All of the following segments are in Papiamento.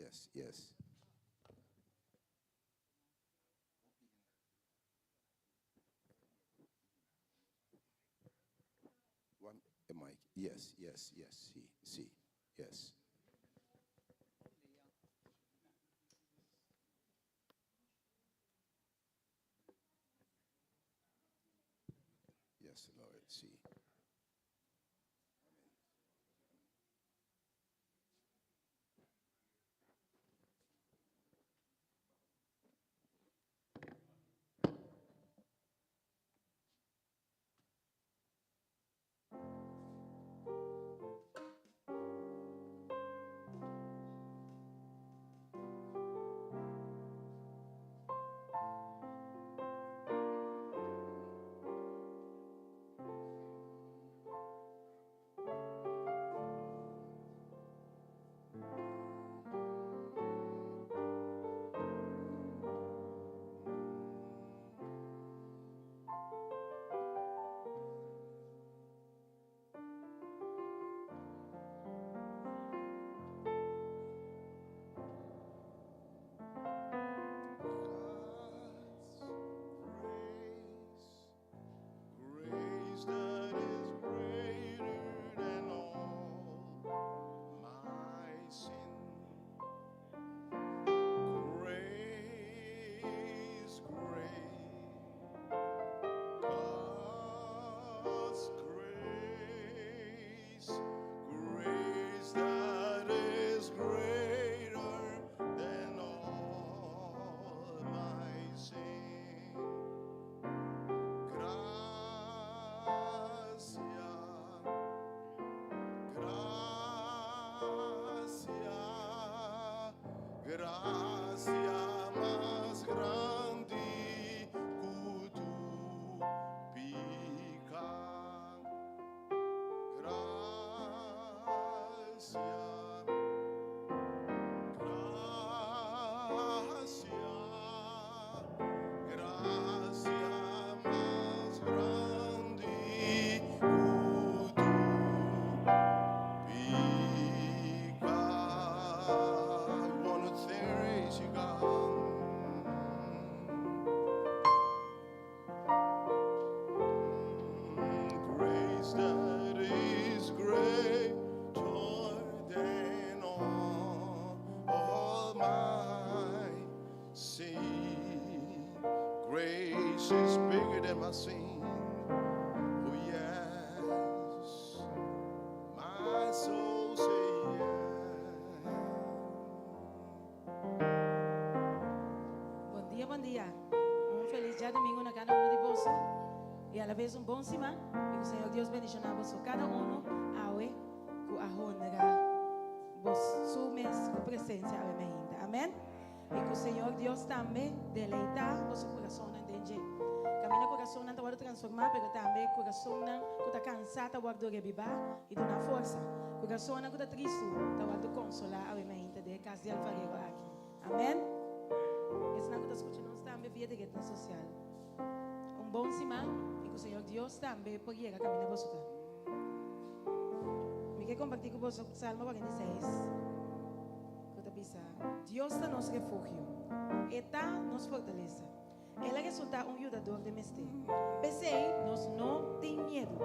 Yes, yes. One a mic. Yes, yes, yes. Sí, sí. Yes. Yes, Lord. Sí. God's grace, grace that is greater than all my sin. Grace, grace, God's grace, grace that is greater than all my sin. Grasia, grasia, grasia mas grandi ku tur piká. Grasia, grasia, grasia mas grandi ku tur piká. I wanna praise you, God. Grace that is greater than all my sin. Grace is bigger than my sin. Oh yes, my soul say yes. Bon dia, bon dia. Un felis djadumingu na kada un di boso. I a la bes un bon siman. I ku Señor Dios bendishoná boso kada unu awe ku a honra boso mes ku presensia awe mainta. Amèn. I ku Señor Dios tambe deleitá boso kurasonnan den dje. Kaminda kurasonnan ta wòrdu transformá, pero tambe kurasonnan ku ta kansá ta wòrdu rebibá i duná forsa. Kurasonnan ku ta tristu ta wòrdu konsolá awe mainta den e kas di alfarero aki. Amèn. Esnan ku ta skucha nos tambe via di retnan sosial, un bon siman i ku Señor Dios tambe por yega kaminda boso ta. Mi ke kompartí ku boso Salmo 46 ku ta bisa, Dios ta nos refugio, E ta nos fortalesa, El a resultá un yudador den mester. P'esei nos no tin miedu,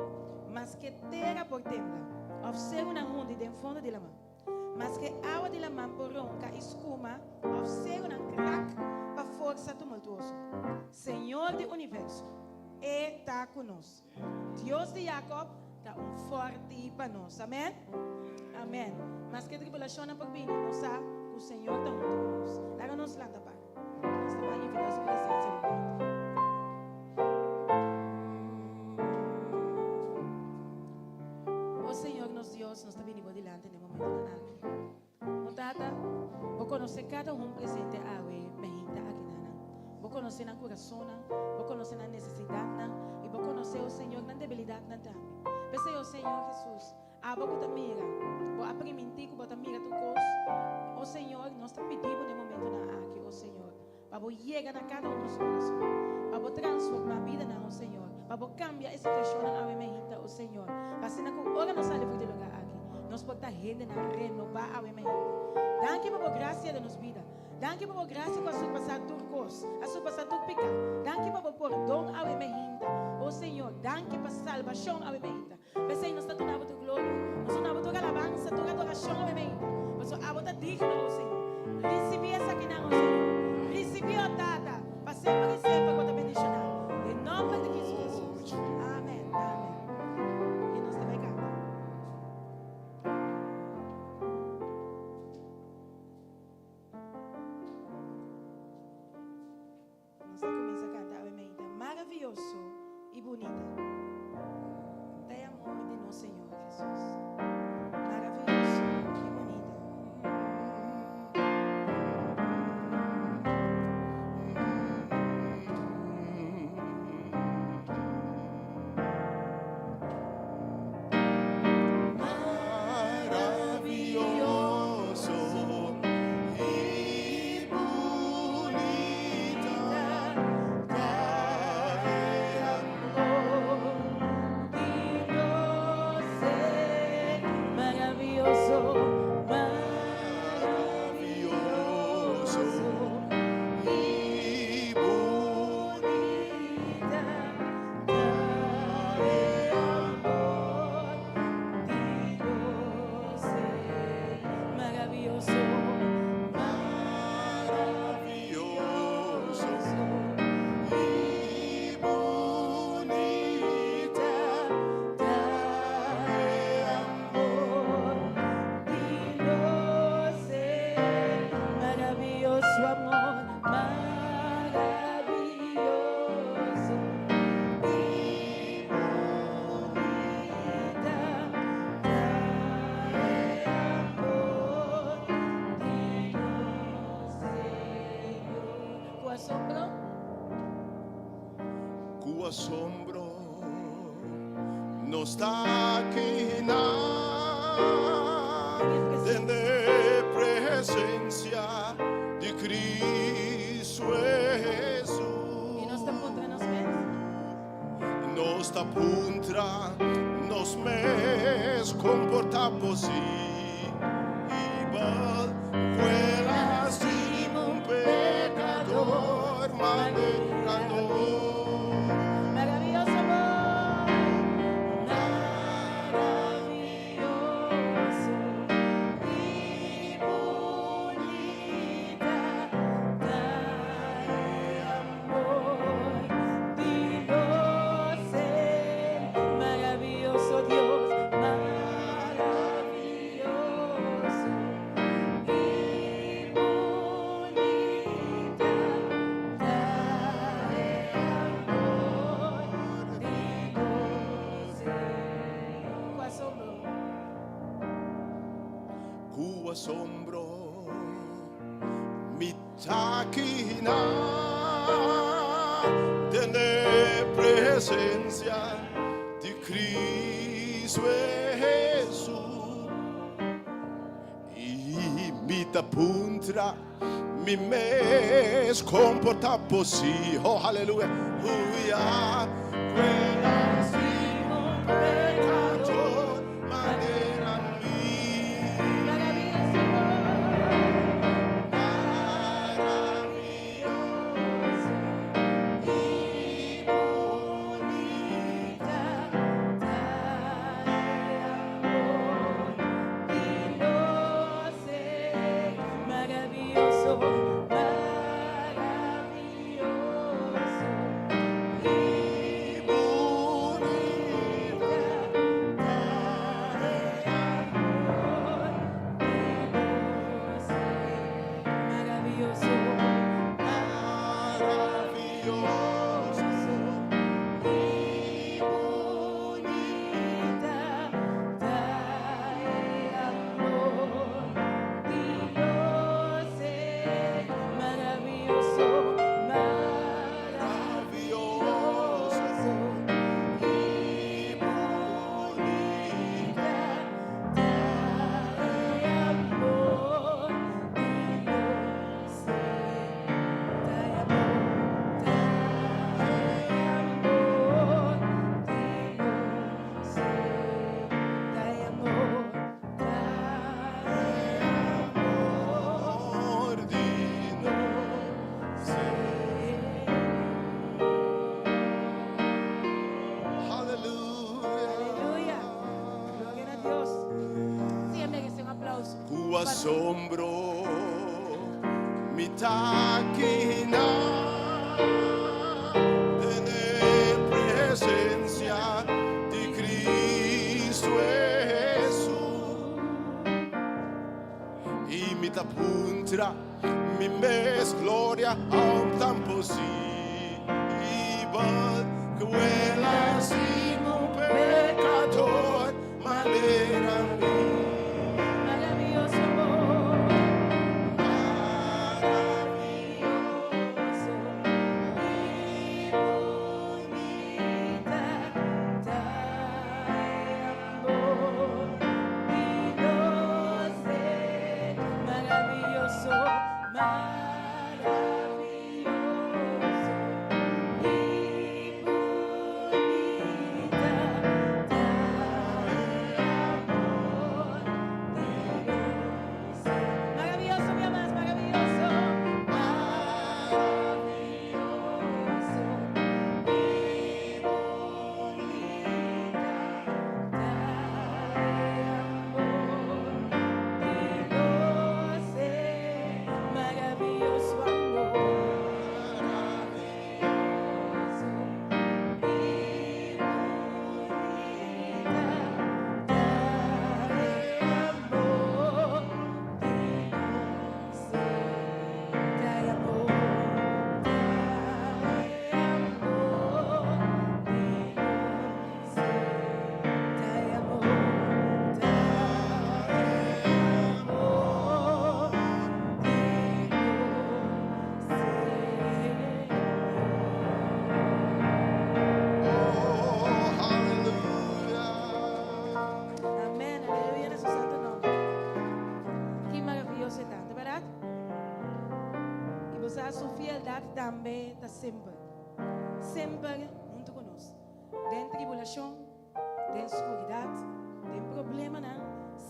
maske tera por tembla òf serunan hundi den fondo di laman. Maske awa di laman por ronka i skuma òf serunan krak pa forsa tumultuoso, Señor di universo, E ta ku nos. Dios di Jakòb ta un fòrti pa nos. Amèn? Amèn. Maske tribulashonnan por bini, nos sa ku Señor ta huntu ku nos. Laga nos lanta para. Nos ta bai invitá Su presensia un momento. O Señor nos Dios, nos ta bini Bo dilanti den momentonan aki. O Tata, Bo konosé kada un presente awe meinta akinanan. Bo konosé nan kurasonnan, Bo konosé nan nesesidatnan i Bo konosé, o Señor, nan debilidatnan tambe. P'esei, o Señor Jesus, abo ku ta mira, Bo a primintí ku Bo ta mira tur kos. O Señor, nos ta pidi Bo den momentonan aki, o Señor, Pa bo yega na kada un nos kurason. Pa bo transformá bidanan, o Señor. Pa bo kambia e situashonnan awe meinta, o Señor. Pa asina ku ora nos sali for di lugá aki. Nos por ta hendenan renobá awe mainta. Danki pa bo grasia den nos bida. Danki pa bo grasia ku a surpasá tur kos, a surpasá tur piká. Danki pa bo pordon awe mainta. O Señor, danki pa salbashon awe mainta. P'esei nos ta duna bo tur gloria, nos ta duna bo tur alabansa, tur adorashon awe mainta, pasobra abo ta digno, o Señor. Risibí esakinan, o Señor. Risibí, o Tata, pa semper i semper bo ta bendishoná. Den nòmber di Kristu Hesus. Amèn. Amèn. I nos ta bai kanta. Nos ta cuminsa canta Ave Mainta maravioso y bunita ta e amor di nos Señor Jesus. Maravioso y bunita. Maravioso y bunita ta e amor di nos Maravioso, maravioso y bunita ta e amor di nos Maravioso, maravioso y bunita ta e amor di nos Maravioso amor, maravioso y bunita ta e amor di nos Señor. Ku asombro? Ku asombro nos ta akinan den presensia di Kristu I nos ta puntra nos mes. Nos ta puntra nos mes kon por ta posibel ku el a stima un pekador manera nos. Maravioso amor, maravioso y bunita ta e amor di nos Maravioso Dios, maravioso y bunita ta e amor di nos Ku asombro. Ku asombro mi ta akinan den presensia di Kristu Jesus i mi ta puntra mi mes kon por ta posibel, oh aleluya, ku el a stima un pekador manera mi. Maravioso amor, Maravioso y bunita ta e amor di nos Maravioso, maravioso y asombro mi ta akinan den e presensia di Kristu Hesus. I mi ta puntra mi mes gloria kon ta posibel ku el a stima un pekadó manera mi. Maravioso amor. Maravioso. I bunita ta e amor di nos. Maravioso, maravioso i bunita ta e amor di nos. Maravioso, mi amado, maravioso, maravioso i bunita ta e amor di nos. Maravioso amor, maravioso i bunita ta e amor di nos. Ta e amor, ta e amor di nos. Ta e amor, ta e amor di nos, Señor. Oh, aleluya. Amèn, aleluya na su santu nòmber. Ki maravioso e ta, berdat? I bo sa, su fieldat tambe ta semper. Semper huntu ku nos. Den tribulashon, den skuridat, den problemanan,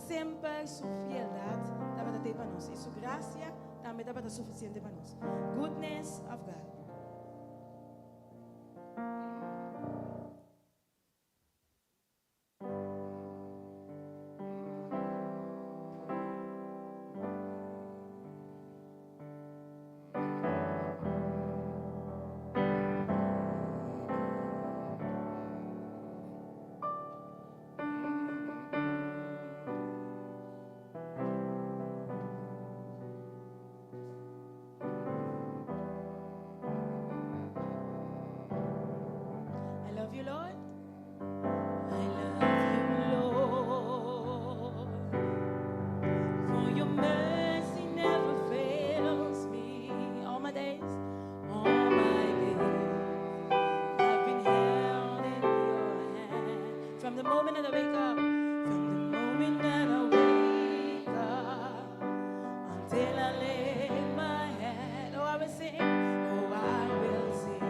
semper su fieldat tabata pa nos. I su grasia tambe tabata sufisiente pa nos. Goodness of God. I love you, Lord. I love you, Lord. For your mercy never fails me. All my days, all my days, I've been held in your hand. From the moment that I wake up, from the moment that I wake up, until I lay my head, oh, I will sing, oh, I will sing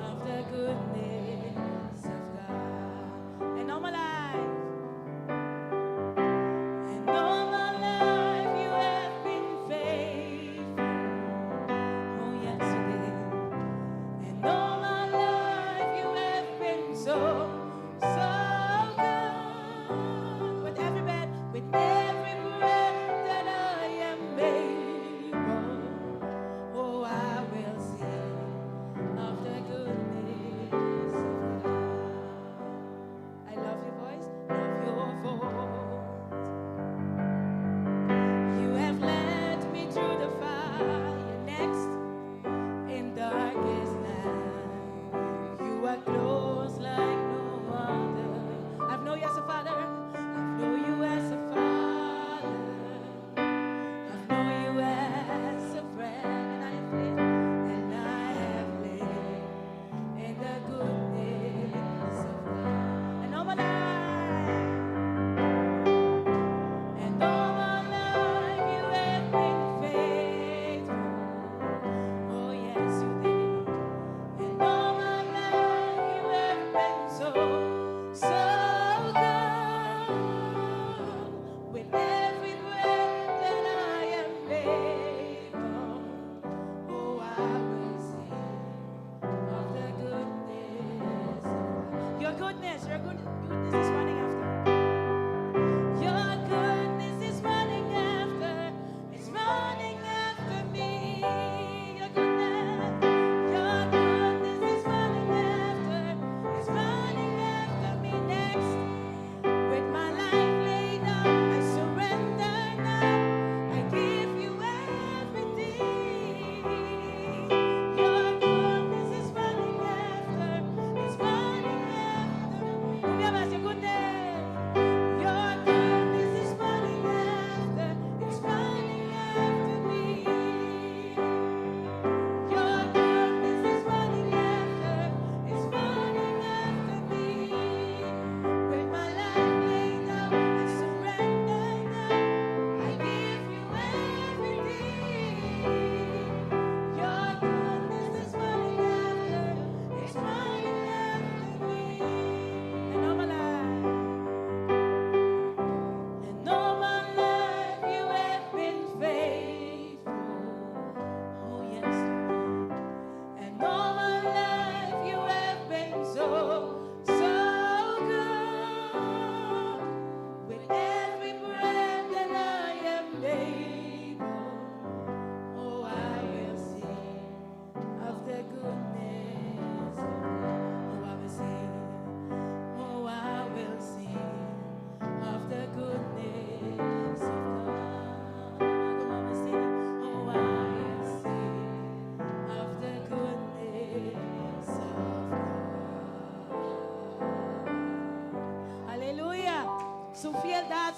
of the goodness of God. And all my life, and all my life you have been faithful. Oh, yes, you did. And all my life you have been so, so good.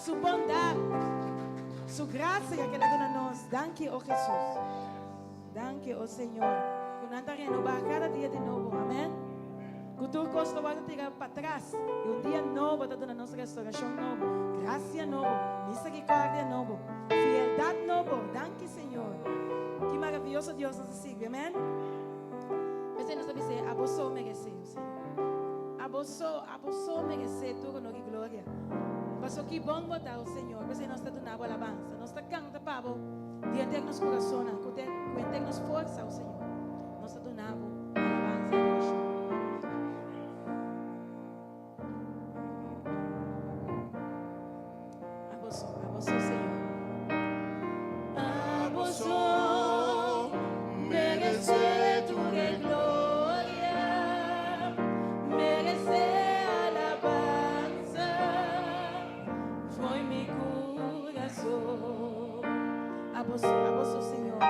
Su bondat, Su grasia ku El a duna nos. Danki, o Hesus. Danki, o Señor, ku nan ta renobá kada dia di nobo. Amèn. Ku tur kos ta wòrdu tira patras i un dia nobo ta duna nos restorashon nobo, grasia nobo, miserikòrdia nobo, fieldat nobo. Danki, Señor. Ki maravioso Dios nos ta sirbi. Amèn. P'esei nos ta bis'é, Abo so meresé, o Señor. Abo so, abo so meresé tur honor i gloria. Paso ki bon bo ta, o Señor. P'esei nos ta duna bo alabansa. Nos ta kanta pa bo di henter nos kurasonnan, ku henter nos forsa, o Señor. Nos ta duna bo alabansa i adorashon. Abo so, abo so, Señor. Abo so meresé tur e gloria, meresé alabansa fo'i mi kurason. Abo so, abo so, Señor.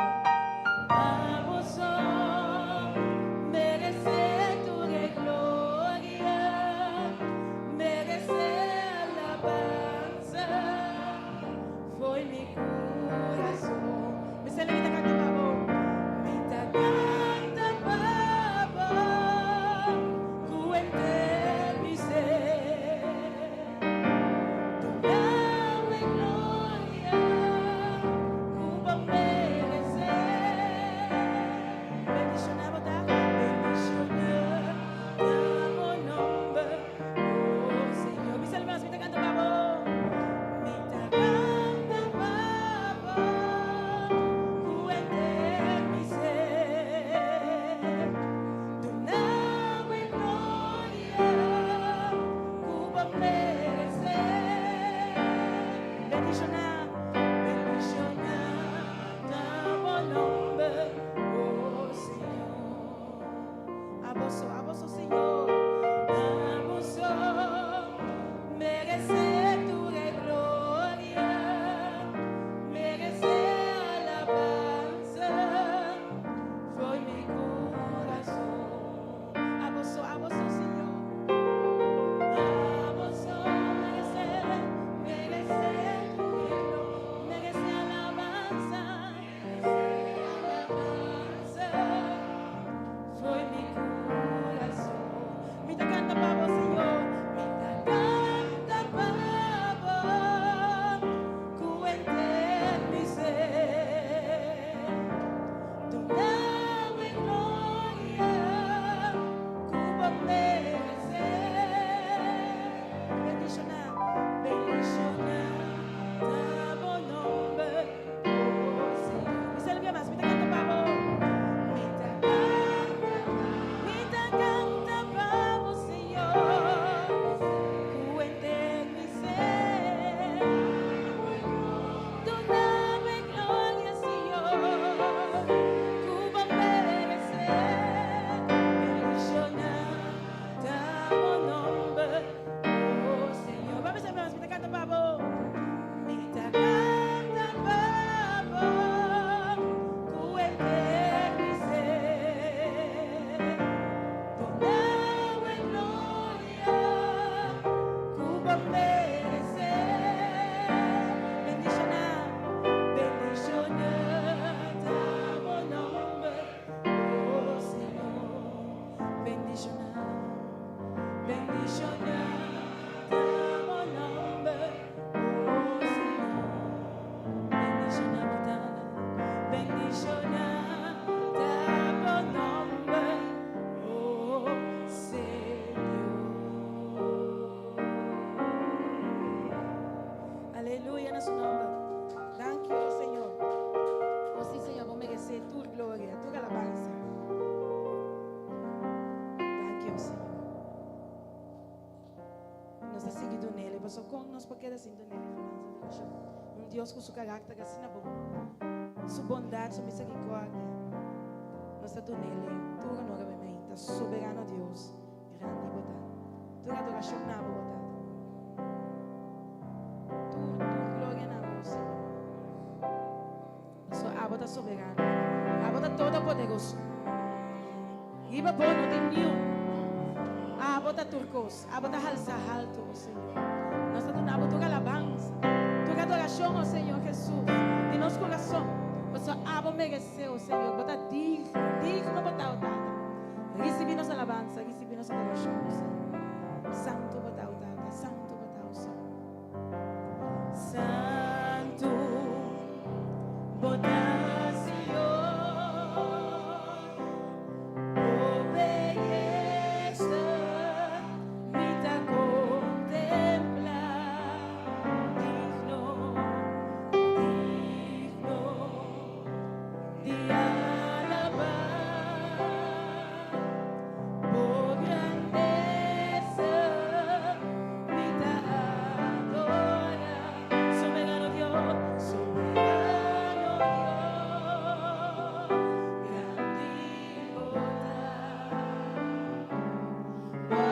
Abo so meresé tur e gloria, meresé alabansa fo'i mi kurason. Mi sali mi ta kanta pa bo. Mi ta kanta pa bo ku henter mi ser. Duna e gloria ku bo meresé. Bendishoná bo ta, bendishoná ta bo nomber, oh Señor. Mi sali mas, mi ta kanta pa bo. Mi ta kanta pa bo ku henter mi ser. Duna e gloria ku bo meresé. Bendishoná, bendishoná ta bo nomber, oh Señor. Abo so, abo so, Señor. Abo so meresé tur e gloria, meresé alabansa fo'i mi kurason. Abo so, abo so, Señor. Abo so meresé, meresé tur e gloria, meresé alabansa, alabansa fo'i mi kurason. Mi ta kanta pa bo, Señor. Mi ta kanta pa bo ku henter mi ser. Duna e gloria ku bo meresé. Bendishoná, bendishoná ta bo nomber, oh Señor. Mi sali bia mas, mi ta kanta pa bo. Mi ta kanta, mi ta kanta pa bo, Señor, ku henter mi ser. Duna e gloria, Señor, ku bo meresé. Bendishoná ta bo nomber, oh Señor. Ban bisa mas, mi ta kanta pa bo. Mi ta kanta pa bo, ku henter mi ser. Duna e gloria ku bo meresé. Bendishoná, bendishoná ta bo nomber, oh Señor. Bendishoná, bendishoná ta bo nomber, oh Señor. Bendishoná bo ta, bendishoná ta bo nomber, oh Señor. Aleluya na su nomber. Danki, oh Señor. Oh sí, Señor, bo meresé tur gloria, tur alabansa. Danki, oh Señor. Nos ta sigui dunele, paso kon nos por keda sin dunele alabansa i adorashon? Un Dios ku su karakter asina bon, su bondat, su miserikòrdia. Nos ta dunele tur honor awe mainta. Soberano Dios, grandi bo ta. Tur adorashon na bo, bo Tata. Tur, tur gloria na bo, Señor. Pasobra abo ta soberano. Abo ta todopoderoso. Riba bo no tin niun. Abo ta tur kos. Abo ta halsa haltu, o Señor. Nos ta duna bo tur alabansa. adorashon, o Señor Hesus, di nos kurason. Pasobra abo meresé, o Señor. Bo ta digno, digno bo ta, o Tata. Risibí nos alabansa, risibí nos adorashon, o Señor. Santu bo ta, o Tata, santu bo ta, o Señor. Santu bo ta, Señor. Bo beyesa mi ta kontemplá. Digno, digno di alabá. Bo grandesa mi ta adorá. Soberano Dios, soberano Dios, grandi bo ta. Bo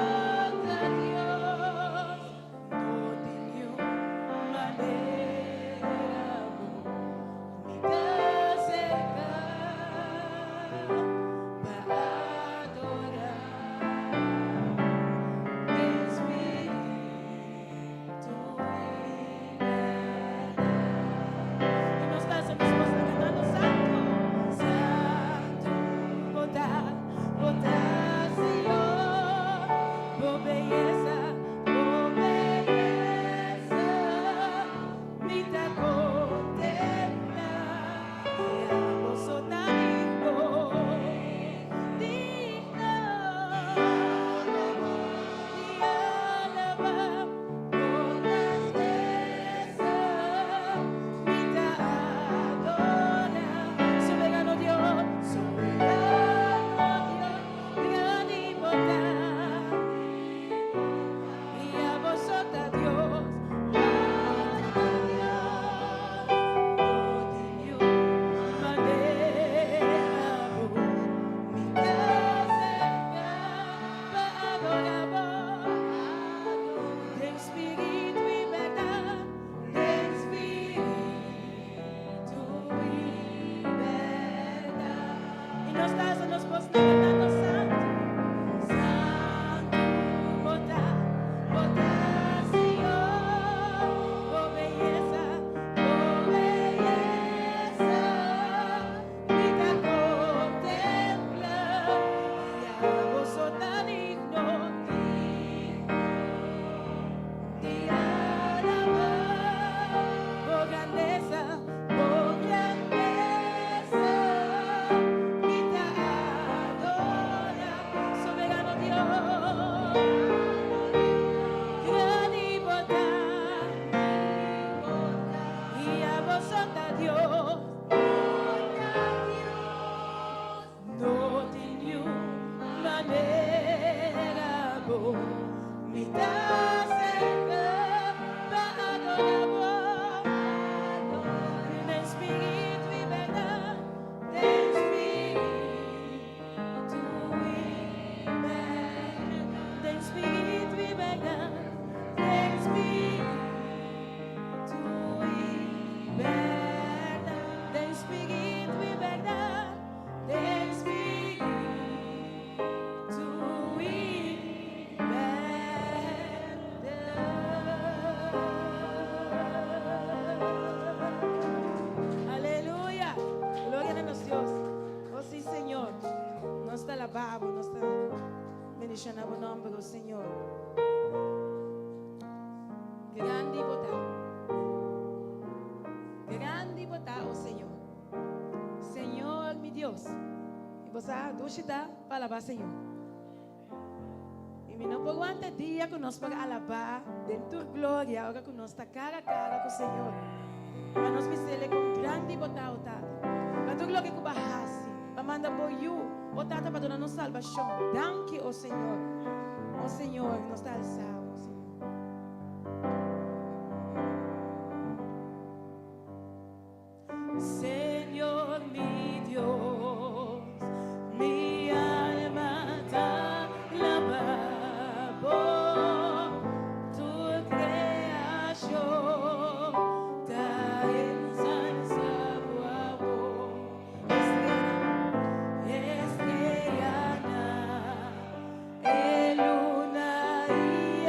ta Dios, no tin niun manera bo mi ta aserká pa adorá. Den spiritu i bèrdat. I nos ta alsa nos bos kantando santu, santu, bo ta, bo ta, Señor, bo beyesa, bo beyesa, mi ta kontemplá. Abo so ta digno, digno di alabá. Bo grandesa mi ta adorá. Soberano Dios, soberano Dios, grandi bo ta. I abo so ta Dios, bo ta Dios, no tin niun manera bo mi ta aserká pa adorá bo. Den spiritu i bèrdat, den spiritu i bèrdat. I nos ta alsa nos bos kantando santu, santu, bo ta, bo ta, Señor, bo beyesa, bo beyesa, mi ta kontemplá. I abo so ta digno, digno di alabá. Bo grandesa, bo grandesa, mi ta adorá. Soberano Dios, grandi bo ta. I abo so ta Dios, no tin niun manera bo mi ta aserká pa adorá bo. Den spiritu i bèrdat, den spiritu i bèrdat, den spiritu i bèrdat, den spiritu i bèrdat, den spiritu i bèrdat, den spiritu i bèrdat. Aleluya. Gloria na nos Dios. Oh sí, Señor. Nos ta alabá bo, nos ta bendishoná bo nòmber, oh Señor. Grandi bo ta. Grandi bo ta, oh Señor. Señor, mi Dios. I bo sa, dushi ta pa alabá Señor. I mi no por wanta dia ku nos por alabá den tur gloria, ora ku nos ta kara a kara ku Señor. Pa nos bis'E kon grandi bo ta, o Tata. Pa tur loke ku bo a hasi, pa manda bo Yu, o Tata, pa duna nos salbashon. Danki, o Señor. O Señor, nos ta alsá bo, Señor. Señor mi Dios, mi alma ta alabá bo, tur kreashon ta ensalsá bo. Estrella, estrella, e luna i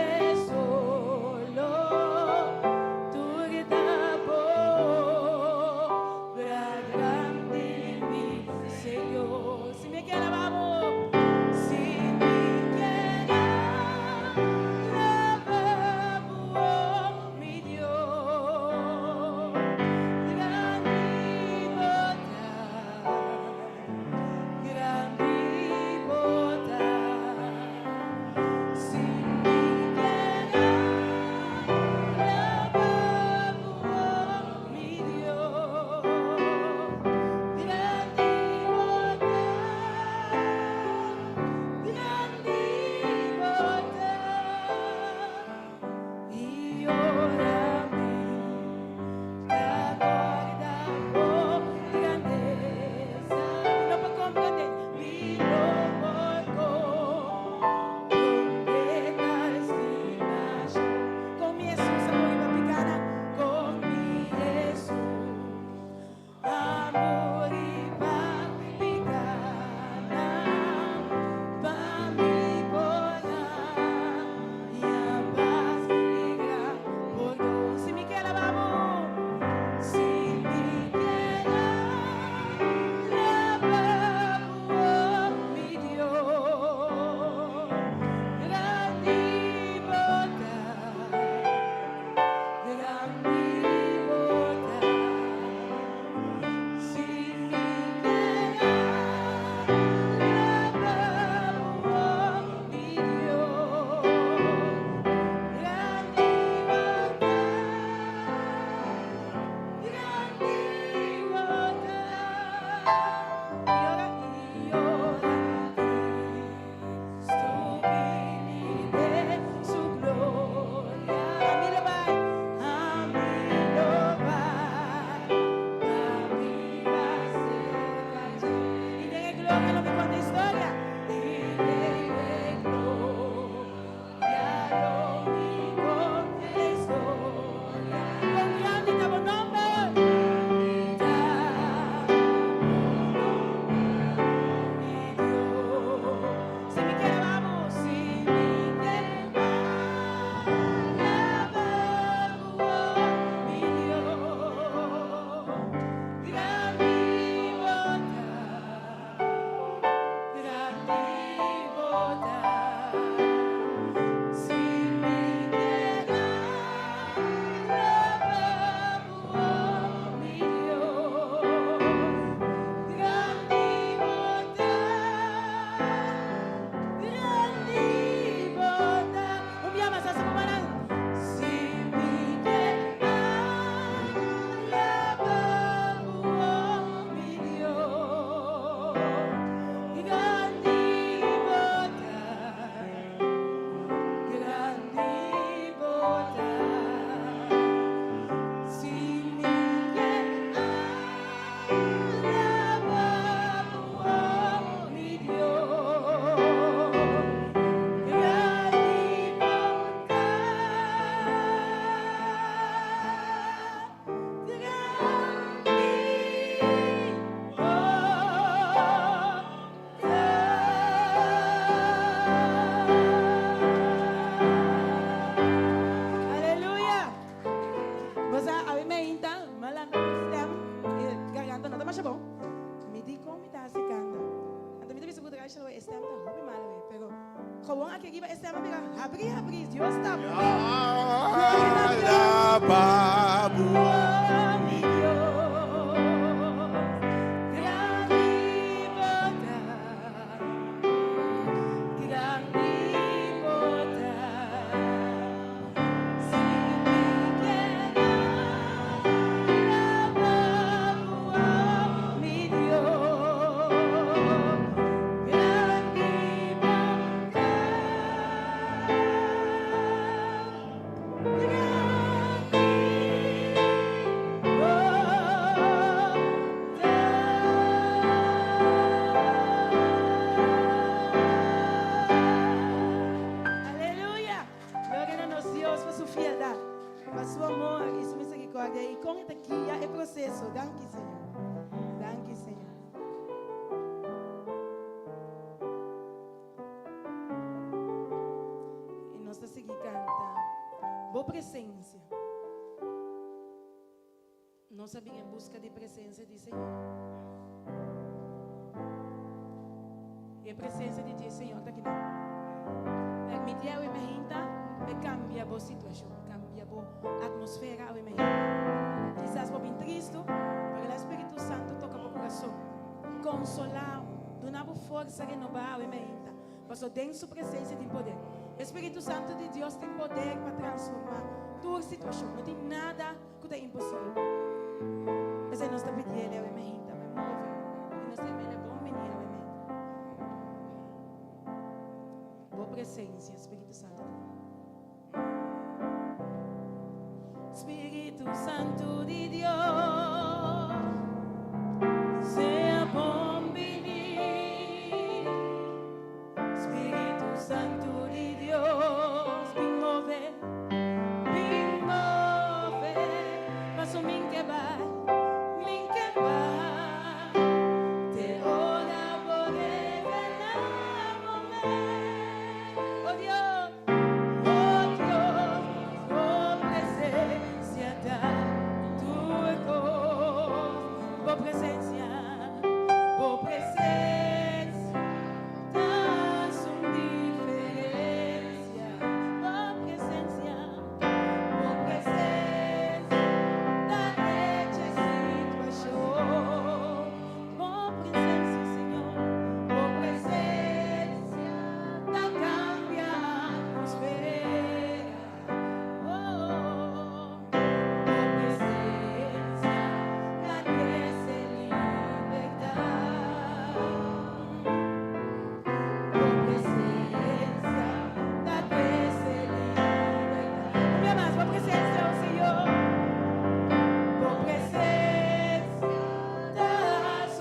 Garshel e stem ta hopi malo we, pero gewoon aki riba e stem a bira habri habri, Dios ta bon. Alaba bo, mi Dios, grandi bo ta, grandi bo ta. Si mi kier alaba bo, mi Dios, grandi bo ta, grandi bo ta. Aleluya! Gloria na nos Dios pa su fieldat, pa su amor i su misericordia i kon e ta guia e proseso. Danki, Señor. Danki, Señor. I nos ta sigui kanta Bo presensia. Nos a bin en buska di presensia di Señor. I e presensia di dje Señor ta kinan. Permiti awe mehinta pe kambia bo situashon, kambia bo atmosfera awe mehinta. Kisas bo bin tristu, pero la Spiritu Santu toka bo kurason, konsolá bo, duna bo forsa renobá awe mehinta, paso den su presensia tin poder. E Spiritu Santu di Dios tin poder pa transformá tur situashon. No tin nada ku ta imposibel. P'esei nos ta pidi el awe meinta pa e move i nos ta yama el e bon bini awe meinta. Bo presensia, Spiritu Santu di Dios. Spiritu Santu di Dios, sea bon bini. Spiritu Santu di Dios, bin move, bin move, paso min ke bai, min ke bai, te ora bo revelá bo mes. Oh Dios, oh Dios, bo presencia ta tur kos, bo presencia, bo presencia. Ta un diferencia, bo presencia, bo presencia ta drecha situacion. Bo presencia, Señor, bo presencia ta cambia atmosfera. Oh, bo presencia ta trece libertad. Bo presencia ta trece libertad. Un bia mas, bo presencia, oh Señor. Bo presencia ta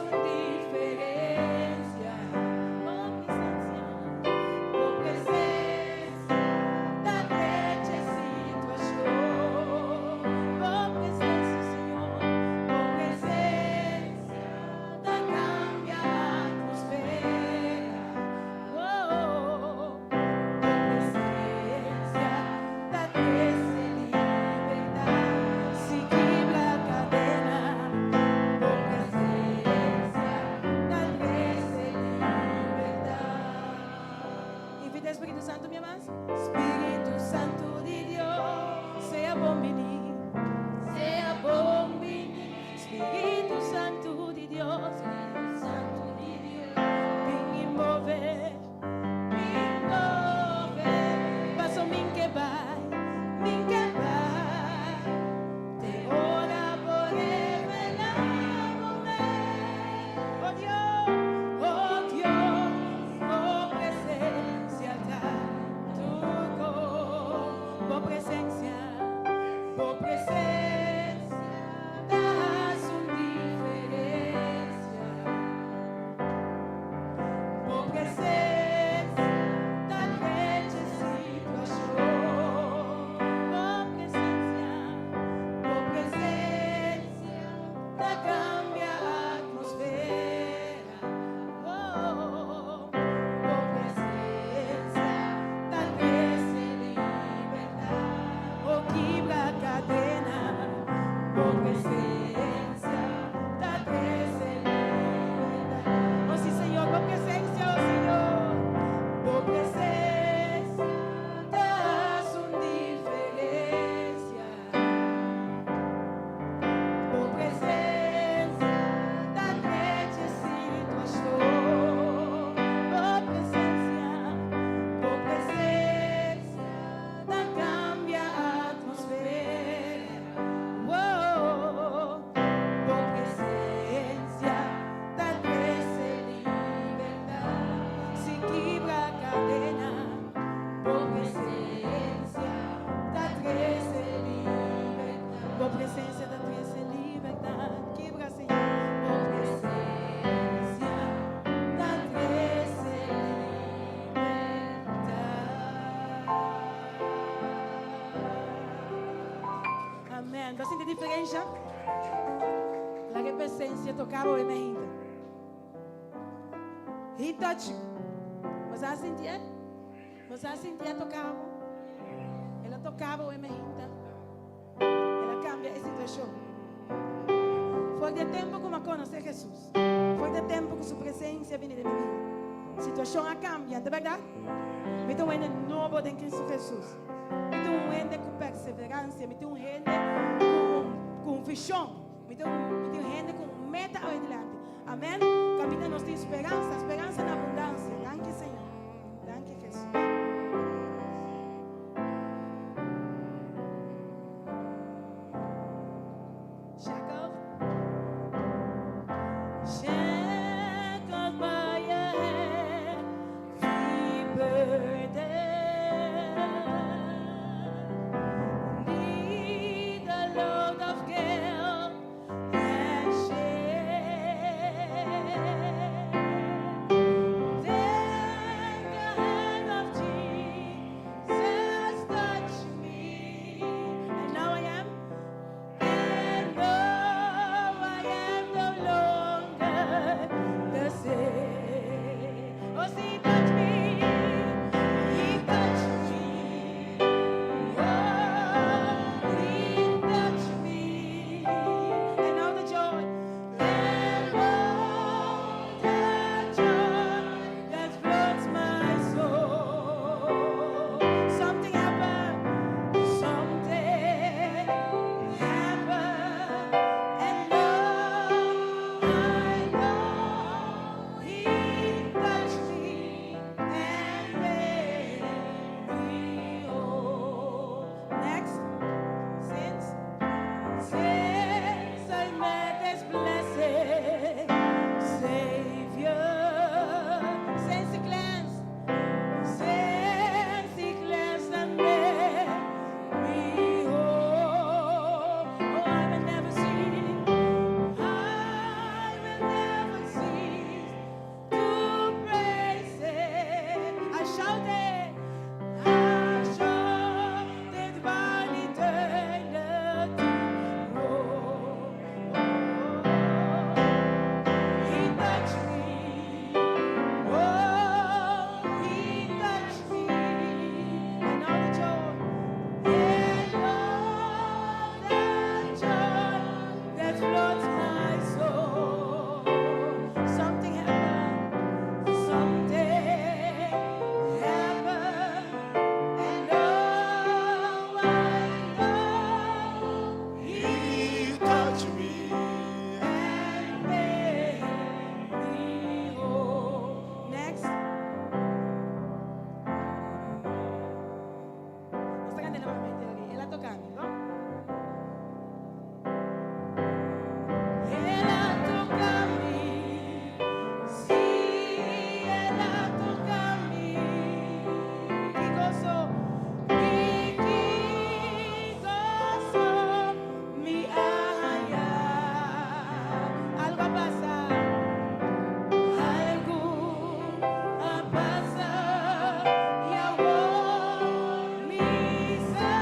un diferencia. Bo presencia, bo presencia ta drecha situacion. Bo presencia, Señor, bo presencia ta cambia atmosfera. Oh, bo presencia ta trece libertad. Si kibra cadena, bo presencia ta trece libertad. Invita Spiritu Santo, mi mas. Spiritu Santo di Dios, sea bon bini, sea bon bini. Spiritu Santo di Dios, Spiritu Santo di Dios, bin y move, bin move. Paso min ke bai, min ke bai. Te ora bo revelá bo mes. Oh Dios, oh Dios, bo presencia ta tur kos. Bo presencia, bo presencia ta un diferencia. Bo presencia ta drecha situacion. Bo presencia, bo presencia ta cambia atmosfera. Oh, bo presencia ta trece libertad. Oh, kibra cadena. Bo presencia ta trece libertad. Oh, sí, Señor, bo presencia, oh Señor. Amen. Bo a sinti diferensha? Laga e presensia toka bo e mainta. He touch you. Bo sa sinti e? Bo sa sinti e toka bo? El a toka bo e mainta. El a kambia e situashon. For di e tempu ku mi a konosé Hesus, for di e tempu ku su presensia bini den mi bida, situashon a kambia, ta bèrdat? Mi ta un hende nobo den Kristu Hesus. Mi ta un hende ku perseveransia. Mi ta un hende ku un vishon. Mi ta un hende ku un meta awe dilanti. Amèn. Kaminda nos tin speransa, speransa na abundansia. Danki Señor. Danki Hesus. Shackled. Shackled by a heavy burden. Neath the load of guilt and shame. Then the hand of Jesus touched me, and now I am, and now I am no longer the same. Oh, see, he touched me, he touched me. Oh, he touched me, and now the joy, and all the joy that floods my soul. Something happened, something happened, and now I know he touched me and made me whole. Next, since I met this blessed Savior, since he cleansed, since he cleansed and made me whole, oh, I will never cease, I will never cease to praise Him. I shouted while eternity rolled. He touched me. Oh, he touched me. And all the joy, and all the joy that floods my soul. Something happened. Something happened. And now I know he He touched me. and made me whole. Next. Nos ta kantando nuevamente aki. El a toka mi, no? El a toka mi. Sí, el a toka mi. Ki goso. Ki goso mi a haya. Algu a pasa. Algu a pasa. I awor mi sa.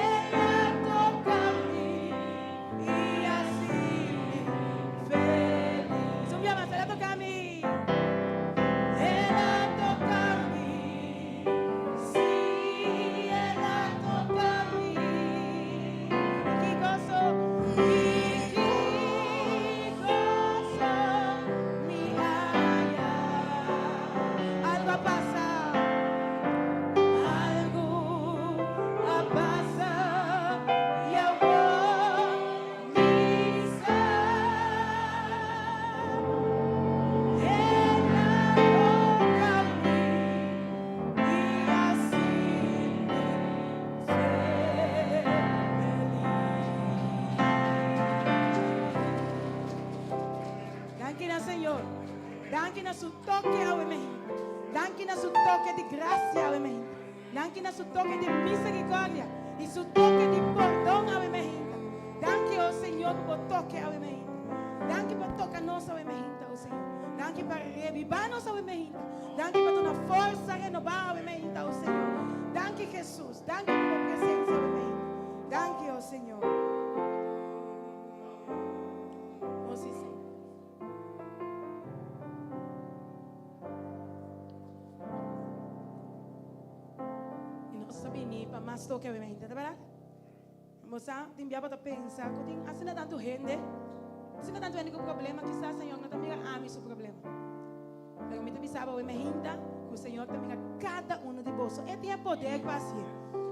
El a toka mi. I a hasi mi felis. Un biaha mas, el a toka mi. El a toka mi. Sí, el a toka mi. Ki goso, ki goso mi a haya. Algu a pasa. Algu a pasa. I awor mi sa. El a toka mi. I a hasi mi felis. Danki na Señor. Danki na su toke awe mainta. Danki na su toke di grasia awe mainta. Danki na su toke di miserikòrdia i su toke di pordon awe mainta. Danki, oh Señor, pa bo toke awe mainta. Danki pa toka nos awe mainta, oh Señor. Danki pa rebibá nos awe mainta. Danki pa duna forsa renobá awe mainta, oh Señor. Danki, Jesus. Danki pa bo presensia awe mainta. Danki. Yega, oh Señor. Oh, sí, sí. I nos ta bini pa mas toke obviamente, ta berdad? Bo sa, tin bia bo ta pensa ku tin asina tantu hende, asina tantu hende ku problema, kisas Señor no ta mira ami su problema. Pero mi ta bisa bo, mi hinta ku Señor ta mira kada uno di boso. E tin e poder pa hasié.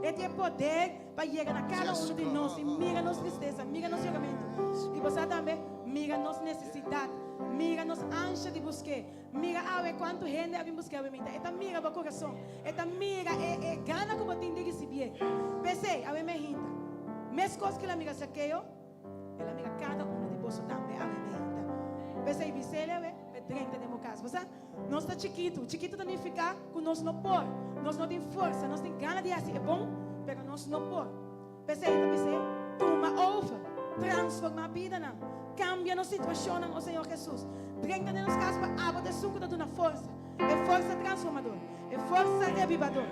E tin e poder pa yega na kada uno di nos i mira nos tristesa, mira nos yoramentu. I bo sa tambe, mira nos nesesidat, mira nos ansha di busk'é. Mira awe kuantu hende a bin busk'é awe mita. E ta mira bo kurason. E ta mira e e gana ku bo tin di risibié. P'esei, awe mi a hinta. Meskos ku el a mira Zakeo, el a mira kada uno di boso tambe awe mi a hinta. P'esei bis'el awe p'e drenta den bo kas. Bo sa, nos ta chikitu. Chikitu ta nifiká ku nos no por. Nos no tin forsa. Nos tin gana di hasi e bon, pero nos no por. P'esei ta bis'é, Tuma over, transformá bidanan, kambia nos situashonnan, o Señor Hesus. Drenta den nos kas pa abo ta esun ku ta duna forsa, e forsa transformador, e forsa revivador.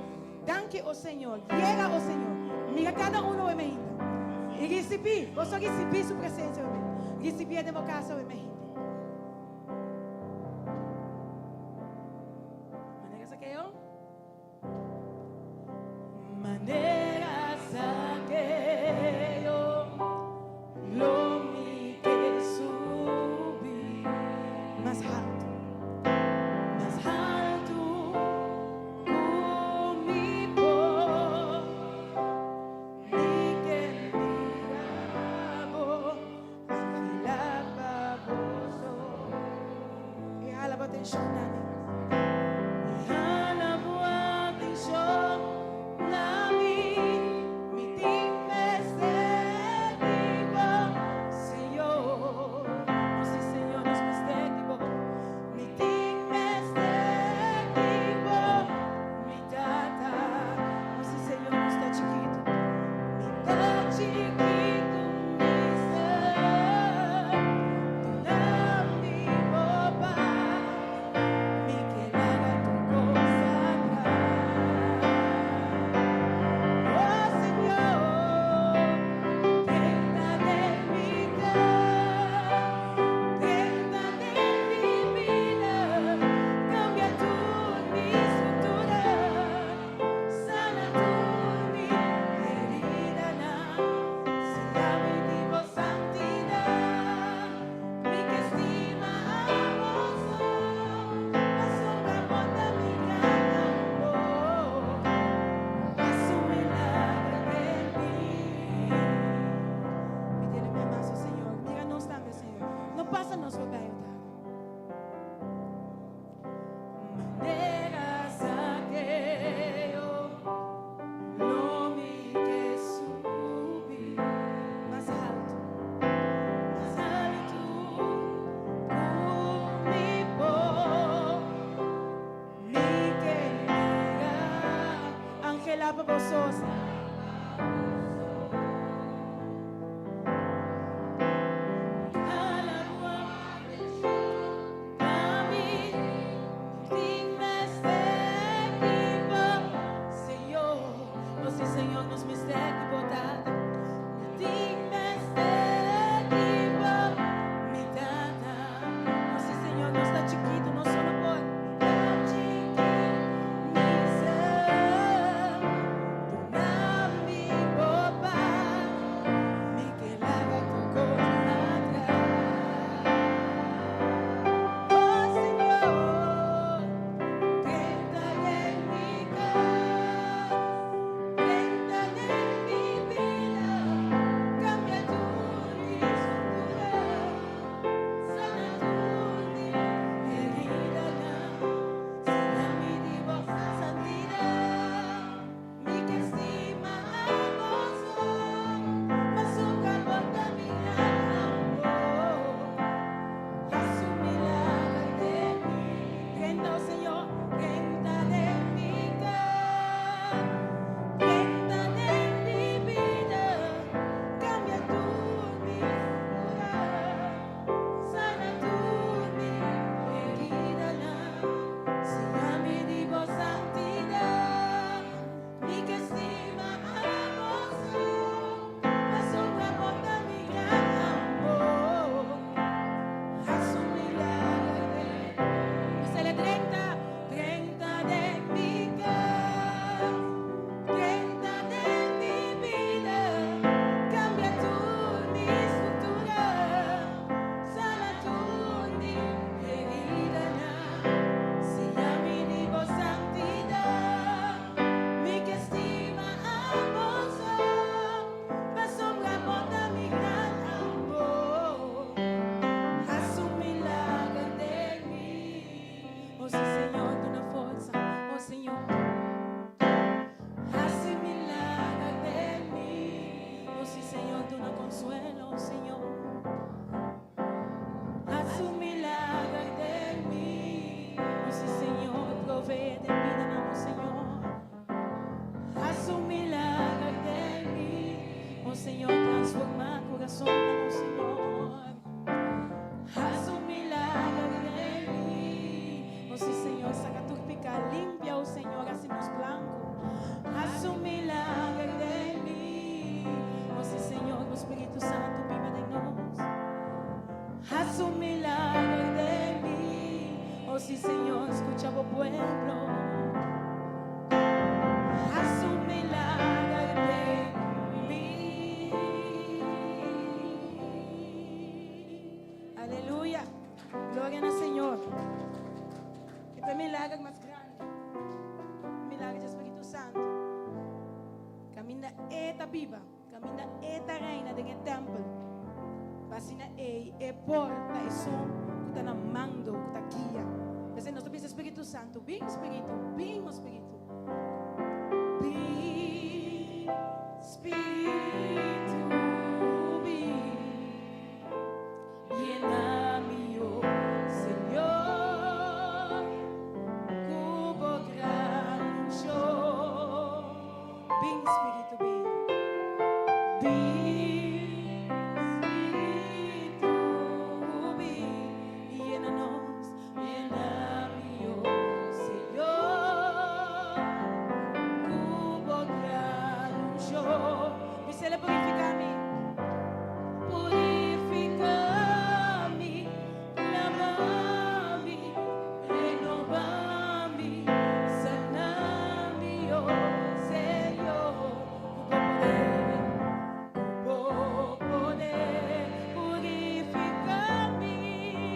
Danki, o Señor. Yega, o Señor. Mira kada uno awe meinta. I risibí, boso risibí Su presensia awe meinta. Risibié den bo kas awe meinta. Manera Zakeo. Manera Zakeo lo mi ke subi mas haltu, mas haltu ku mi por. Mi ke mira bo, anhela pa bo so. I hala bo atenshon na mi. I hala bo atenshon na mi. Mi tin mester di bo, Señor. Oh, sí, Señor, nos mester di bo. Mi tin mester di bo, mi Tata. Oh, sí, Señor, nos ta chikitu. Mi ta chikitu, mi ser. Duna mi bo pas, mi ke laga tur kos atras. Oh Señor, drenta den mi kas, drenta den mi bida, kambia tur mi struktura, sana tur mi heridanan. Siñami di bo santidat, mi ke stima abo so, pasobra bo ta mi gran amor, hasi un milagro den mi. Pidele mi amaso Señor, mira nos tambe Señor, no pasa nos por bay o Tata. Manera Zakeo lo mi ke subi mas haltu, mas haltu ku mi por. Mi ke mira anhela pa bo sos. Hala bo Pa mi tin mester di bo, Señor. Oh, sí, Señor, nos mester di bo, Tata. Mi tin mester di bo, mi Tata. Oh, sí, Señor, nos ta chikitu, nos so no por. Mi ta chikitu, mi ser. Duna Sí, Señor, skucha bo pueblo. Hasi un milager den mi. Aleluya. Gloria na Señor. E milager mas grandi. Milager di Spiritu Santu. Kaminda E ta biba. Kaminda E ta reina den tèmpel. Asina e e por ta esun ku ta na mando, ku ta guia. P'esei nos ta pidi Spiritu Santu, bin Spiritu, bin Spiritu. Bin Spiritu, bin. Yena mi, oh Señor, ku bo gran unshon. Bin Spiritu, bin. Bin Spiritu, bin. Yena nos, yena mi, oh Señor, ku bo gran unshon. Bis'é purifiká mi. Purifiká mi, laba mi, renobá mi, sana mi, oh Señor, ku poder, ku poder, purifiká mi,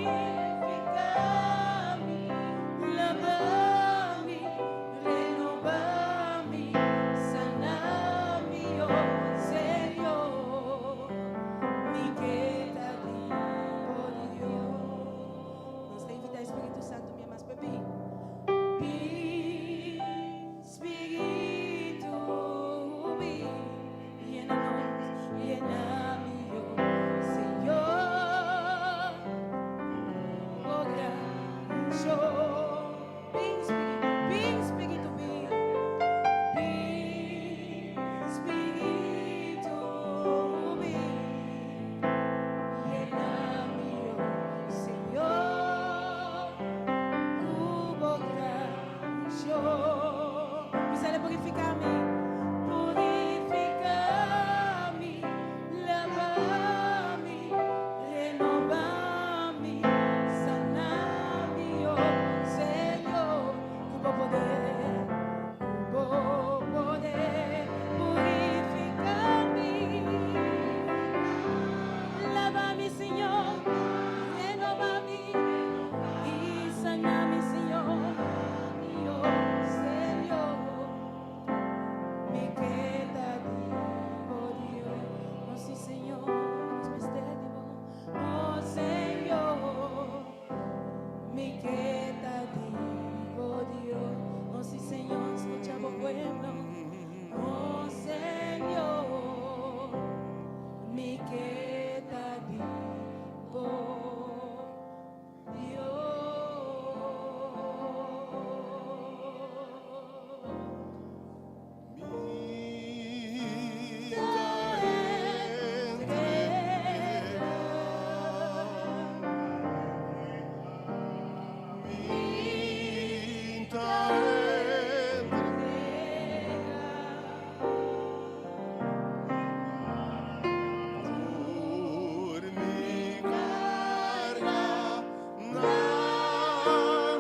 purifiká mi, laba mi, renobá mi, sana mi, oh Señor. Mi ke ta di bo Dios. Nos ta invitá Spiritu Santu, mi mas bebé. Bin, Spiritu, bin, yena nos, yena mi, oh Señor. Oh, gran unshon. Bin, Spiritu, bin, Spiritu, bin. Bin, Spiritu, bin. Yena mi, oh Señor. Ku bo gran unshon. Bis'é purifiká mi. Purifiká mi, laba mi, renobá mi, sana mi, oh Señor, ku bo poder, ku bo poder, purifiká mi. Laba mi, Señor, renobá mi i sana mi, Señor, oh Señor. Mi ke ta di bo Dios, oh sí, Señor, nos mester di bo, oh Señor. Mi ke ta di bo Dios, oh sí, Señor, skucha bo pueblo, oh Señor. Mi ke ta di bo Dios. Mi ta entregá. Mi ta entregá. Tur mi karga na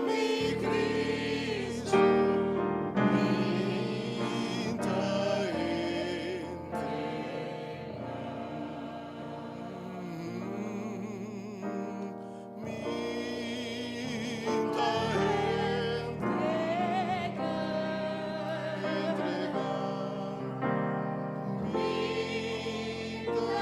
mi Kristu. Mi ta entregá. Mi ta entregá. Mi ta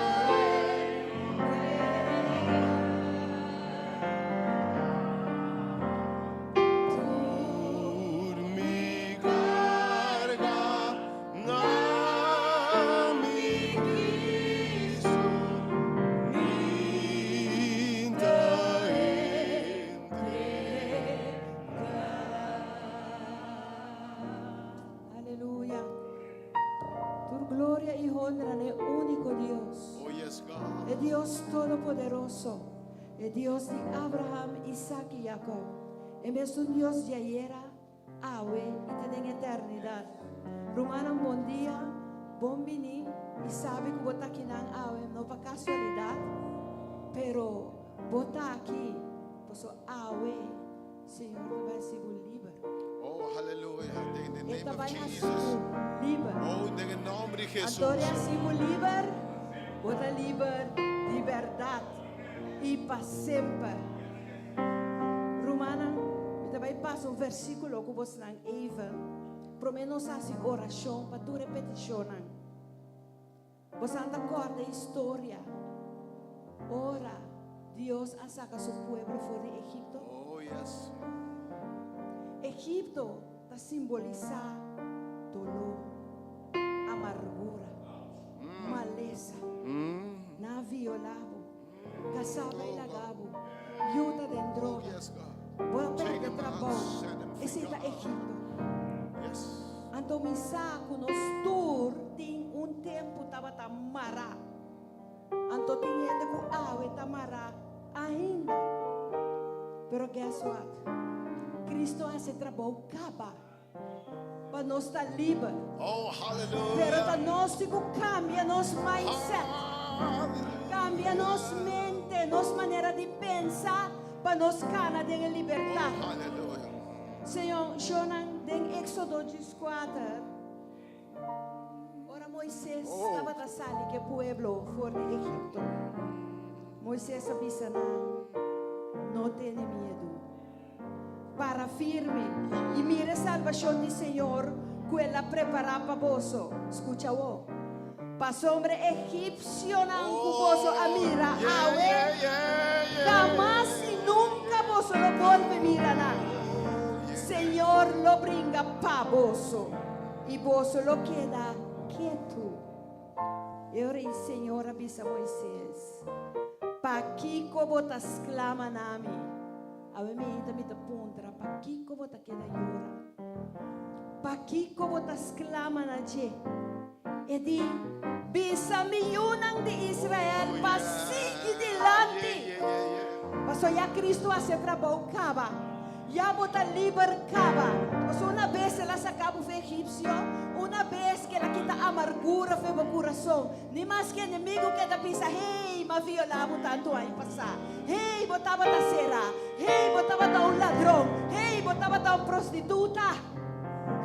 Tur mi karga na mi Kristu. Mi ta entregá. Aleluya. Tur gloria i honra na úniko Dios. Oh yes, God. E Dios Todopoderoso, e Dios di Abraham, Isaac i Jacob. E mesun Dios di ayera, awe i te den eternidat. Rumannan, bon dia, bon bini, i sabi ku bo ta akinan awe, no pa kasualidat, pero bo ta aki, paso awe. Señor ta bai hasi bo liber. Oh, hallelujah. In the E name ta of bai hasi Jesus. bo liber. Oh, in the nomber di Jesus. Anto ora hasi bo liber, bo ta liber di bèrdat i pa semper. Rumannan, mi ta bai pasa un versíkulo ku bosnan even. Promé nos hasi orashon pa tur e petishonnan. Bosan ta kòrda e historia ora Dios a saka su pueblo for di Egipto? Oh, yes. Egipto ta simbolisá doló, amargura, malesa. Nan a violá bo, kasá bai laga bo, yu ta den Oh, droga, yes, God. bo a pèrdè trabou. Set them free, Esei ta God. Egipto. Yes. Anto mi sa ku nos tur tin un tempu tabata mará. Anto tin hende ku awe ta mará ainda. Pero guess what? Cristo a hasi e trabou kaba pa nos ta liber. Oh, hallelujah. Pero ta nos tin ku kambia nos mindset. Hallelujah. Kambia nos mente, nos manera di pensa pa nos kana den e libertat. Oh, hallelujah. Señor, shonnan, den Éxodo 14, ora Moises Oh. tabata sali ku e pueblo for di Egipto. Moises a bisa nan, no tene miedu. Para firme i mira salbashon di Señor ku el a prepará pa boso. Skucha wo. Pasobra egipsionan ku boso a mira Yeah, awe, yeah. hamas i nunka boso lo bolbe mira nan. Señor lo bringa pa boso i boso lo keda ketu. I ora ei Señor a bisa Moises, Pakiko bo ta sklama na mi? Awe mi ta mi ta puntra, pakiko bo ta keda yora? Pakiko bo ta sklama na dje? E di, Bisa mi yunan di Israel pa sigui dilanti. Paso ya Cristo a hasi e trabou kaba. Ya bo ta liber kaba. Paso una bes el a saka bo fe egipsio, una bes ku el a kita amargura fe bo kurason, ni maske enemigu keda bisa, Hey, m'a violá bo tantu aña pasá. Hey, bo tabata será. Hey, bo tabata un ladron. Hey, bo tabata un prostituta.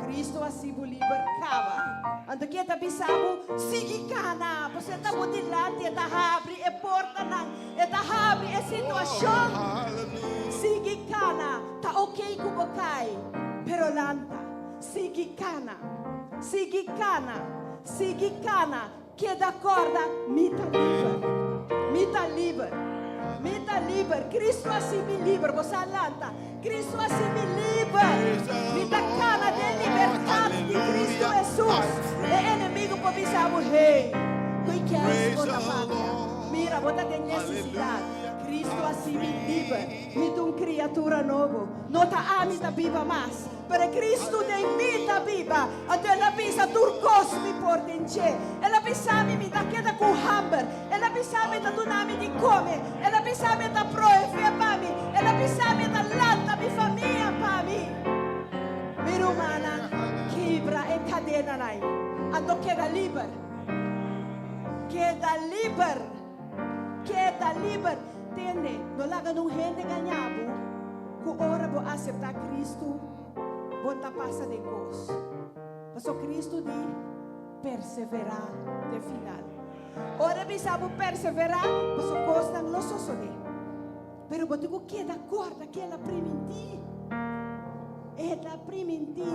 Cristo a hasi bo liber kaba. Anto ke ta bisa bo? Sigui kana, pasobra e ta bo dilanti, e ta habri e portanan, e ta habri e situashon. Hallelujah. Sigui kana, ta oké ku bo kai, pero lanta. Sigui kana, sigui kana, sigui kana. Keda kòrda, mi ta liber. Mi ta liber. Mi ta liber. Cristo a hasi mi liber. Bo sa lanta. Cristo a hasi mi liber. Mi ta kana den libertat di Cristo Hesus. E enemigu por bisa bo, Hey, ku kers bo ta papia? Mira, bo ta den nesesidat. Cristo a hasi mi liber. Mi ta un kriatura nobo. No ta ami ta biba mas, pero Cristo den mi ta biba. Anto el a bisa, Tur kos mi por den dje. El a bisa mi, mi ta keda ku hamber. El a bisa mi, e ta duna mi di kome. El a bisa mi, e ta proveé pa mi. El a bisa mi, e ta lanta mi famia pa mi. Mi rumannan, kibra e kadenanan. Anto keda liber. Keda liber. Keda liber. Tende, no laga nun hende gaña bo ku ora bo aseptá Kristu, bo ta pasa den kos. Pasobra Kristu di, Perseverá te final. Ora e bisa bo perseverá, pasobra kosnan lo sosodé. Pero bo tin ku keda kòrda ke el a primintí. E ta primintí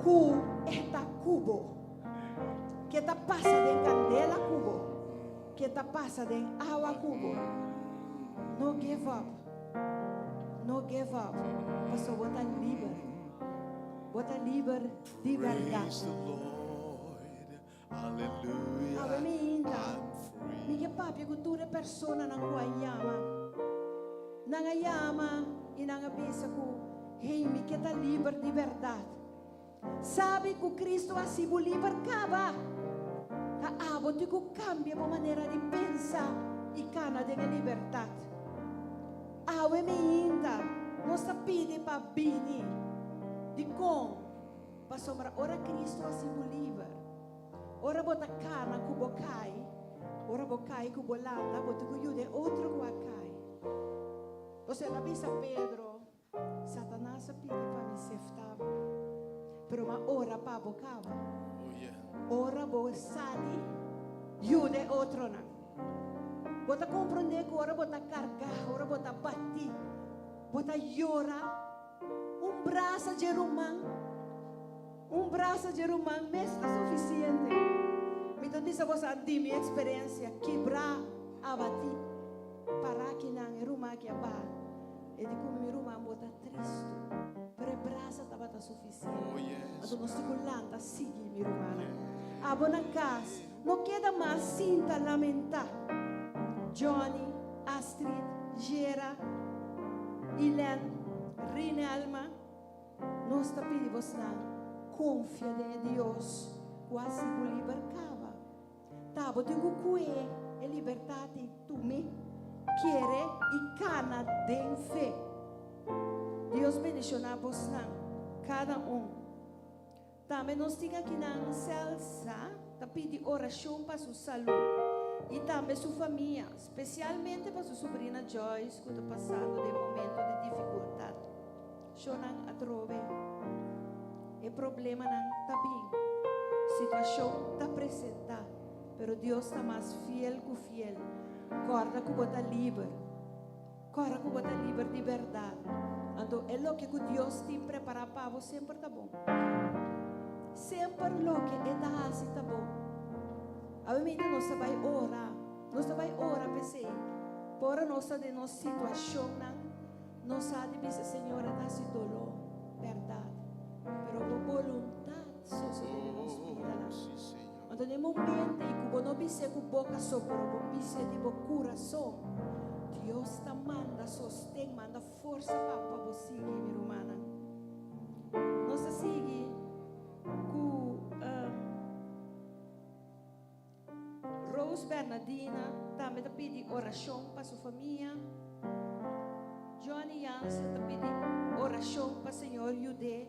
ku e ta ku bo. Ke ta pasa den kandela ku bo. Ke ta pasa den awa ku bo. No give up. No give up. Pasobra bo ta liber. Bo ta liber di bèrdat. Praise the Lord. Hallelujah. Awe mi ainda. I'm Mi free. ke papia ku tur e personanan ku a yama. Nan a yama i nan a bisa ku, Hey, mi ke ta liber di bèrdat. Sabi ku Kristu a hasi bo liber kaba. Ta abo tin ku kambia bo manera di pensa i kana den e libertat. Awe mi ainda nos ta pidi pa bini. Dikon? Pasobra ora Kristu a hasi bo liber, ora bo ta kana ku bo kai, ora bo kai ku bo lanta, bo tin ku yuda e otro ku a kai. Pues el a bisa Pedro, Satanas. Mi a ora pa bo kaba. Oh yeah. Ora bo sali, yuda otronan. Bo ta komprondé ku ora bo ta kargá, ora bo ta batí, bo ta yora, un brasa di ruman, un brasa di ruman mes ta sufisiente. Mi ta bisa bo di mi eksperensia, kibrá, abatí, para akinan, e ruman aki a baha. E di ku mi ruman bo ta tristu, pero e brasa tabata sufisiente. Oh yes. Anto nos tin ku lanta sigui mi ruman. Abo na kas, no keda mas sinta lamentá. Johnny, Astrid, Gera, Ilen, Rinelma, nos ta pidi bosnan, konfia den Dios, ku a hasi bo liber kaba. Ta bo tin ku kue e libertat i tum'é, kere i kana den fe. Dios bendishoná bosnan, kada un. Tambe nos tin akinan Celsa ta pidi orashon pa su salú i tambe su famia, spesialmente pa su subrina Joyce ku ta pasando den momento di difikultat. Shonnan atrobe e problemanan ta bin, situashon ta presentá, pero Dios ta mas fiel ku fiel. Kòrda ku bo ta liber. Kòrda ku bo ta liber di bèrdat. Anto e loke ku Dios tin prepará pa bo semper ta bon. Semper loke e ta hasi ta bon. Awe nos ta bai ora. Nos ta bai ora p'esei. Por nos ta den nos situashonnan, nos sa di bisa Señor ta hasi doló, bèrdat. Pero bo boluntat sosodé den nos bida. Oh, sí, Señor. Anto den momento ku bo no bis'é ku boka so, pero bo bis'é di bo kurason. Dios ta manda sosten, manda forsa pa bo sigui, mi ruman. Nos ta sigui ku Rose Bernardina tambe ta pidi orashon pa su famia. Johnny Jansen ta pidi orashon pa Señor yud'é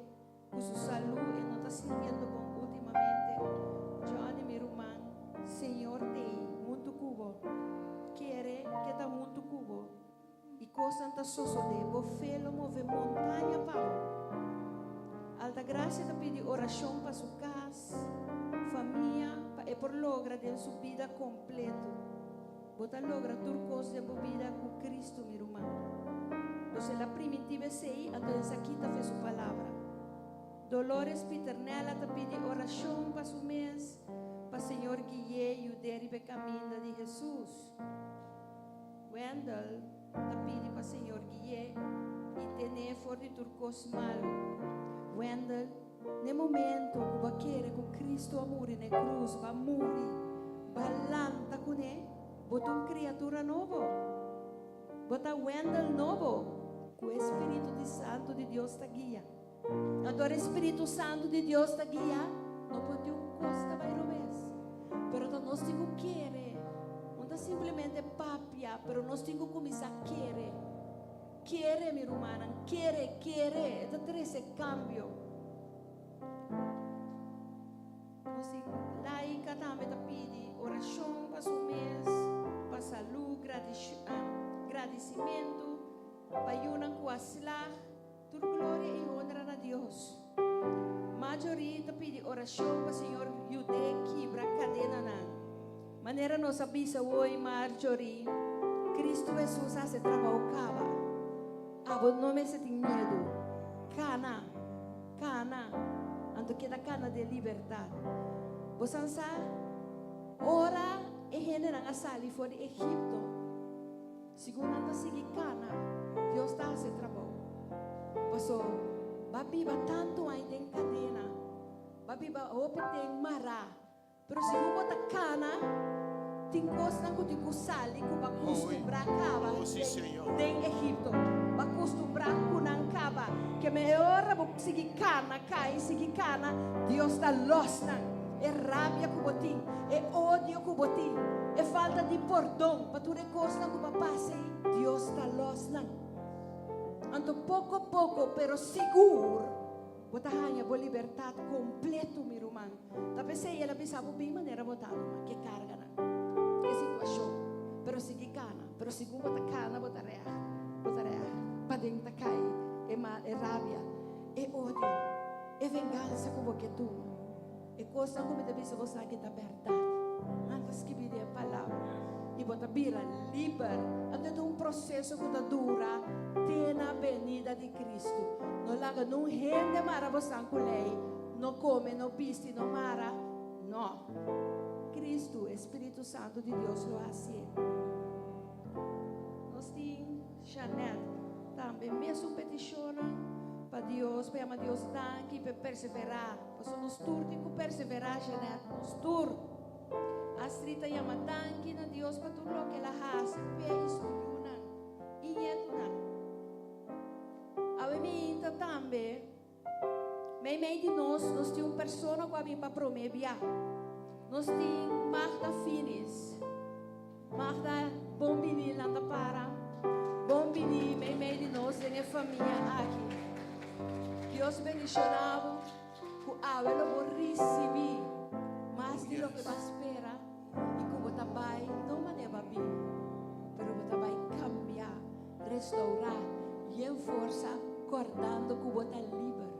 ku su salú e no ta sintiendo bon últimamente. Johnny, mi ruman, Señor t'ei huntu ku bo. Kere ku e ta huntu ku bo. I kosnan ta sosodé. Bo fe lo move montaña pa bo. Alta Gracia ta pidi orashon pa su kas, famia, pa e por logra den su bida kompleto. Bo ta logra tur kos den bo bida ku Kristu, mi ruman. Entonses el a primintí esei, anto esaki ta fe su palabra. Dolores Piternella ta pidi orashon pa su mes, pa Señor gui'é yud'é riba kaminda di Hesus. Wendell ta pidi pa Señor gui'é i ten'é for di tur kos malu. Wendell, na momento ku bo kere ku Kristu a muri na krus, b'a muri, b'a lanta kuné, bo ta un kriatura nobo. Bo ta Wendell nobo, ku e Spiritu di Santu di Dios ta guia. Anto e Spiritu Santu di Dios ta guia, no por tin un kos ta bai robes. Pero ta nos tin ku kere. No ta simplemente papia, pero nos tin ku kuminsá kere. Kere, mi rumannan, kere, kere. Ta trese kambio. Nos tin Laika tambe ta pidi orashon pa su mes, pa salú, gradisimentu, pa yunan ku a slag, tur gloria i honra na Dios. Marjorie ta pidi orashon pa Señor yud'é kibra kadenanan. Manera nos a bisa hoy Marjorie, Kristu Hesus a hasi trabou kaba. Abo no mester tin miedu. Kana, kana, anto keda kana den libertat. Bo sa, ora e hendenan a sali for di Egipto, segun nan ta sigui kana, Dios ta hasi trabou. Paso, b'a biba tantu aña den kadena, b'a biba hopi den mará. Pero segun bo ta kana, tin kosnan ku tin ku sali ku b'a kustumbrá kaba Oh, sí, Señor. den Egipto. B'a kustumbrá ku nan kaba. Ke mehor bo sigui kana, kai, sigui kana, Dios ta los nan. E rabia ku bo tin, e odio ku bo tin, e falta di pordon, pa tur e kosnan ku b'a pasa, Dios ta los nan. Anto poko poko, pero sigur, bo ta haña bo libertat kompleto, mi ruman. Ta p'esei el a bisa bo bin manera bo ta, ma ke karganan, ke situashon, pero sigui kana, pero segun bo ta kana, bo ta reag, bo ta reag, paden ta kai e mal, e rabia, e odio. E vengansa ku bo ke tuma. E kosnan ku mi ta bisa bo sa ki ta bèrdat. Nan ta skibí den e Palabra. I bo ta bira liber. Anto e ta un proseso ku ta dura te na benida di Kristu. No laga nun hende mara bosan ku lei, no kome, no bisti, no mara. No. Kristu, e Spiritu Santu di Dios lo hasié. Nos tin Jeanette tambe mesun petishonnan pa Dios, pa yama Dios danki pa e perseverá. Pasobra nos tur tin ku perseverá, Jeanette, nos tur. Astrid ta yama danki na Dios pa tur loke el a hasi p'e i su yunan i ñetunan. Awe mi inta tambe Meimei di nos, nos tin un persona ku a bin pa promé bia. Nos tin Magda Finis. Magda, bon bini lanta para. Bon bini meimei di nos den e famia aki. Dios bendishoná bo ku awe lo bo risibí mas di loke bo a spera i ku bo ta bai no manera bo a bin, pero bo ta bai kambiá. Restaurá yen forsa kòrdando ku bo ta liber,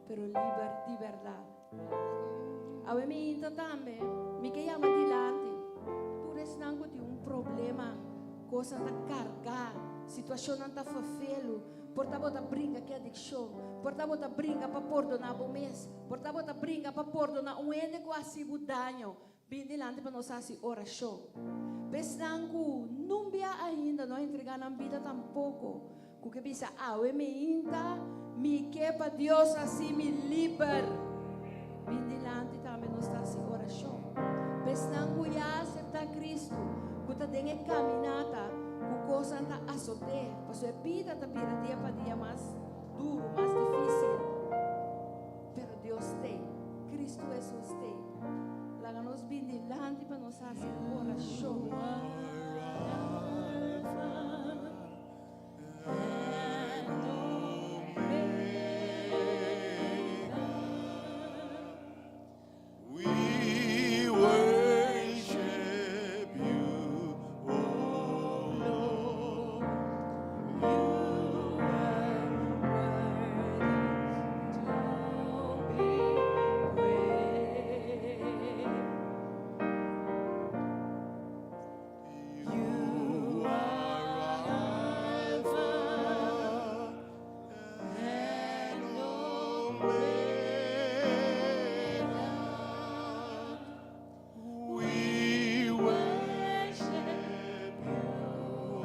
pero liber di bèrdat. Awe mi inta tambe, mi ke yama dilanti tur esnan ku tin un problema, kosnan ta kargá, situashonnan ta ferfelu, por ta bo ta bringa ku adikshon, por ta bo ta bringa pa pordoná bo mes, por ta bo ta bringa pa pordoná un hende ku a hasi bo daño, Bin dilanti pa nos hasi orashon. Pa esnan ku nun bia ainda no a entregá nan bida tampoko, ku ke bisa, Awe meinta mi ke pa Dios hasi mi liber. Bin dilanti tambe nos ta hasi orashon. Pa esnan ku ya a aseptá Kristu, ku ta den e kaminata, ku kosnan ta asot'é, pasobra e bida ta bira dia pa dia mas duru, mas difísil. Pero Dios t'ei, Kristu Hesus t'ei. Laga nos bin dilanti pa nos hasi orashon. We worship you, O Lord. You are worthy to be praised. You are Alpha and Omega. We worship you, O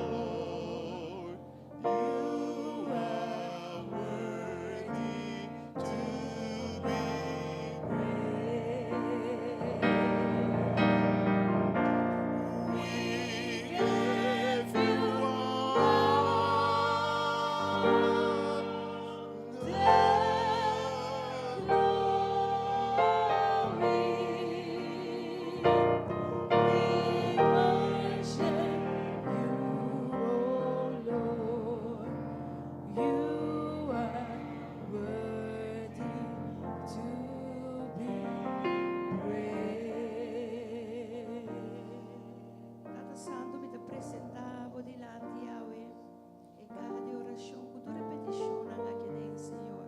Lord. You are worthy to be praised. We give you all the Glory. We worship you, O Lord. You are worthy to be praised. Tata Santu, mi ta presentá bo dilanti awe e kaha di orashon ku tur e petishonnan aki den, Señor.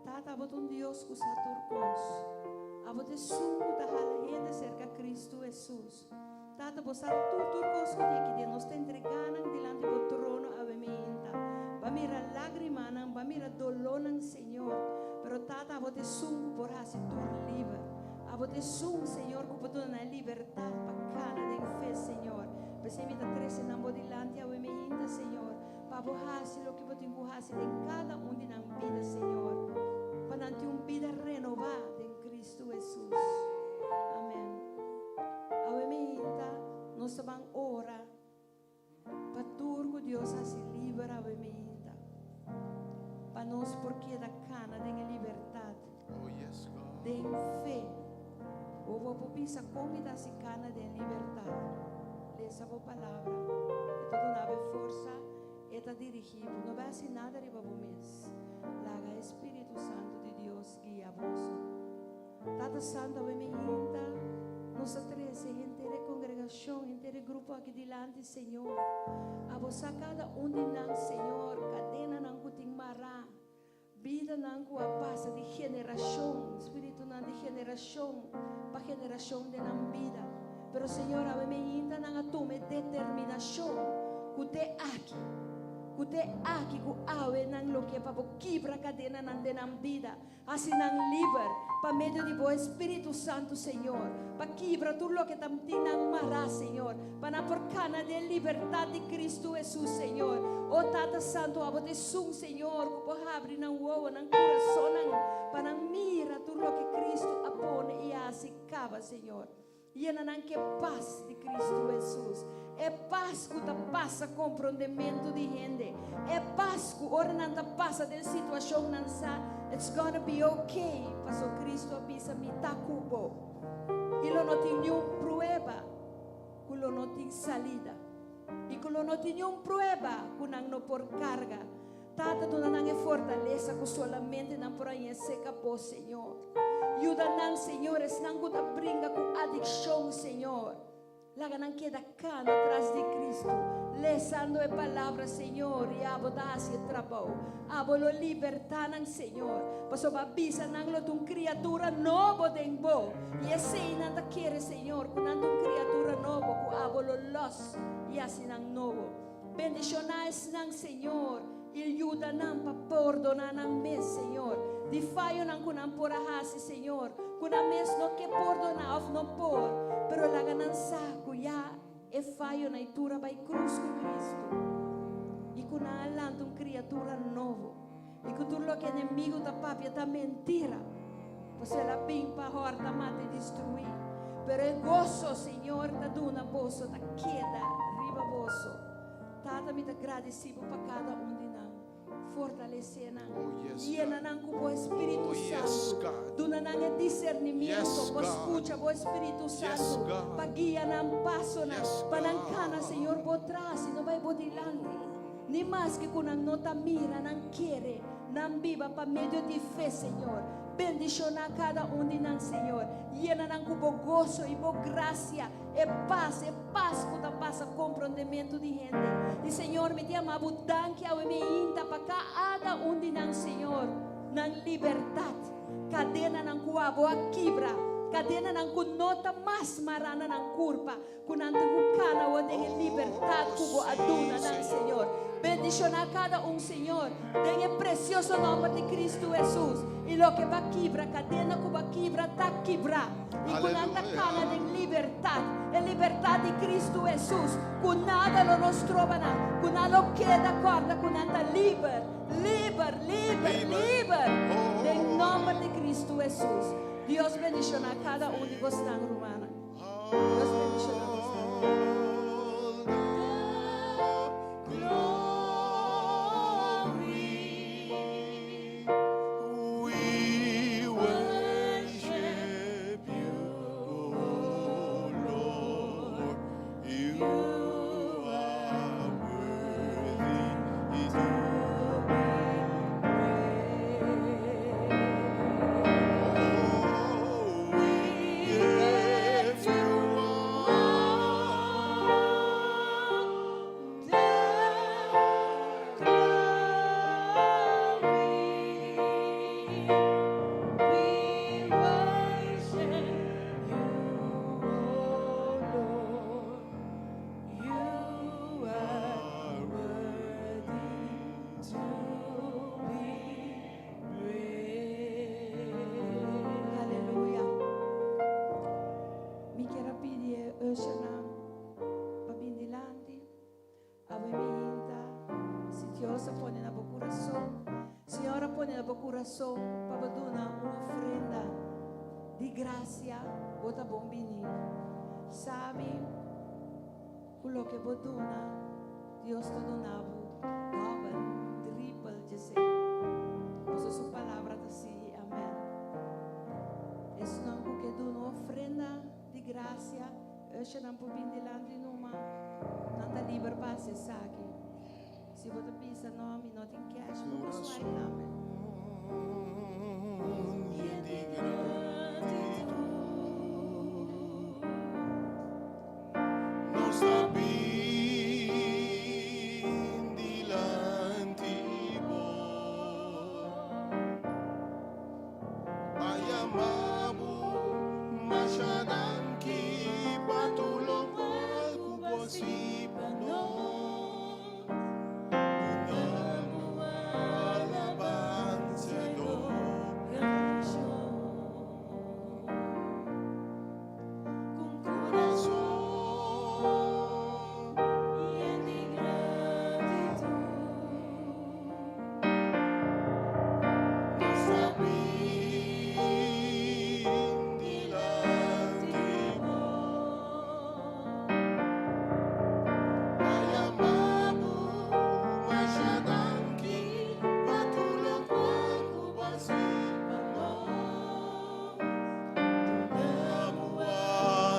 Tata, abo ta un Dios ku sa tur kos. Abo ta esun ku ta hala hende serka Kristu Hesus. Tata, bo sa tur tur kos ku tin aki den. Nos ta entregá nan dilanti bo trono awe meinta. Bo a mira lágrimanan, bo a mira dolónan, Señor. Pero Tata, abo ta esun ku por hasi tur liber. Abo ta esun, Señor, ku por duna nan e libertat pa kana den fe, Señor. P'esei mi ta trese nan bo dilanti awe meinta, Señor, pa bo hasi loke bo tin ku hasi den kada un di nan bida, Señor, pa nan tin un bida renobá den Kristu Hesus. Amèn. Awe meinta nos ta ban ora pa tur ku Dios hasi liber awe meinta, pa nos por keda kana den e libertat. Oh, yes, God. Den fe. Bo bo por bisa kon mi ta hasi kana den libertat. Lesa bo palabra. E ta duna bo e forsa, e ta dirigí bo. No bai hasi nada riba bo mes. Laga e Spiritu Santu di Dios guia boso. Tata Santu, awe mi hinta nos ta trese henter e kongregashon, henter e grupo aki dilanti, Señor. Abo sa kada un di nan, Señor, kadenanan ku tin mará. Bidanan ku a pasa di generashon, spiritunan di generashon pa generashon den nan bida. Pero Señor, awe meinta nan a tuma e determinashon ku te aki, ku te aki ku awe nan lo ke pa bo kibra kadenanan den nan bida. Hasi nan liber pa medio di bo Espíritu Santu, Señor, pa kibra tur loke ta tin nan mará, Señor, pa nan por kana den libertat di Kristu Hesus, Señor. O Tata Santu, abo ta esun, Señor, ku por habri nan wowo, nan kurasonnan, pa nan mira tur loke Kristu a pone i a hasi kaba, Señor. Yena nan ku e pas di Kristu Hesus, e pas ku ta pasa komprondementu di hende, e pas ku ora nan ta pasa den situashon nan sa it's gonna be okay, paso Kristu a bisa mi ta ku bo. I lo no tin niun prueba ku lo no tin salida, i ku lo no tin niun prueba ku nan no por karga. Tata, duna nan e fortalesa ku solamente nan por haña seka Bo, Señor. Yuda nan, Señor, esnan ku ta bringa ku adikshon, Señor. Laga nan keda kana tras di Kristu, lesando e Palabra, Señor, i Abo ta hasi e trabou. Abo lo libertá nan, Señor, pasobra a bisa nan lo ta un kriatura nobo den Bo. I esei nan ta kere, Señor, ku nan ta un kriatura nobo, ku Abo lo lòs i hasi nan nobo. Bendishoná esnan, Señor, i yuda nan pa pordoná nan mes, Señor, di fayonan ku nan por a hasi, Señor, ku nan mes no ke pordoná òf no por, pero laga nan sa ku ya e fayonan i tur a bai krus ku Kristu i ku nan a lanta un kriatura nobo i ku tur loke enemigu ta papia ta mentira, pasobra el a bin pa hòrta, mata i destruí. Pero e goso, Señor, ta duna boso ta keda riba boso. Tata, mi ta gradisí bo pa kada un di nan. Fortalesé nan. Oh, yes, Yena God. nan ku bo Espíritu Oh, yes, Santu. God. Duna nan e disernimiento Yes, pa God. skucha bo Espíritu Yes, Santu, God. pa guia nan pasonan, Yes, pa nan God. kana, Señor, bo tras i no bai bo dilanti. Ni maske ku nan no ta mira, nan kere, nan biba pa medio di fe, Señor. Bendishoná kada un di nan, Señor. Yena nan ku bo goso i bo grasia, e pas, e pas ku ta pasa komprondementu di hende. I, Señor, mi ta yama bo danki awe meinta pa kada un di nan, Señor, nan libertat. Kadenanan ku abo a kibra, kadenanan ku no ta mas mará na nan kurpa, Ku nan ta ku kana awor den e libertat ku Bo a duna nan, Señor. Bendishoná kada un, Señor, den e presioso nòmber di Kristu Hesus. I loke Bo a kibra, kadena ku Bo a kibra ta kibrá. I ku nan ta kana den libertat, e libertat di Kristu Hesus, ku nada lo no stroba nan, ku nan lo keda kòrda ku nan ta liber, liber, liber, liber, den nòmber di Kristu Hesus. Dios bendishoná kada un di bosnan, rumannan. Dios bendiciona boso. We worship you, O Lord. You are worthy to be Oh, we give you all the glory. We worship you, O Lord. You are worthy to be praised. Aleluya. Mi kier a pidi e ushernan pa bin dilanti. Awe mainta, si Dios a pone na bo kurason, Señor a pone na bo kurason pa bo duna un ofrenda di grasia, bo ta bon bini. Sabi ku loke bo duna, Dios ta duna bo dòbel, tripel djesei. Pasobra su palabra ta sí i amèn. Esnan ku ke duna un ofrenda di grasia, ushernan por bin dilanti numa, nan ta liber pa hasi esaki. Si bo ta bisa, No, mi no tin cash, bo por swipe tambe. Yen di gratitud nos ta bin dilanti bo. yama bo masha danki pa tur lokual ku bo a hasi pa nos. Duna bo alabansa i adorashon. Kurason. Nos ta bin dilanti bo. Pa yama bo masha danki pa tur lokual ku bo a hasi pa nos. Duna bo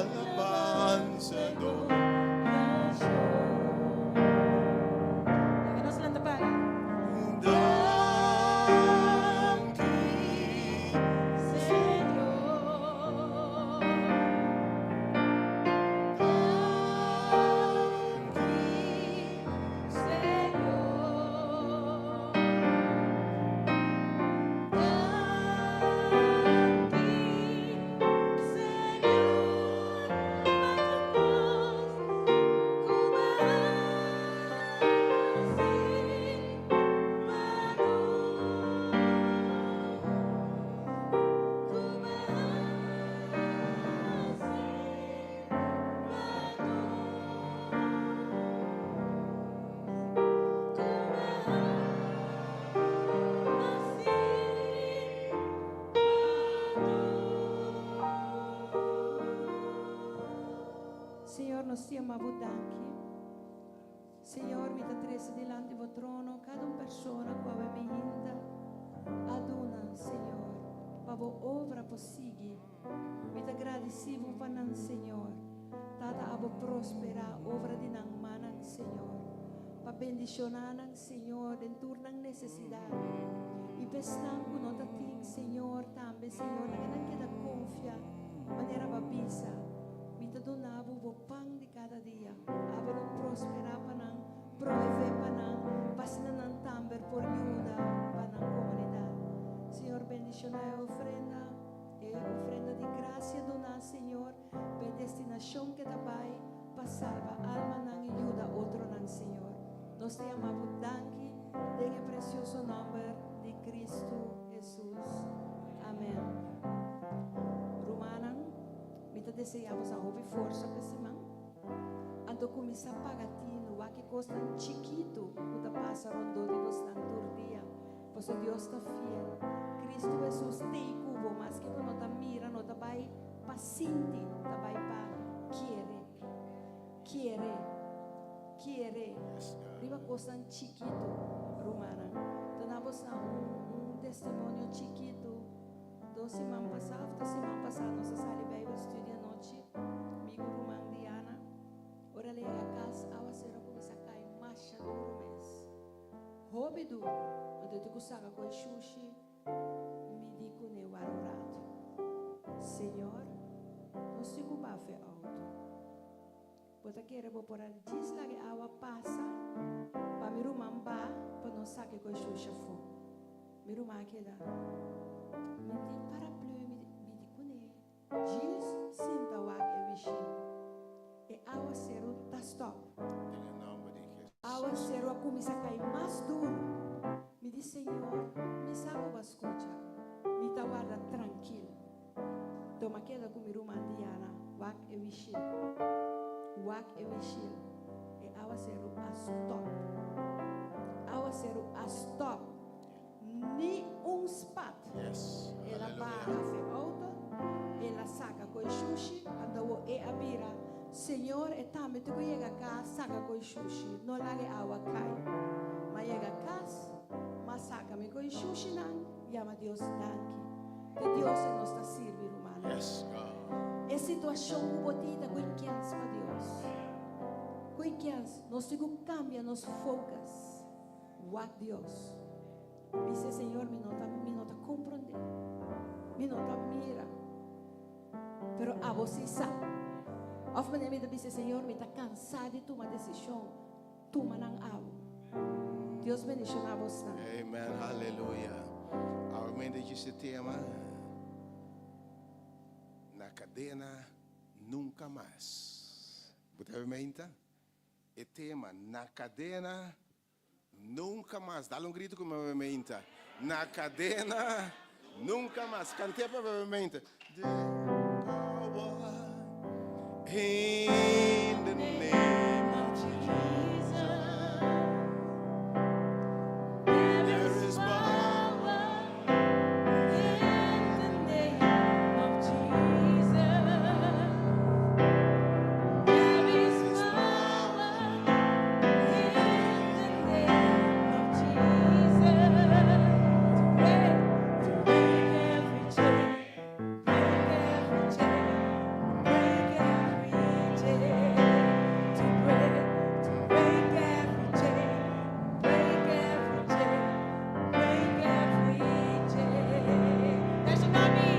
alabansa i adorashon. Laga nos lanta para. Danki, Señor. Danki, Señor. Danki, Señor, pa tur kos ku bo a hasi pa nos. Ku bo a hasi pa nos. Ku bo a hasi pa nos. Señor, nos ta yama bo danki. Señor, mi ta trese dilanti bo trono kada un persona ku awe mainta a duna, Señor, pa bo obra por sigui. Mi ta gradisí bo pa nan, Señor. Tata, abo prosperá obra di nan mannan, Señor. Pa bendishoná nan, Señor, den tur nan nesesidat. I pa esnan ku no ta tin, Señor, tambe, Señor, laga nan keda konfia manera bo a bisa. Mi ta duna bo bo pan di kada dia. Abo lo prosperá pa nan, provee pa nan, pa asina nan tambe por yuda pa nan komunidat. Señor, bendishoná e ofrenda, e ofrenda di grasia duná, Señor, pa e destinashon ke ta bai pa salba almanan i yuda otronan, Señor. Nos ta yama bo danki den e presioso nòmber di Kristu Hesus. Amèn. Rumannan, mi ta deseá boso hopi forsa pa e siman. Anto kuminsá paga tinu wak e kosnan chikitu ku ta pasa rondó di bosnan tur dia. Pasobra Dios ta fiel. Kristu Hesus t'ei ku bo, maske bo no ta mira, no ta bai pa sinti, ta bai pa kere. Kere. Kere. Riba kosnan chikitu, rumannan. Ta na bosnan un un testimonio chikitu. Dos siman pasá òf tres siman pasá nos a sali Bijbel study anochi, mi ku ruman Diana. Ora el a yega kas, awaseru a kuminsá kai masha duru mes. Hopi duru. Anto e tin ku saka ku e shushi, mi di kuné wara un ratu, Señor, nos tin ku bafa e outo. Bo ta kere bo por a djis laga e awa pasa pa mi ruman ba pa nos saka e ku e shushi afó. Mi ruman a keda, Mi tin paraplu, mi mi di kuné djis sinta wak e wishin. E awaseru ta stòp. Den e nòmber di Hesus. Awaseru a kuminsá kai mas duru. Mi di, Señor, mi sa ku bo a skucha. Mi ta warda trankil. Toma keda ku mi ruman Diana, wak e wishil. Wak e wishil. E awaseru a stòp. Awaseru a stòp. Ni un spat. Yes. El a Aleluya. baha fe outo, el a saka ku e shushi, anto wo e a bira, Señor, e tambe tin ku yega kas saka ku e shushi, no laga e awa kai. M'a yega kas, m'a saka mi ku e shushinan, yama Dios danki. Te Dios e nos ta sirbi, rumannan. Yes, God. E situashon ku bo tin ta ku kens pa Dios. Ku kens, nos tin ku kambia nos focus. Wak Dios. Bisa Señor, mi no ta, mi no ta komprondé. Mi no ta mira. Pero abo sí sa. Òf manera mi ta bisa Señor, mi ta kansá di tuma desishon. Tuma nan abo. Dios bendishoná bosnan. Amen, hallelujah. Awe mente djis e tema. kadena nunka mas. Bo ta mente? E tema, na kadena nunka mas. Dal un gritu ku mi mente. Na kadena nunka mas. Kant'é pa mente. The power in the name of Jesus. There is power in the name of Jesus. There is power in the name of Jesus. To break every chain, break every chain, break every chain. To break every chain, break every chain, break every chain. There's an army,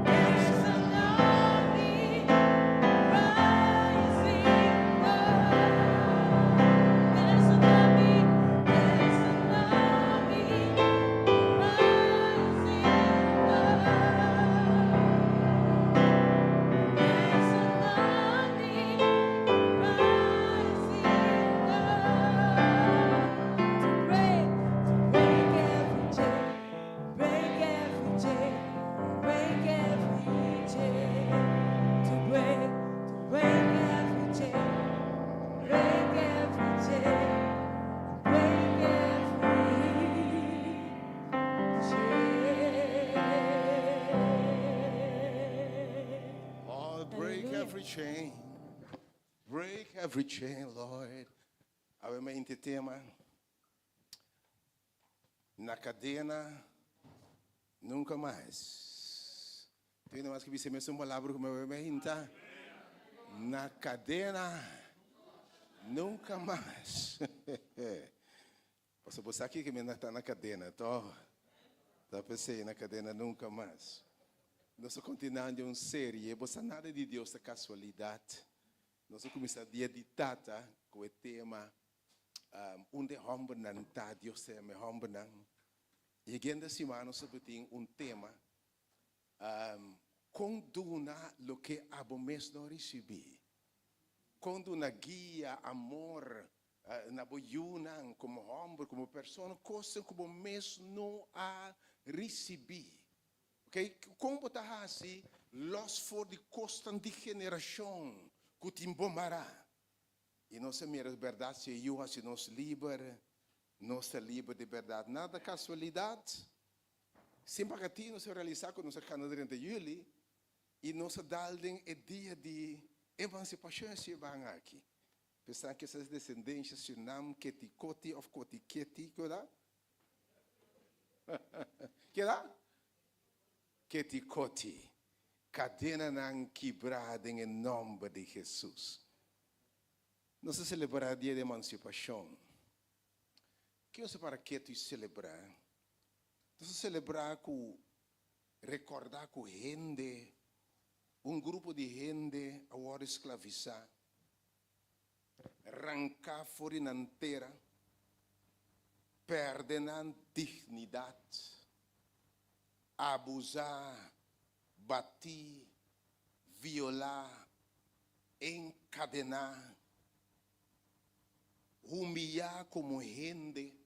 there's an army rising up. There's an army, there's an army rising up. There's an army rising up to break every chain, break every chain, break every chain. To break every chain, break every chain, break every chain. Oh, break Hallelujah. every chain. Break every chain, Lord. Awe mainta tema. Na kadena, nunka mas. Tin mas ku bisa mesun palabra ku mi mainta. Na kadena, nunka mas. Paso bo aki ku mi ta na kadena, anto, ta pensando na kadena nunka mas. Nos ta kontinuando un serie, bo nada di Dios ta kasualidat. Nos a kuminsá dia di tata ku e tema unda hòmbernan ta, Dios ta yama hòmbernan. I ayera siman nos tin un tema kon duna loke abo mes no a risibí. Kon duna guia, amor, na bo yunan, komo hòmber, komo persona, kos ku bo mes no a risibí. Ok? Kon bo ta hasi, los for di kosnan di generashon, ku tin bo mará. I nos mira berdat, si Yu hasi nos liber, nos ta liber di berdat. Nada kasualidat. Semper ku nos realisá ku nos a kana durante yüli i nos a dal den e dia di emansipashon si ban aki. Pensa ku e desendensia Surinam, Ketikoti òf Kotiketi, kua da? Kua da? Ketikoti. Kadenanan kibrá den nòmber di Hesus. Nos ta selebrá dia di emansipashon. Ku nos para ketu i selebrá? Nos ta selebrá ku rekordá ku hende, un grupo di hende a wòrdu sklavisá, ranká for di nan tera, pèrdè nan dignidat, abusá, bati, violá, enkadená, humiliá komo hende,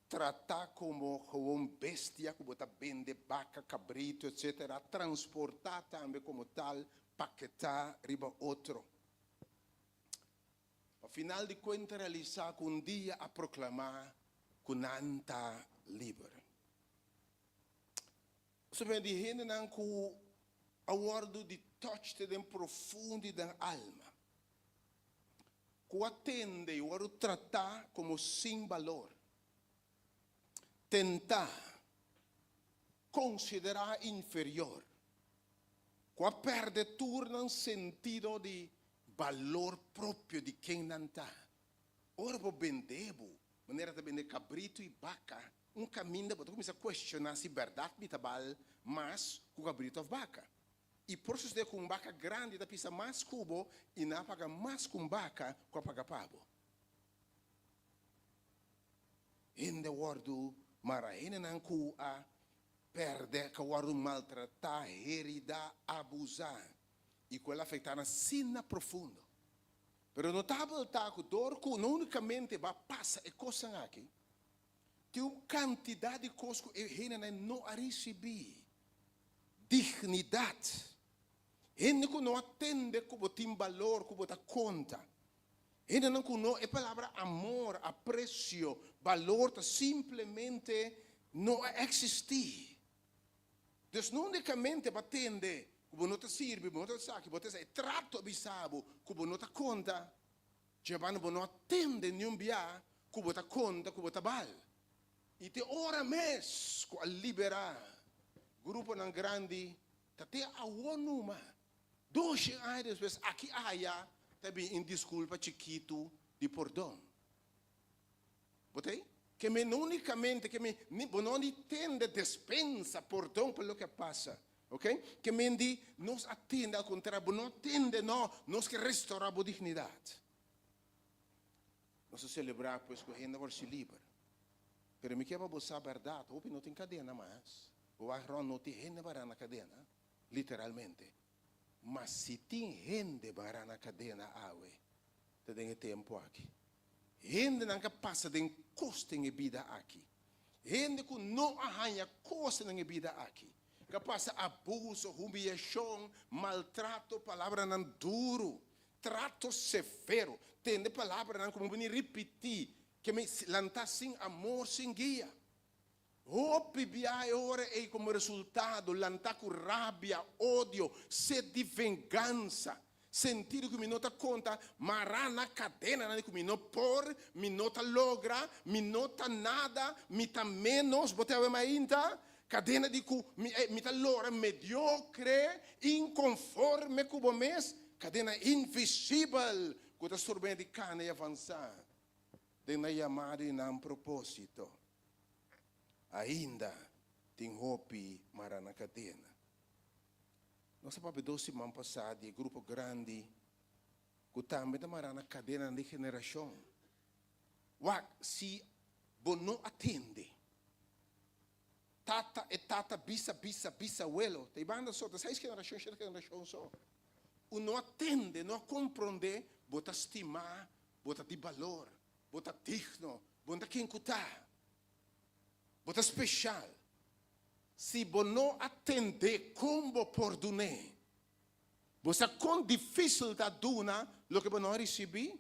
tratá komo un bestia ku ta bende baka, kabritu, etc., transportá tambe komo tal, paketá riba otro. Al final di kuenta realisá ku un dia a proklamá ku nan ta liber. Sobre di hendenan ku a wòrdu di touch den profundo den alma. Ku a tende i wòrdu tratá komo sin balor. Tentá, konsiderá inferior. Ku a pèrdè tur nan sentido di balor propio di ken nan ta. Ora bo bende bo, manera ta bende kabritu i baka, un kaminda bo kuminsá kuestioná si berdat mi ta bal mas ku kabritu òf baka. I por sosodé ku un baka grandi ta pisa mas ku bo i nan a paga mas ku un baka ku a paga pa bo. Hende wòrdu mara, hendenan ku a pèrdè, ku a wòrdu maltratá, heridá, abusá i ku el a afektá nan asina profundo. Pero notabel ta ku dor ku no únikamente bo a pasa e kosnan aki, tin un kantidat di kos ku e hendenan no a risibí, dignidat, hende ku no a tende ku bo tin balor, ku bo ta konta, hendenan ku no, e palabra amor, apresio, balor ta simplemente no a eksistí. Dus no únikamente bo a tende ku bo no ta sirbi, bo no ta esaki, bo ta esei, e trato a bisa bo ku bo no ta konta, djebando bo no a tende niun bia ku bo ta konta ku bo ta bal. I te ora mes ku a liberá gruponan grandi ta te awor numa, doshen aña despues, aki aya ta bin un diskulpa chikitu di pordon. Bo ta ei? Ke mi no unikamente ke mi ni bo no di tende despensa, pordon pa loke a pasa. Ok? Ke men di nos a tende al kontrario, bo no a tende no, nos ke restorá bo dignidat. Nos a selebrá pues ku hende a wòrdu liber. Pero mi ke pa bo sa bèrdat, hopi no tin kadena mas. Bo wak rònt no tin hende bará na kadena, literalmente. Ma si tin hende bará na kadena awe, ta den e tempu aki. Hendenan ka pasa den kos den e bida aki. Hende ku no a haña kos den e bida aki. Ka pasa abuso, humiyashon, maltrato, palabranan duru, trato severo. Tende palabranan ku bo bini ripití, ke mi lantá sin amor, sin guia. Hopi bia e ora ei komo resultado lantá ku rabia, odio, sed di vengansa, sentido ku mi no ta konta, mará na kadenanan di ku mi no por, mi no ta logra, mi no ta nada, mi ta ménos, bo ta awe mainta? Kadena di ku mi mi ta lora mediokre, inkonforme ku bo mes, kadena invisibel ku ta strobeña di kana i avansá den nan yamada i nan propósito. Ainda tin hopi mara na kadena. Nos a papia dos siman pasá di e grupo grandi ku tambe ta mará na kadenanan di generashon. Wak, si bo no a tende, tata e tata bisa bisa bisawelo, ta e banda so, ta seis generashon, shete generashon so. U no a tende, no a komprondé, bo ta stimá, bo ta di balor. Bo ta digno. Bo no ta ken ku ta. Bo ta speshal. Si bo no a tendé kon bo por dun'é? Bo sa kon difísil ta duna loke bo no a risibí?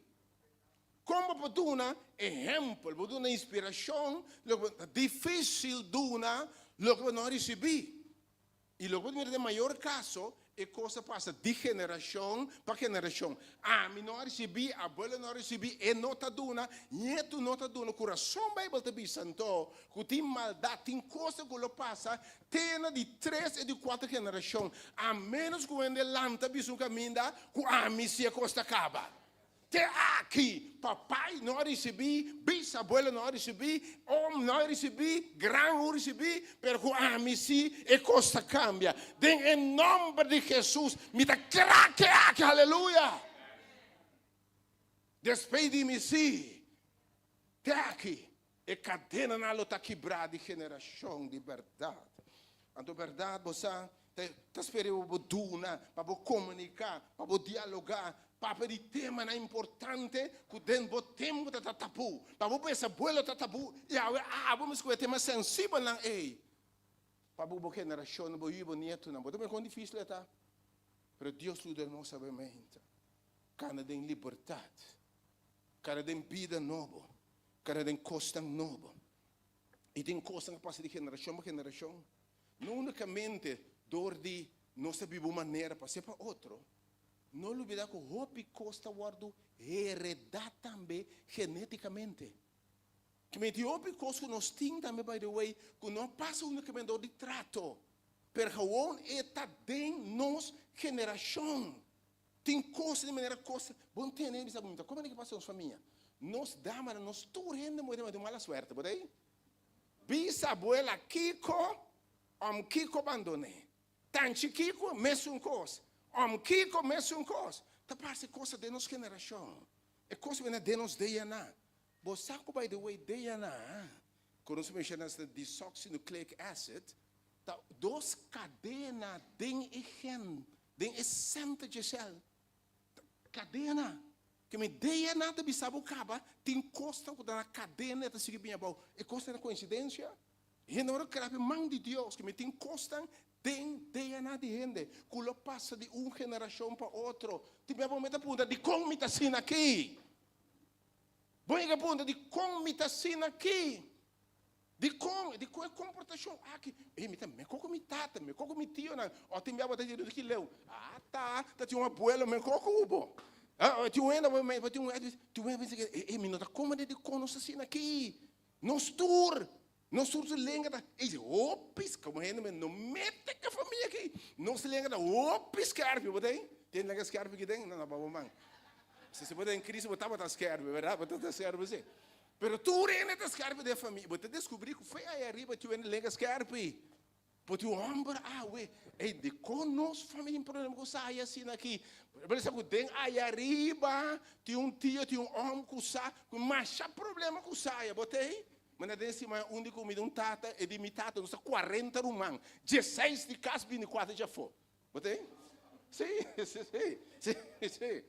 Kon bo por duna ehèmpel, bo duna inspirashon, loke bo ta difísil duna loke bo no a risibí? I loke bo ta mira den mayor kaso, e kos a pasa di generashon pa generashon. Ami no a risibí, abuelo no a risibí, e no ta duna, ñetu no ta duna. Ku rason Beibel ta bisa anto ku tin maldat, tin kosnan ku lo pasa te na di tres i di kuater generashon, a ménos ku hende lanta bisa un kaminda ku ami si e kos ta kaba. Te aki, papai no a risibí, bisabuelo no a risibí, oom no a risibí, granhu risibí, pero ku ami sí e kos ta kambia. Den e nòmber di Hesus mi ta krake aki, aleluya! Despei di mi sí, te aki e kadenanan lo ta kibrá di generashon di bèrdat. Anto bèrdat bo sa ta spera pa bo duna, pa bo komuniká, pa bo dialogá, papia di temanan importante ku den bo tempu ta ta tabú. Pa bo bisabuelo ta tabú i awe abo mi skohe tema sensibelnan ei pa bo bo generashonnan, bo yu i bo nietunan. Bo ta mira kon difísil e ta? Pero Dios yuda nos sabiamente kana den libertat, kana den bida nobo, kana den kosnan nobo. I tin kosnan ku pasa di generashon pa generashon. No únikamente dor di nos ta biba un manera pa ser pa otro, no lubidá ku hopi kos ta wòrdu heredá tambe genétikamente. Kimen tin hopi kos ku nos tin tambe by the way ku no a pasa únikamente dor di trato, pero gewoon e ta den nos generashon. Tin kos di manera kos bo no tende bisa bo mita komo ke pasa nos famia. Nos damanan nos tur hende moe ta mala suerte bo ta ei? Bisabuela kiko om kiko bandone. Tanchi kiko mesun kos om kiko mesun kos. Ta parse kos ta den nos generashon. E kos bini den nos DNA. Bo sa ku by the way DNA ku nos a menshona ta desoxynucleic acid. Ta dos kadena den e gen, den e sènter dje sèl. Kadena. Ke mi DNA ta bisa bo kaba, tin kosnan ku ta na kadena e ta sigui bini abou. E kosnan ta koinsidensia? Hende ora krapi man di Dios, ke mi tin kosnan den DNA di hende ku lo pasa di un generashon pa otro. Tin bia bo mi ta puntra, dikon mi ta asina aki? Bo yega puntra, dikon mi ta asina aki? Dikon? Dikon e komportashon aki? Ey, mi ta mekó ku mi tata, mekó ku mi tionan. O tin bia bo ta di ki leu? Ah, ta, ta tin un abuelo mekó ku bo. Ah, tin un hende, bo tin un hende, tin un hende bisa ke, ey, mi no ta komprende dikon nos ta asina aki. Nos tur, nos tur su lenga ta, ey, hopi, komo hende men no mete ku e famia aki. Nos lenga ta hopi skèrpi, bo ta ey? Tin lenga skèrpi aki den? No, no, bo man. Si bo ta den Cristo bo tabata skèrpi, bèrdat? Bo tabata skèrpi si. Pero tur hende ta skerpi den famia. Bo ta deskubrí ku fe ei ariba tin hende lenga skerpi. Bo tin un hòmber awe. Ey, dikon nos famia tin problema ku sai asina aki? Bo sa ku den ei ariba tin un tio, tin un hòmber ku sa ku masha problema ku saya. Bo ta ei? Manda den siman un di ku mi un tata, e di mi tata nos ta kuarenta ruman, dieseis di kas bini kuater djafó. Bo ta ei? Sí, sí, sí, sí, sí.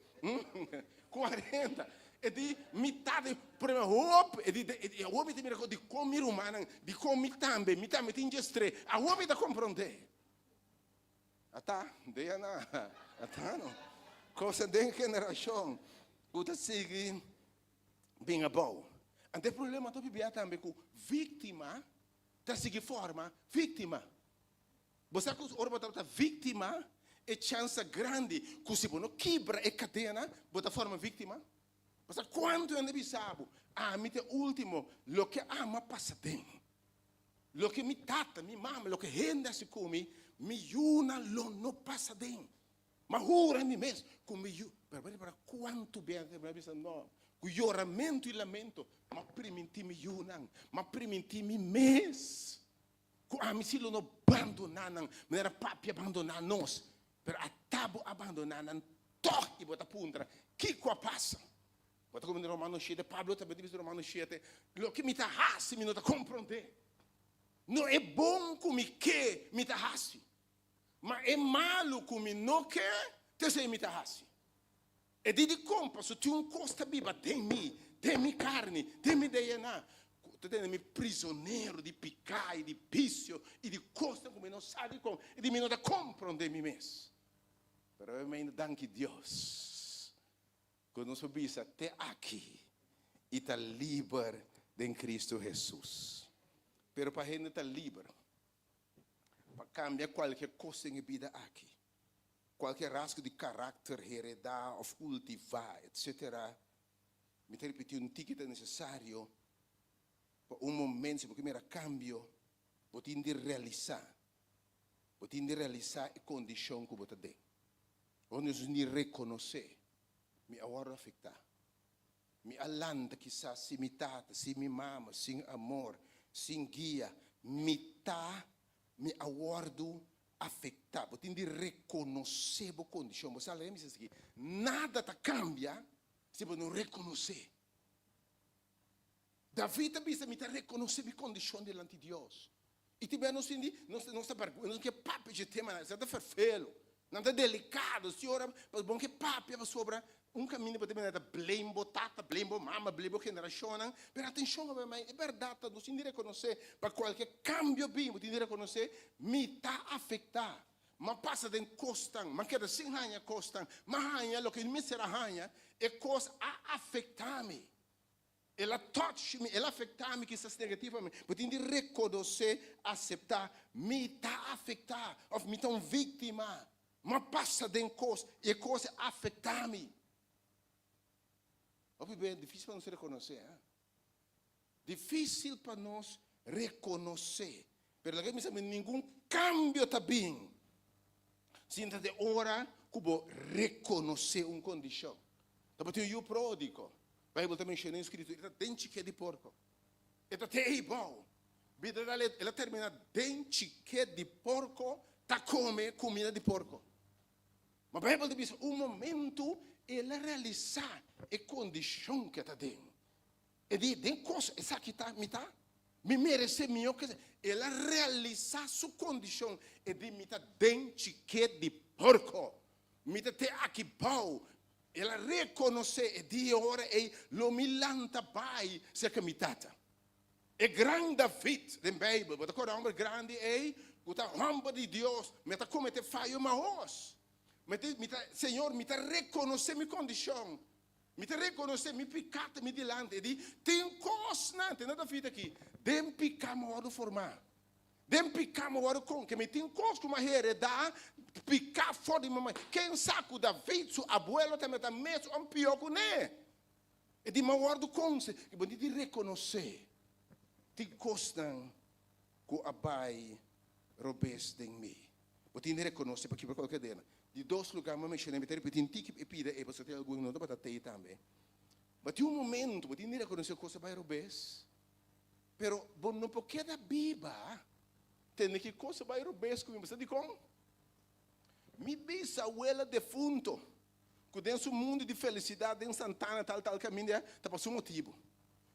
40. E di mitad di prome hopi. E di, e awor mi ta mira di kon mi rumannan, di kon mi tambe, mi tambe tin djestre. Awor mi ta komprondé. Ata, DNA, ata no. Cosa den generashon ku ta sigui bin abou. Anto e problema ta bibia tambe ku víktima ta sigui forma víktima. Bo sa ku ora bo tabata víktima, e chèns ta grandi ku si bo no kibra e kadena, bo ta forma víktima. Bo sa kuantu hende bisa bo, Ami ta e último, loke ami a pasa den, loke mi tata, mi mama, loke hende hasi ku mi, mi yunan lo no pasa den. M'a hura mi mes ku mi yu. Pero bo ripara kuantu biaha mi a bisa no, ku yoramentu i lamento, m'a primintí mi yunan, m'a primintí mi mes. Ku ami si lo no bandoná nan, manera papi a bandoná nos, pero ata bo a bandoná nan tòg i bo ta puntra, Kiko a pasa? Bo ta komo den Romano shete, Pablo tambe ta bisa den Romano shete, Loke mi ta hasi mi no ta komprondé. No e bon ku mi ke mi ta hasi, ma e malu ku mi no ke, ta esei mi ta hasi. E di di kon, pasobra tin un kos ta biba den mi, den mi karni, den mi DNA, ku ta tene mi prizonero di piká i di bisio i di kosnan ku mi no sa dikon i di mi no ta komprondé mi mes. Pero awe mainda danki Dios ku nos por bisa te aki i ta liber den Kristu Hesus. Pero pa hende ta liber pa kambia kualke kos den e bida aki, Kualke rasgo di karakter heredá òf kultivá, etsetera. Mi ta ripití un tiki ta nesesario pa un momento si bo ke mira kambio, bo tin di realisá, bo tin di realisá e kondishon ku bo ta den. Bo tin di rekonosé, mi a wòrdu afektá. Mi a lanta kisas sin mi tata, sin mi mama, sin amor, sin guia. Mi ta, mi a wòrdu afektá. Bo tin di rekonosé bo kondishon. Bo sa lei mi sa sigui, nada ta kambia si bo no rekonosé. David ta bisa, mi ta rekonosé mi kondishon dilanti Dios. I tin bia nos tin di, nos nos ta bèrgwensa, nos no ke papia dje temanan, esei ta ferfelu, nan ta delikado, si ora bo no ke papia pasobra un kaminda bo ta bini ta blame bo tata, blame bo mama, blame bo generashonnan, pero atenshon awe mai, e bèrdat ta nos tin di rekonosé pa kualke kambio bin bo tin di rekonosé mi ta afektá, m'a pasa den kosnan, m'a keda sin haña kosnan, m'a haña loke mi mester a haña, e kos a afektá mi. El a touch mi, el a afecta mi kisas negativamente. Bo tin di reconoce, acepta, mi ta afecta of mi ta un victima. M'a pasa den cos y e cos a afecta mi. Hopi bes dificil pa nos reconoce, eh? Dificil pa nos reconoce. Pero laga mi sabi, ningun cambio ta bin sin ta den ora cu bo reconoce un condicion. Tabatin un yu prodigo. Bijbel ta menciona den Scritura, e ta den chiké di porco. E ta te ei bou. Bida dal el a termina den chiké di porco ta come cumida di porco. Ma Bijbel ta bisa un momento el a realisa e condicion cu e ta den. E di, den cos esaki ta mi ta? Mi meresé mihó ku esei. El a realisá su kondishon. E di, Mi ta den chiket di porko. Mi ta te aki bou. El a rekonosé e di, E ora ei lo mi lanta bai serka mi tata. E gran David den Beibel, bo ta kòrda hòmber grandi ei ku ta hòmber di Dios, mi ta kometé fayo mahos. Mi ta, mi ta, Señor, mi ta rekonosé mi kondishon. Mi ta rekonosé mi piká ta mi dilanti. E di, Tin kosnan, tende David aki, den piká mi a wòrdu formá. Den piká mi a wòrdu kon. Ke mi tin kos ku mi a heredá piká for di mi mama. Ken sa ku David su abuelo tambe ta mes un pió kuné? E di, Mi a wòrdu konse. I bo tin di rekonosé tin kosnan ku a bai robes den mi. Bo tin di rekonosé pakico por kualke dena. Di dos lugá mi a menshoná, mi ta ripití un tiki e pida ei pasobra tin algun no tabata tei tambe. Bo tin un momento bo tin di rekonosé kos a bai robes, pero bo no por keda biba tende ki kos a bai robes ku mi. Bo sa dikon? Mi bisawela defunto ku den su mundu di felisidat den Santana tal tal kaminda ta pa su motibu.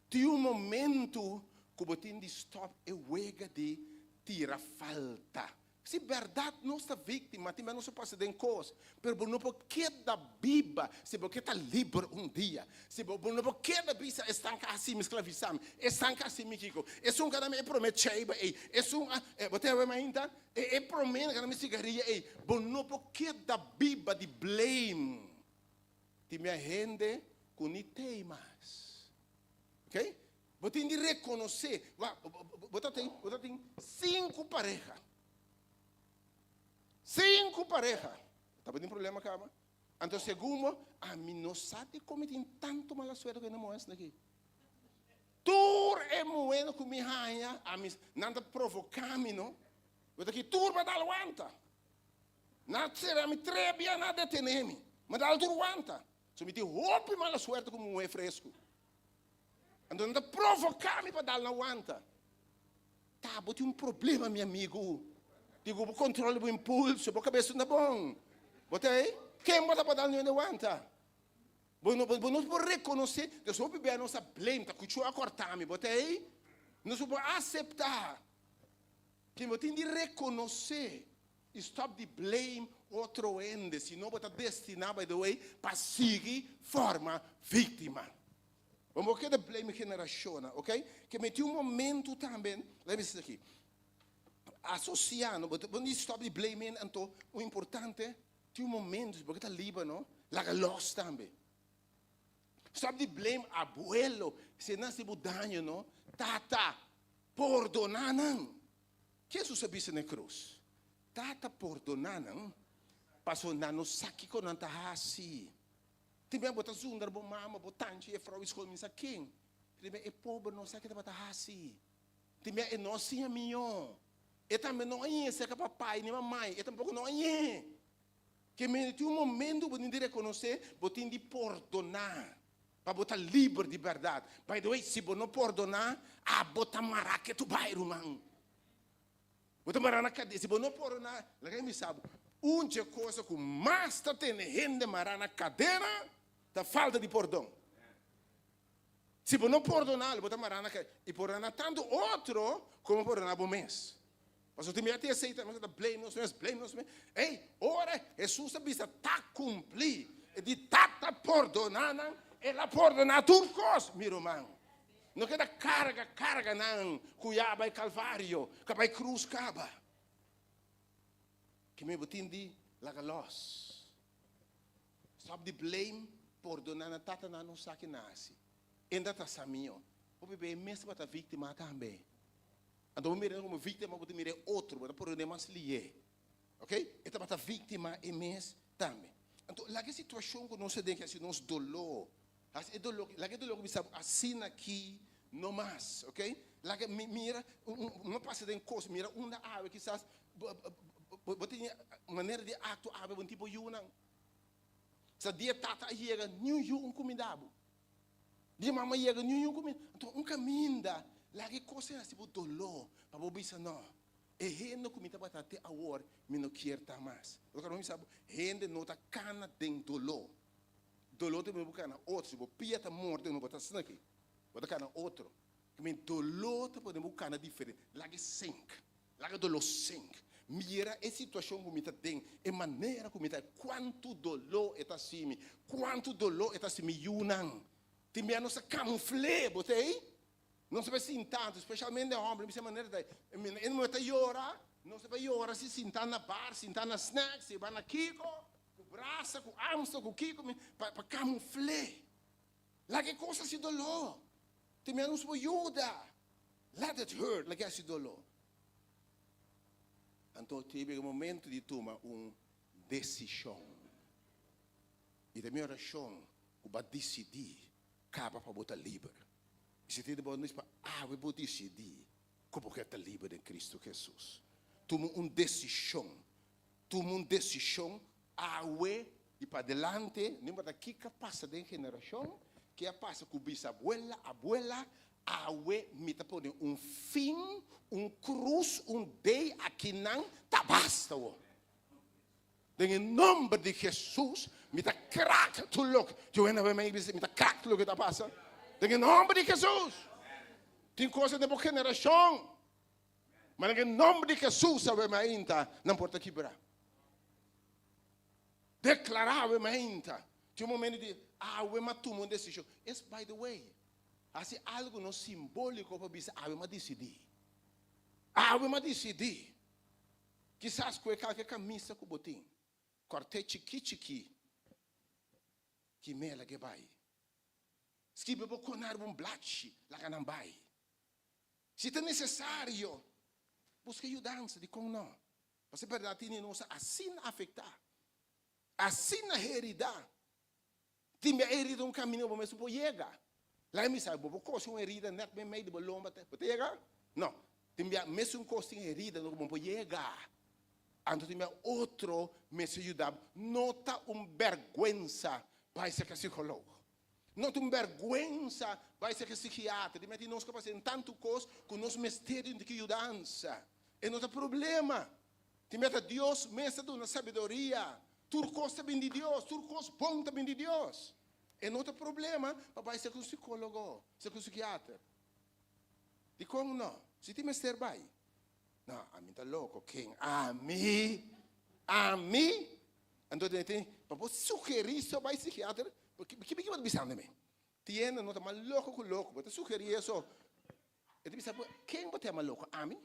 Tin un momento ku bo tin di stòp e wega di tira falta. Si bèrdat nos ta víktima, tin bes nos a pasa den kos, pero bo no por keda biba si bo ke ta liber un dia. Si bo no por keda bisa esnan ka hasi mi sklavisá mi, esnan ka hasi mi kiko, esun ka dami e promé cheiba ei, esun a, bo ta yawe mainta? E e promé ka dami sigaria ei. Bo no por keda biba di blame. Tin bia hende ku ni tei mas. Ok? Bo tin di rekonosé. Wak, bo ta tin, bo ta tin sinku pareha. Sinku pareha. Tabatin problema kaba. Anto segun bo, ami no sa dikon mi tin tantu mala suerte ku e muhé aki. Tur e muhénan ku mi haña, ami, nan ta provoká mi, no. Bo ta ki tur pa dal wanta. Nan a sera mi tres bia, nan a detené mi. Ma dal tur wanta. So mi tin hopi mala suerte ku muhé fresku. Anto nan ta provoká mi pa dal nan wanta. Ta, bo tin un problema, mi amigu. Digo, bo kontrola bo impulso, bo kabes no ta bon. Bo ta ei? Ken bo ta pa dal nan wanta? Bo no, bo no por rekonosé. Entonces hopi bia nos ta blame, ta kuchú a kòrta mi. Bo ta ei? Nos no por aseptá. Ke bo tin di rekonosé i stòp di blame otro hende, sino bo ta destiná, by the way, pa sigui forma víktima. Bo no keda blame generashonnan, ok? Ke meti un momentu tambe, laga mi bisa aki, asosiá no, bo no di stòp di blame hende, anto un importante, tin un momentu, si bo ke ta liber no, laga lòs tambe. Stòp di blame abuelo, si nan hasi bo daño no, tata, Pordoná nan. Jesus a bisa na e krus, Tata pordoná nan, pasobra nan no sa kiko nan ta hasi. Tin bia bo ta zundra bo mama, bo tanchi, e frou di skol, mi sa ken. Tin bia e pober no sa ke tabata hasi. Tin bia e no a siña mihó. E tambe no a yega serka papai ni mamai, e tampoko no a yega. Ke mende tin un momento bo tin di rekonosé, bo tin di pordoná pa bo ta liber di bèrdat. By the way, si bo no pordoná, abo ta mará ketu bai, ruman. Bo ta mará na kadena. Si bo no pordoná, laga mi bisa bo, un dje kosa ku mas ta tene hende mará na kadena ta falta di pordon. Si bo no pordoná, lo bo ta mará na kadena. I pordoná tantu otro komo pordoná bo mes. Pasobra tin mira tin esei tambe ku ta blame nos mes, blame nos mes. Ey, ora Hesus a bisa ta kumplí, e di Tata pordoná nan, el a pordoná tur kos, mi ruman. No keda karga, karga nan ku ya bai Kalvario, ku a bai krus kaba. Kimen bo tin di laga lòs. Stòp di blame, pordoná nan, Tata nan no sa ke nan hasi. Enda ta sa mihó. Hopi bes e mes tabata víktima tambe. Anto bo mira komo víktima bo ta mira e otro, bo ta pordon'é mas lié. Ok? E tabata víktima e mes tambe. Anto laga e situashon ku nos ta den hasi nos doló. Hasi e doló, laga e doló kuminsá asina aki no mas. Ok? Laga mi mira, no pasa den kos, mira unda awe kisas bo bo tin manera di aktua awe bo no tin por yunan. Sa dia tata a yega niun yu un kuminda bo. Di mama yega niun yu kuminda. Anto un kaminda laga e kos ei hasi bo doló pa bo bisa no, e hende ku mi tabata te awor mi no kier ta mas. Loke mi bisa bo, hende no ta kana den doló. Doló ta bo kana otro. Si bo pia ta morde no bo ta asina aki, bo ta kana otro. Ke men doló ta pone bo kana diferente. Laga e sink. Laga doló sink. Mira e situashon ku mi ta den, e manera ku mi ta, kuantu doló e ta hasi mi, kuantu doló e ta hasi mi yunan. Tin bia nos ta kamufl'é, bo ta ei? Nos ta bai sinta, anto spesialmente hòmber, mi bisa manera ta, e muhé ta yora, nos ta bai yora si sinta na bar, sinta na snack, si bai na kiko, ku brasa, ku amstel, ku kiko, pa pa kamufl'é. Laga e kos hasi doló. Tin bia nos por yuda. Let it hurt, laga e hasi doló. Anto tin e momento di tuma un desishon. I ta mi orashon ku bo a disidí kaba pa bo ta liber. I si tin di bo pa awe bo disidí ku bo ke ta liber den Kristu Hesus. Tuma un desishon. Tuma un desishon awe i padelante, no importa kiko a pasa den generashon, ke a pasa ku bisabuela, abuela, awe mi ta pone un fin, un krus, un dei akinan, ta basta awor. Den e nomber di Hesus mi ta krak tur loke, Joe na mi bisa mi ta krak tur loke ta pasa. Den e nomber di Hesus. Tin cosa den bo generashon. Ma den e nomber di Hesus awe mainta nan por ta kibra. Deklará awe mainta. Tin un momento di awe m'a tuma un desishon. Es by the way, hasi algu no simbóliko pa bisa awe m'a disidí. Awe m'a disidí. Kisas ku e kalke kamisa ku bo tin, kòrt'é chikí chikí, ki mela ke bai. Skibi bo kona riba un blachi, laga nan bai. Si ta nesesario, buska yudansa. Dikon no? Pasobra bèrdat tene nos asina afektá, asina heridá. Tin bia herida un kaminda ku bo mes no por yega. Laga mi sa, bo por kose un herida nèt meimei di bo lomba te, bo ta yega? No. Tin bia mesun kos tin herida ku bo no por yega. Anto tin bia otro mester yuda bo. No ta un bèrgwensa bai serka psikòlog. No ta un bèrgwensa bai serka sikiatra. Di meti nos kapasidat den tantu kos ku nos mester di un tiki yudansa. E no ta problema. Tin bia ta Dios mes ta duna sabiduria. Tur kos ta bin di Dios. Tur kos bon ta bin di Dios. E no ta problema pa bai serka un sikólogo, serka un sikiater. Dikon no? Si tin mester bai. No, ami ta loko. Ken? Ami? Ami? Anto den tin, pa bo sugerí so bai sikiater, ki ki bo ta bisando mi? Tienda no ta mas loko ku loko. Bo ta sugerí eso. E ta bisa bo, ken bo ta yama loko? Ami?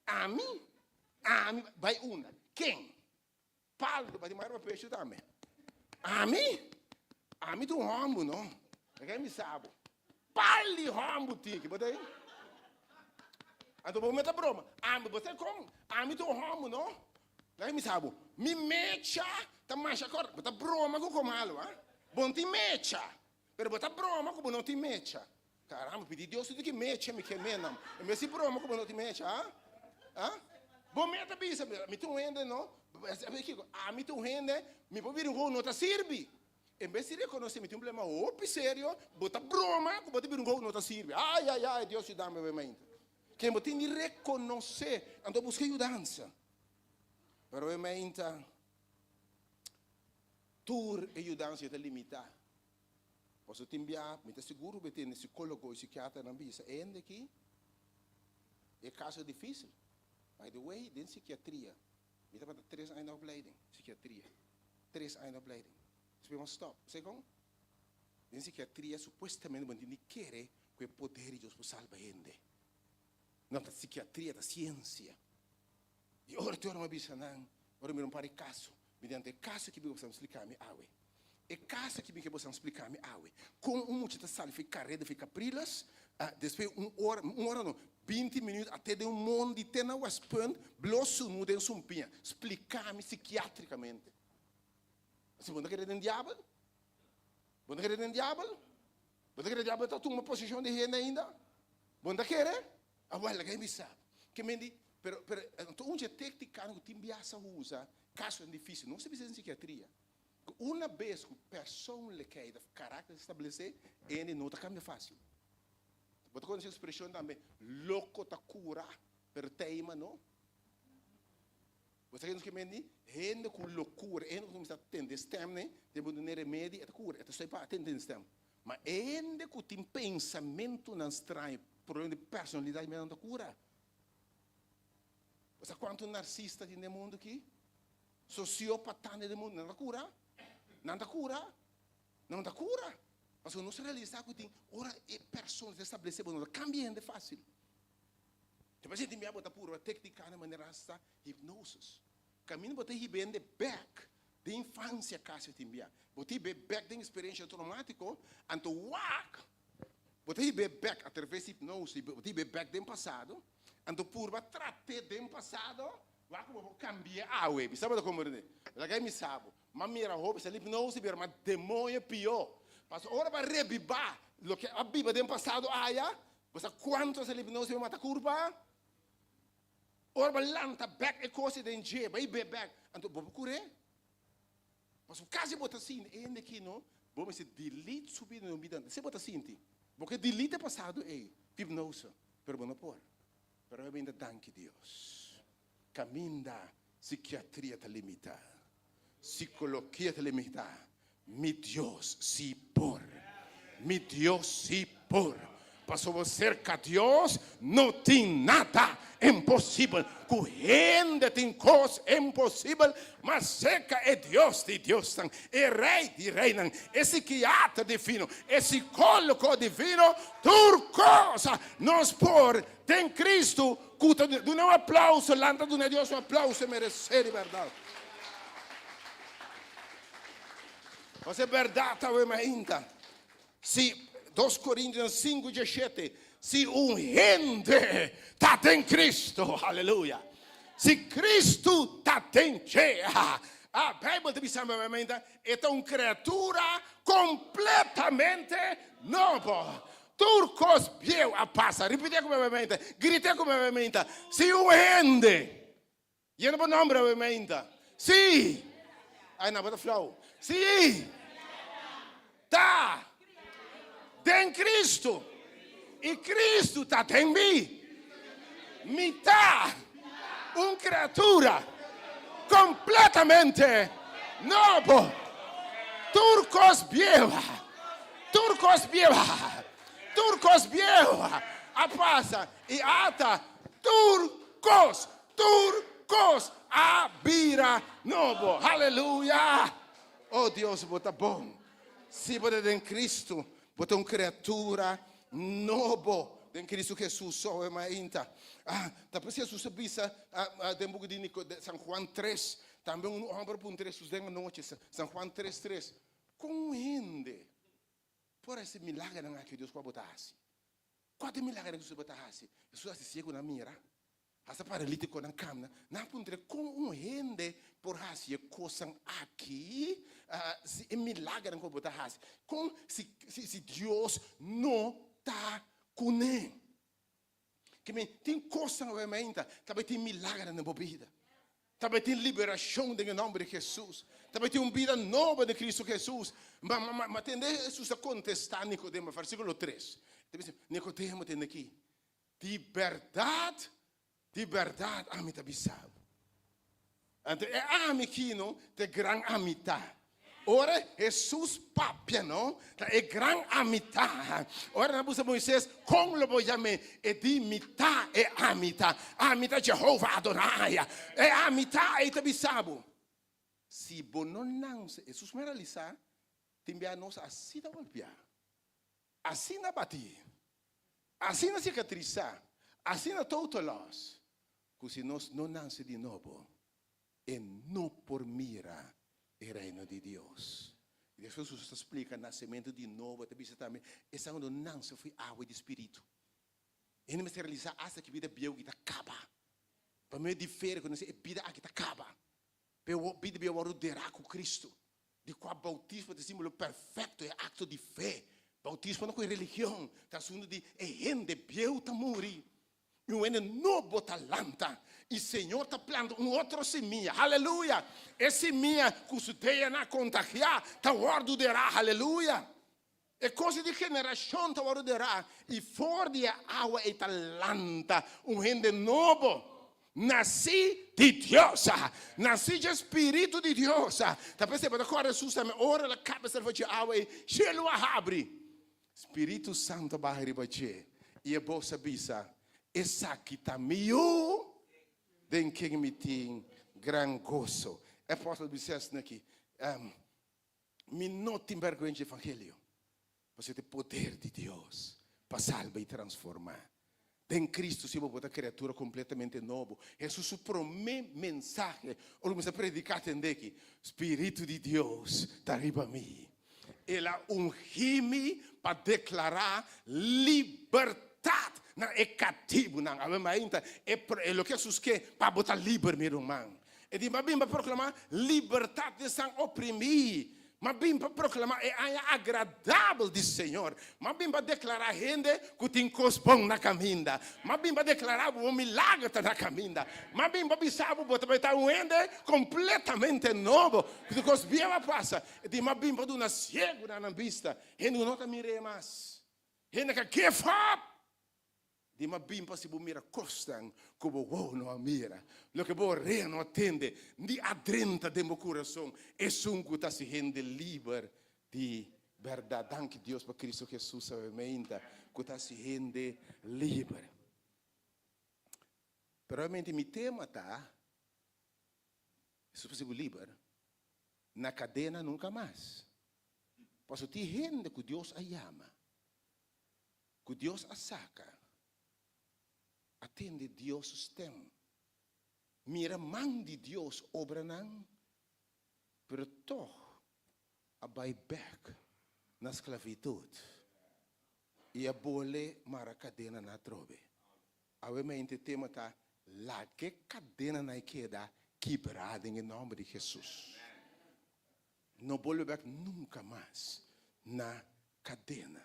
Ami? Ami? Bai unda? Ken? Paldo, bai tin mara pecho tambe. Ami? Ami ta un homber, no? Laga mi sa bo. Pal di homber tin ki bo ta ei? Anto bo meta broma. Ami, bo sa kon? Ami ta un homber, no? Laga mi sa bo. Mi mecha ta masha kort. Bo ta broma ku komalo, ha? Bo no tin mecha. Pero bo ta broma ku bo no tin mecha. Caramba, pidi Dios tur ki mecha mi ke menam. En bes di broma ku bo no tin mecha, ha? Ha? Bo meta bisa, mi ta un hende no, kiko? Ami ta un hende, mi por bira un gou no ta sirbi. En bes di rekonosé mi tin un problema hopi serio, bo ta broma ku bo ta bira un gou no ta sirbi. Ai, ai, ai, Dios yuda mi awe mainta. Ken bo tin di rekonosé, anto buska yudansa. Pero awe mainta, tur e yudansa ta limitá. Pasobra tin bia, mi ta sigur ku bo tende sikólogo i sikiaternan bisa, e hende aki, e kaso difísil. By the way, den sikiatria, mi tabata tres aña na opleiding, sikiatria, tres aña na opleiding. Despues mi a stòp. Sa kon? Den sikiatria supuestamente bo no tin di kere ku e poder di Dios por salba hende. No ta sikiatria, ta siensia. I ora tur mi a bisa nan, ora mi mira un par di kaso, mediante e kaso ki bin boso splika mi awe. E kaso ki bin ke boso splika mi awe. Kon un mucha ta sali fi kareda fi Capriles, despues un ora, un ora no, binti minüt a te den un mondi te na Westpunt, blo sunu den sumpiña. Splika mi sikiatrikamente. Asi bo no ta kere den diabel? Bo no ta kere den diabel? Bo ta kere diabel ta tuma posishon di hende ainda? Bo no ta kere? Awel, laga e bisa. Ke men di, pero, pero, anto un dje tektika ku tin bias a usa, kasonan difisil, nos ta bisa den sikiatria, ku una bes ku persoonlijkheid of karakter establesé, hende no ta kambia fasil. Bo ta konosé ekspreshon tambe, loko ta kura, pero teima no. Bo sa ke nos ke men di? Hende ku lokura, hende ku kuminsá tende stèm ne, den bo dun'é remedi, e ta kura, e ta stoi pa tende stèm. Ma e hende ku tin pensamentunan straño, problema di personalidat, mi nan ta kura. Bo sa kuantu narsista tin den mundu aki? Sosiopatan den mundu, nan ta kura? Nan ta kura? Nan ta kura? Pasobra nos realisa ku tin ora e persona ta establese bo no ta kambia hende fásil. Te parse tin bia bo ta purba téknikanan manera hasta hipnosis. Kaminda bo ta hiba hende bèk den infansia kasi tin bia. Bo ta hib'é bèk den eksperensia tromátiko, anto wak bo ta hib'é bèk atraves di hipnosis, bo ta hib'é bèk den pasado, anto purba trat'é den pasado, wak ku bo por kambi'é awe. Bisa bo ta komprendé? Laga mi sa bo. M'a mira hopi sa hipnosis bira mas demoño pió. Pasobra ora bo a rebibá loke a biba den pasado aya, bo sa kuantu esa hipnosis bo mata kurpa? Ora bo lanta bek e kos ei den dje, bai be bek, anto bo por kur'é. Pasobra kasi bo ta sinti, e hende aki no, bo mester delete su bida, no bida, si bo ta sinti. Bo ke delete e pasado ei, ku hipnose, pero bo no por. Pero awe bini ta danki Dios. Kaminda sikiatria ta limitá, sikologia ta limitá, mi Dios si por. Mi Dios si por. Pasobra serka Dios no tin nada imposibel. Ku hende tin kos imposibel, ma serka e Dios di diosnan, e Rei di reinan, e sikiatra divino, e sikólogo divino, tur kos nos por Den Cristo cu ta duna un aplauso, lanta duna Dios un aplauso, e merece di berdad. Pasobra e berdad ta awe mainta. Si, dos Corintionan sinku dieshete, si un hende ta den Cristo, aleluya, si Cristo ta den dje, ah, Bijbel ta bisa awe mainta, e ta un criatura completamente nobo. Tur kos bieu a pasa. Ripitié ku mi awe Grité ku mi awe Si un hende yena bo nomber awe meinta. Si. Ai na bo ta flou. Si. Ta den Cristo i Cristo ta den mi. Mi ta un criatura completamente nobo. Tur kos bieu. Tur kos bieu, tur kos bieu a pasa i ata tur kos, tur kos a bira nobo. Haleluya! Oh Dios, bo ta bon. Si bo ta den Cristo, bo ta un kriatura nobo den Cristo Jesus. So e mainta. Ah, ta p'esei Jesus a bisa den buki di San Juan tres, tambe un homber a puntra Jesus den anochi, San Juan tres tres, Kon un hende por hasi milagernan aki Dios ku abo ta hasi? Kua ta e milagernan ku Hesus ta hasi? Hesus a hasi siegunan mira, hasta paralitikonan kamna. Nan a puntra kon un hende por hasi e kosnan aki si e milagernan ku abo ta hasi? Kon si si Dios no ta kuné? Ke men tin kosnan awe mainta ta bai tin milagernan den bo bida. Ta bai tin liberashon den e nòmber di Hesus. Ta bai tin un bida nobo den Kristu Hesus. Ma, ma, ma, ma tende Hesus a kontestá Nikodemo, versíkulo tres. Ta bisa, Nikodemo, tende aki, di bèrdat, di bèrdat ami ta bisa bo. Anto e ami ki no ta e gran ami ta. Ora Hesus papia no ta e gran ami ta. Ora nan buska Moises, kon lo bo yam'é? E di, Mi ta e ami ta. Ami ta Jehova Adonai. E ami ta ei ta bisa bo. Si bo no nanse, Hesus me realisa, tin bia nos asina golpia, asina bati, asina sikatrisa, asina total loss. Ku si nos no nanse di nobo, e no por mira e Reino di Dios. I despues Hesus ta splika nasementu di nobo, e ta bisa tambe, Esnan ku no nanse for di awa i di spiritu. Hende mester realisá asta ku e bida bieu aki ta kaba. Pa medio di fe rekonosé e bida aki ta kaba. Pero e bida bieu a wòrdu derá ku Kristu, di kua boutismo ta e símbolo perfekto, e akto di fe. Boutismo no ku e religion, ta asuntu di e hende bieu ta muri. I un hende nobo ta lanta, i Señor ta planta un otro simia. Haleluya! E simia ku su DNA kontagiá ta wòrdu derá. Haleluya! E kos di generashon ta wòrdu derá, i for di e awa ei ta lanta un hende nobo, nasí di Dios, nasí dje Spiritu di Dios. Ta p'esei bo ta kòrda Hesus tambe ora el a kaba e serva dje awa ei, shelu a habri. Spiritu Santu a baha riba dje, i e bos a bisa, Esaki ta mi Yu, den ken mi tin gran goso. E apòstel bisa esaki aki, Mi no tin bèrgwensa di evangelio, pasobra ta e poder di Dios pa salba i transformá. Den Cristo si bo por ta criatura completamente nobo. Jesus su prome mensahe ora cuminsa predica tende aki, Spiritu di Dios ta riba mi. El a ungi mi pa declara libertad na e catibunan. Awe mainta e loke Jesus ke pa bo ta liber mi ruman. E di, M'a bin pa proclama libertad di esnan oprimi. M'a bin pa proclama e aña agradabel di Señor. M'a bin pa declara hende cu tin cos bon na caminda. M'a bin pa declara bo bo milager ta na caminda. M'a bin pa bisa bo bo ta bay ta un hende completamente nobo. Cu tur cos bieu a pasa. E di, M'a bin pa duna ciegunan nan bista. Hende cu no ta mir'é mas. Hende cu a give up. Di m'a bin pa si bo mira kosnan ku bo wowo no a mira, loke bo orea no a tende, ni a drenta den bo kurason, esun ku ta hasi hende liber di bèrdat. Danki Dios pa Kristu Hesus awe meinta ku ta hasi hende liber. Pero realmente mi tema ta, Hesus pa hasi bo liber, na kadena nunka mas. Pasobra tin hende ku Dios a yama. Ku Dios a saka, a tende Dios su stem, mira man di Dios obranan, pero tog a bai bek na sklavitut i a bole mara kadenanan atrobe. Awe mente tema ta laga e kadenanan ei keda kibrá den e nòmber di Hesus. No bolbe bek nunka mas na kadena.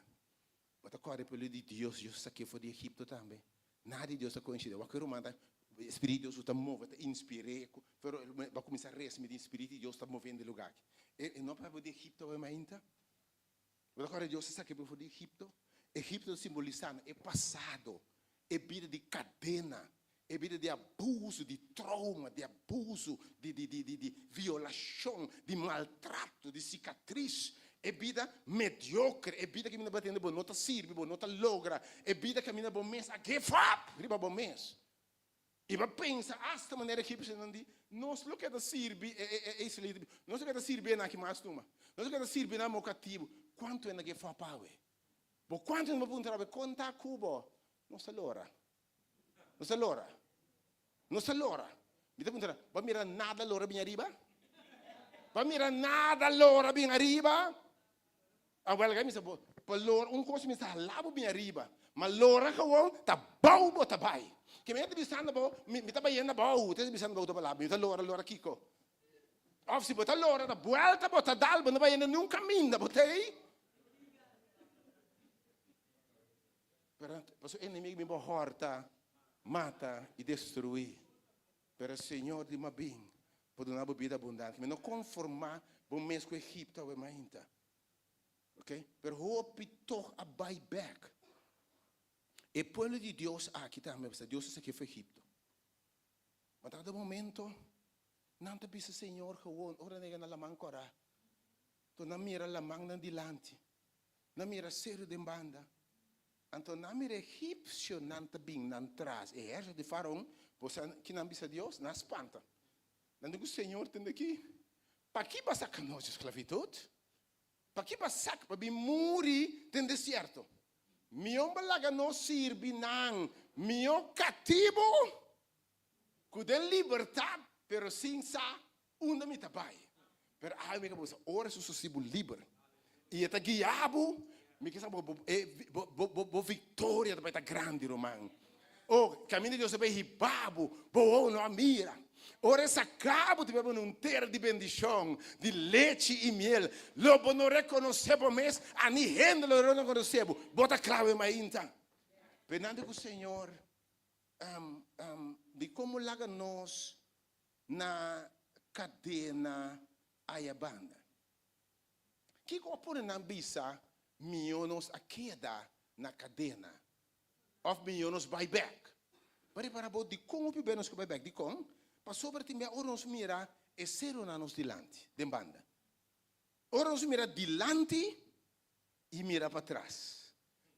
Bo ta kòrda e pueblo di Dios, Dios a sak'é for di Egipto tambe. Nada di Dios ta koinsidé. Wak e ruman ta, Spiritu di Dios ta move, ta inspir'é, pero bo a kuminsá resa, mi di Spiritu di Dios ta move den e lugá aki. E no pueblo di Egipto awe mainta? Bo ta kòrda Dios a sak'é for di Egipto? Egipto ta simbolisá e pasado, e bida di kadena, e bida di abuso, di trauma, di abuso, di di di di di violashon, di maltrato, di sikatris, e bida mediokre, e bida kaminda bo ta tende bo no ta sirbi, bo no ta logra, e bida kaminda bo mes a give up riba bo mes. I bo a pensa asta manera egipsionan di, Nos lo keda sirbi e e e israelita, nos lo keda sirbi e nan aki mas numa, nos lo keda sirbi nan mo katibu. Kuantu hende a give up awe? Bo kuantu hende bo puntra awe, Kon ta ku bo? Nos ta lora. Nos ta lora. Nos ta lora. Mi ta puntra, bo a mira nada lora bin ariba? Bo a mira nada lora bin ariba? Awel gai mi sa bo, pa lora un kos mi sa hala bo bin ariba, ma lora gewoon ta bou bo ta bai. Ke mi ta bisando bo, mi ta bayendo bou, ta bisando bo ta palabra, mi ta lora, lora kiko? Of si bo ta lora ta buelta bo ta dal, bo no bayendo niun kaminda, bo ta ei. Pero pasobra enemigo bin pa hòrta, mata i destruí. Pero Señor di mabin por duna bo bida abundante. Mi no konformá bo mes ku Egipto awe mainta. Ok? Pero hopi tog a bai bèk. E pueblo di Dios aki tambe, pasobra Dios a sak'é for Egipto. Ma ta kada momento nan ta bisa Señor gewoon ora nan yega na Laman Kòrá. Anto nan mira laman nan dilanti. Nan mira seru den banda. Anto nan mira egipsionan ta bin nan tras. E ehérsito di Faraon, bo sa ki nan bisa Dios? Nan a spanta. Nan di ku Señor, Tende aki, paki bo a saka nos di sklavitut? Paki bo a saka pa bin muri den desierto? Mihó bo laga nos sirbi nan mihó katibu ku den libertat, pero sin sa unda mi ta bai. Pero awe mi ke bo sa, ora Hesus hasi bo liber i e ta guia bo, mi ke sa bo bo bo viktoria ta bai ta grandi, ruman. O, kaminda Dios ta bai hiba bo, bo wowo no a mira. Ora e saka bo ta bai bo na un tera di bendishon, di lechi i miel. Lo bo no rekonosé bo mes, ani hende lo no rekonosé bo. Bo ta kla awe mainta. Penando ku Señor, di komo laga nos na kadena aya banda. Kiko a pone nan bisa mihó nos a keda na kadena òf mihó nos bai bèk? Bo repara bo dikon hopi bes nos ke bai bèk? Dikon? Pasobra tin bia ora nos mira e serunan nos dilanti den banda. Ora nos mira dilanti. I mira patras.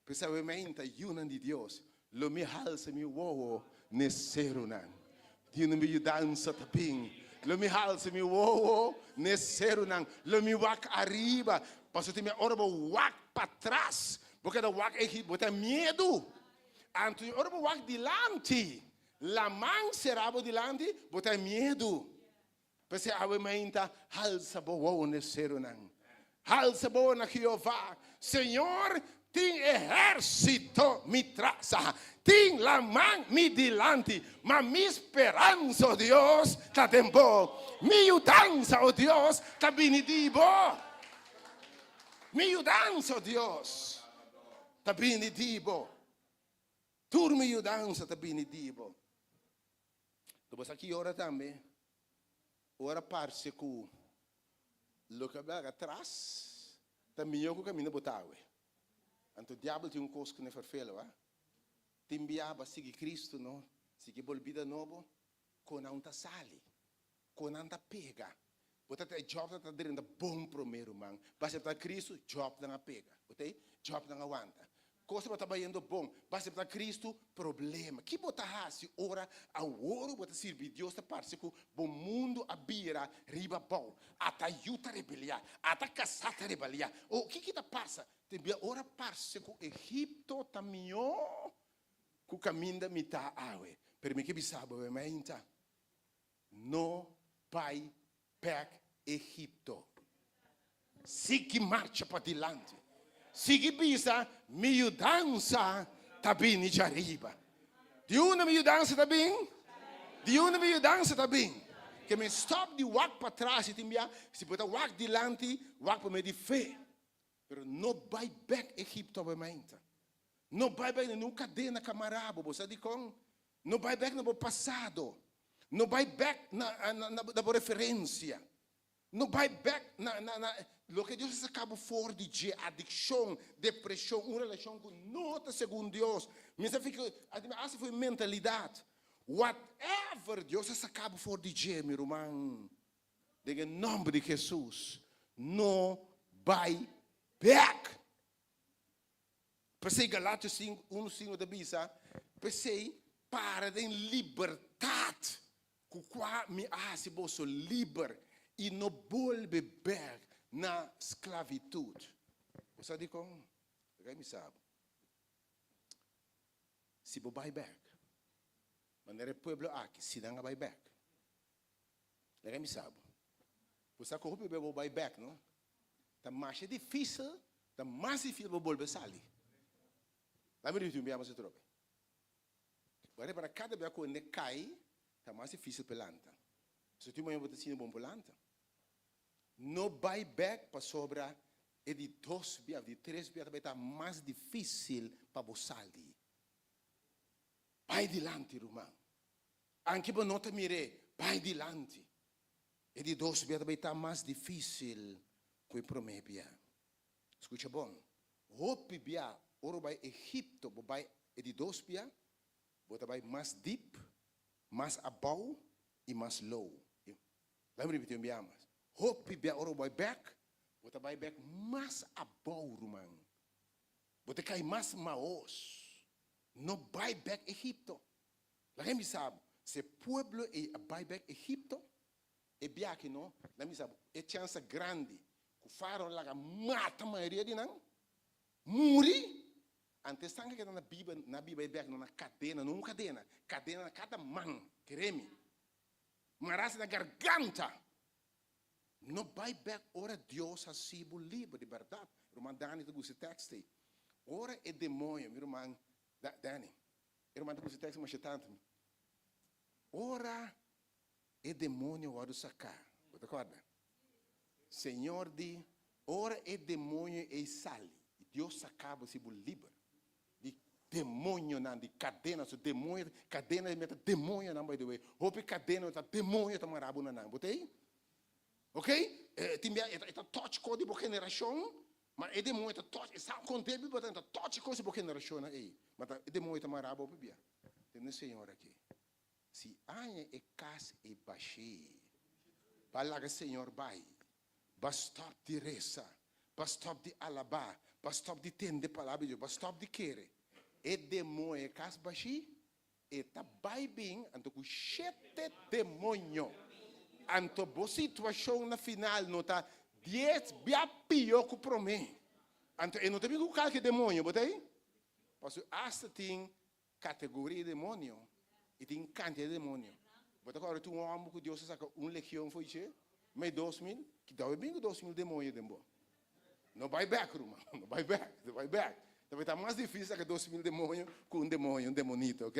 P'esei yunan di Dios, lo mi halsa mi wowo n'e serunan. Di unda mi yudansa ta bin. Lo mi halsa mi wowo n'e serunan. Lo mi wak ariba. Paso tin ora bo wak patras. Bo keda wak Egipto, bo tin miedu. Anto ora bo wak dilanti. Laman sera bo dilanti, bo tin miedu. P'esei awe mainta halsa bo wowo n'e serunan. Halsa bo na Jehová. Señor, tin ehérsito mi tras. Tin laman mi dilanti. Ma mi speransa, o Dios, ta den bo. Mi yudansa, o Dios, ta bini di bo. Mi yudansa, o Dios, ta bini di bo. Tur mi yudansa ta bini di bo. Bo sa ki ora tambe, ora parse ku loke a atras, ta mihó ku kaminda bo ta awe. Anto diabel tin un kos ku n'e ferfelo, ha? Tin bia ba sigui Kristu, no? Sigui bo bida nobo, ku nan ta sali, ku nan ta pega. Bo ta e job ta drenta bon promé, ruman. B'a aseptá Kristu, job nan a pega. Ok? Job nan a wanta. Kos ta bayendo bon. B'a aseptá Kristu, problema. Ki bo ta hasi ora awor bo ta sirbi Dios ta parse ku bo mundu a bira riba abou. Ata yu ta rebeliá. Ata kasá ta rebeliá. O ki ki ta pasa? Tin bia ora parse ku Egipto ta mihó ku kaminda mi ta awe. Pero mi ke bisa bo mainta. No bai bèk Egipto. Sigui marcha padilanti. Sigui bisa mi yudansa ta bini djariba. Di unda mi yudansa ta bin? Di unda mi yudansa ta bin? Ke men stòp di wak patras i tin bia, si bo ta wak dilanti, wak pa medio di fe. Pero no bai bèk Egipto awe mainta. No bai bèk na ningun kadena ku a mara bo. Bo sa dikon? No bai bèk na bo pasado. No bai bèk na, na, na, na bo referensia. No bai bèk na, na, na loke Dios a saka bo for di dje, adikshon, depreshon, un relashon ku no ta segun Dios. Mi sa fika, asa foi mentalidat. Whatever Dios a saka bo for di dje, mi ruman, den e nòmber di Jesus, no bai bèk. P'esei Galatio 5, 1, 5 ta bisa, p'esei para den libertat ku kua mi a hasi boso liber i no bolbe bèk na sklavitut. Bo sa dikon? Laga mi sa bo. Si bo bai bèk, manera e pueblo aki, si nan a bai bèk, laga mi sa bo. Bo sa ku hopi bes bo bai bèk, no? Ta masha difísil, ta mas difísil bo bolbe sali. Laga mi ripití un bia mas atrobe. Bo a repara kada bia ku hende kai, ta mas difísil pa e lanta. So tin momentu bo ta sinti bon por lanta. No bai bèk pasobra e di dos bia òf di tres bia ta bai ta mas difísil pa bo sali. Bai dilanti, ruman. Anke bo no ta mir'é, bai dilanti. E di dos bia ta bai ta mas difísil ku e promé bia. Skucha bon, hopi bia ora bo bai Egipto, bo bai e di dos bia, bo ta bai mas dip, mas abou i mas lou. Laga mi ripití un bia mas. Hopi bia ora bo bai bèk, bo ta bai bèk mas abou, ruman. Bo ta kai mas maos. No bai bèk Egipto. Laga mi bisa bo, si e pueblo ei a bai bèk Egipto, e biaha no, laga mi bisa bo, e chansa grandi ku Fárao laga mata mayoria di nan, muri, anto esnan ku a keda na biba, nan a biba e biaha no na kadena, no un kadena, kadena na kada man, kere mi, marasa na garganta. No bai bèk ora Dios hasi bo liber, di bèrdat. Ruman Dani ta gusta e tèkst ei. Ora e demoño, mi ruman Dani, E ruman ta gusta e teksto masha tantu. Ora e demonio wòrdu saká, bo ta kòrda? Señor di, ora e demonio ei sali, Dios saká bo si bo liber di demonionan, di kadena. So demonio, kadena ta demonionan by the way. Hopi kadena ta demonio ta mará bo na nan. Bo ta ei? Ok? Tin bia e ta touch ko di bo generashon, ma e demonio ta touch, e sa kon debi bo ta, e ta touch kos di bo generashonnan ei. Ma ta e demonio ta mará bo pabia. Tende Señor aki. Si aña e kas ei bashí, ba laga Señor bai, ba stòp di resa, ba stòp di alabá, B'a stòp di tende palabra di Dios, b'a stòp di kere. E demoño e kas bashí, e ta bai bin anto ku shete demoño. Anto bo situashon na final no ta dies bia pió ku promé. Anto e no ta bin ku kalke demoño, bo ta ei? Pasobra asta tin Categoria di demonio y tin cantidad di demonio. Bo ta corda tin un homber cu Dios a saca un legion fo'i dje, mei 2000? Ki dau e bin cu 2000 demonio den bo? No bai bek, ruman, no bai bek, no bai bek. Ta bai ta mas dificil saca 2000 demonio cu un demonio, un demonito, ok?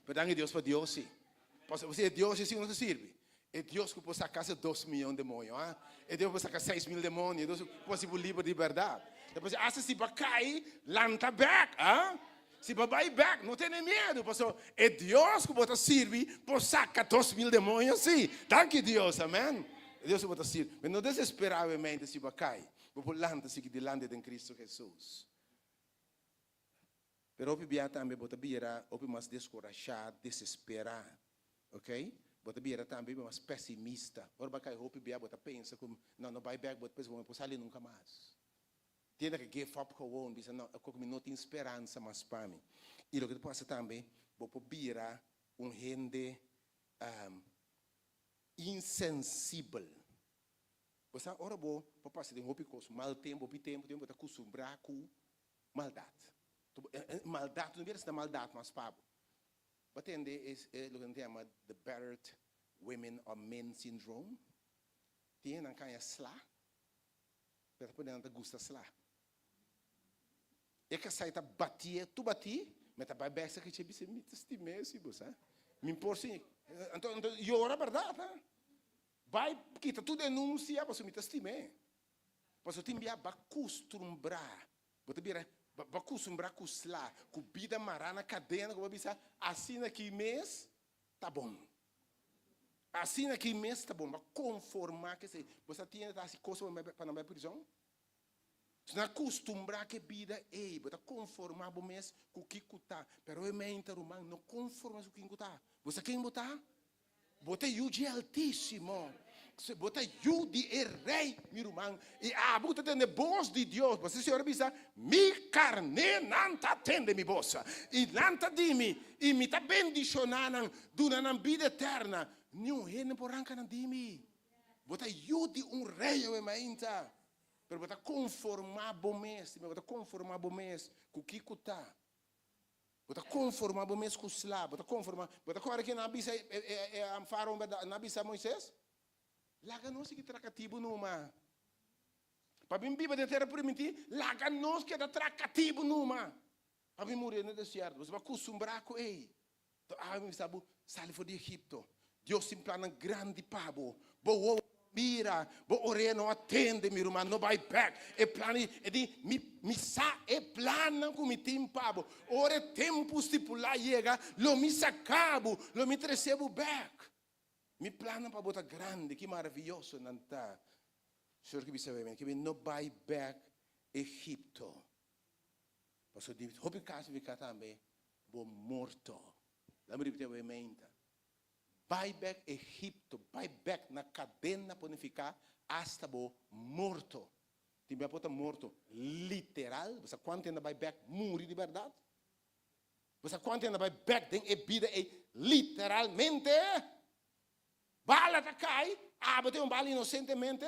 Pero danki Dios pa Dios si. Pasobra si e Dios si nos ta sirbi. E Dios cu por saca hasta dos miyon demonio, ha? E Dios por saca 6000 demonio, e Dios por haci bo liber di berdad. Ta por hasta si bo a cay, lanta bek, ha? Si bo bay bek, no tene miedo, pasobra e Dios cu bo ta sirbi por saca 2000 demonio, si. Danki Dios, amen. E Dios cu bo ta sirbi. Pero no desespera obviamente si bo a cay, bo por lanta sigui dilanti den Cristo Jesus. Pero hopi bia tambe bo ta bira hopi mas descorashá, desesperá, ok? Bo ta bira tambe hopi mas pesimista. Ora bo a kai hopi bia bo ta pensa ku no, no bai bek, bo ta pensa ku bo no por sali nunka mas. Tiene ke give up gewoon, bisa no, ku mi no tin speransa mas pa mi. I loke ta pasa tambe, bo por bira un hende insensibel. Bo sa ora bo por pasa den hopi kos, mal tempu, hopi tempu, bo ta kustumbrá ku Maldat. Maldat no bira asina maldat mas pa bo. Bo tende e loke nan ta yama the battered women or men syndrome? Tin hende nan kaña sla, pero ta pone nan ta gusta sla. E kasai ta batié tur batí, me ta bai bek sa kichi bisa mi ta stim'é si bo sa. Mi por si, anto anto yora bèrdat ha. Bai kita tur denunsia pasobra mi ta stim'é. Pasobra tin bia bo a kustumbrá, bo ta bira, bo a kustumbrá ku sla, ku bida mará na kadena, ku bo a bisa, asina aki mes ta bon. Asina aki mes ta bon. Bo a konformá ku esei. Bo sa tin hende ta hasi kos pa nan bai prizòn? Si nan a kustumbrá ku e bida ei, bo ta konformá bo mes ku kiko ta. Pero e meinta, ruman, no konformá ku kin ku ta. Bo sa ken bo ta? Bo ta yu dje Altísimo. Bo ta yu di e Rei, mi ruman. I abo ku ta tende bos di Dios, pasobra e Señor a bisa, Mi karnénan ta tende mi bos, i nan ta di mi, i mi ta bendishoná nan, duna nan bida eterna. Niun hende por ranka nan di mi. Bo ta yu di un Rei awe mainta, pero bo ta konformá bo mes, bo ta konformá bo mes ku kiko ta. Bo ta konformá bo mes ku sla, bo ta konformá. Bo ta kòrda ke nan a bisa e e e Fárao bèrdat? Nan a bisa Moisés, Laga nos sigui traha katibu numa. Pa bin biba den tera primintí, laga nos keda traha katibu numa. Pa bin muri den desierto. Bo a kustumbrá ku ei. To awe mi bisa bo, sali for di Egipto. Dios tin plannan grandi pa bo. Bo wowo no a mira, bo orea no a tende, mi ruman, no bai bek. E plan ei, e di, mi, mi sa e plannan ku mi tin pa bo. Ora e tempu stipulá yega, lo mi saka bo, lo mi trese bo bek. Mi plannan pa bo ta grandi, ki maravioso nan ta. Señor ke bisa mi, ke mi no bai bek Egipto. Pasobra di hopi kas mi ka tambe bo morto. Lami ripití awe meinta. Bai bek Egipto, bai bek na kadena por nifiká asta bo morto. Tin bia por ta morto literal, bo sa kuantu hende a bai bek muri di bèrdat? Bo sa kuantu hende a bai bek den e bida ei literalmente? Bala ta kai, abo tin un bala inosentemente.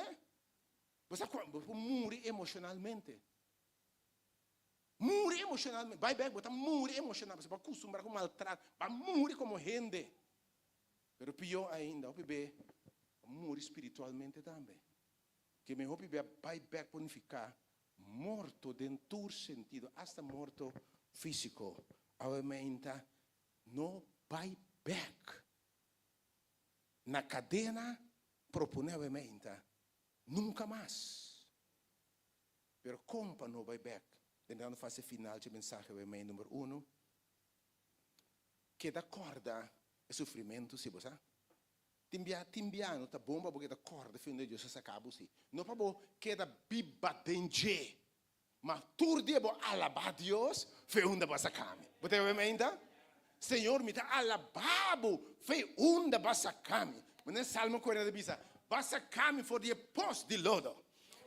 Bo sa kuantu, bo por muri emoshonalmente. Muri emocionalmente. Bai bek, bo ta muri emocionalmente. Bo a custumbra cu maltrato. Bo a muri como hende. Pero pior ainda, hopi be a muri spiritualmente tambe. Ke men hopi be a bai bek por nifica morto den tur sentido, hasta morto fisico. Awe meinta no bai bek. Na cadena propone awe meinta, nunca mas. Pero kon pa no bai bek? Den dando fase final dje mensahe wemei number uno, keda kòrda e sufrimentu si bo sa. Tin bia tin bia no ta bon pa bo keda kòrda fin unda Dios a saka bo si. No pa bo keda biba den dje, ma tur dia bo alabá Dios fe unda bo a saka mi. Bo ta wemei ainda? Señor mi ta alabá bo fe unda bo a saka mi. Manera Salmo 40 ta bisa, Bo a saka mi for di e pos di lodo.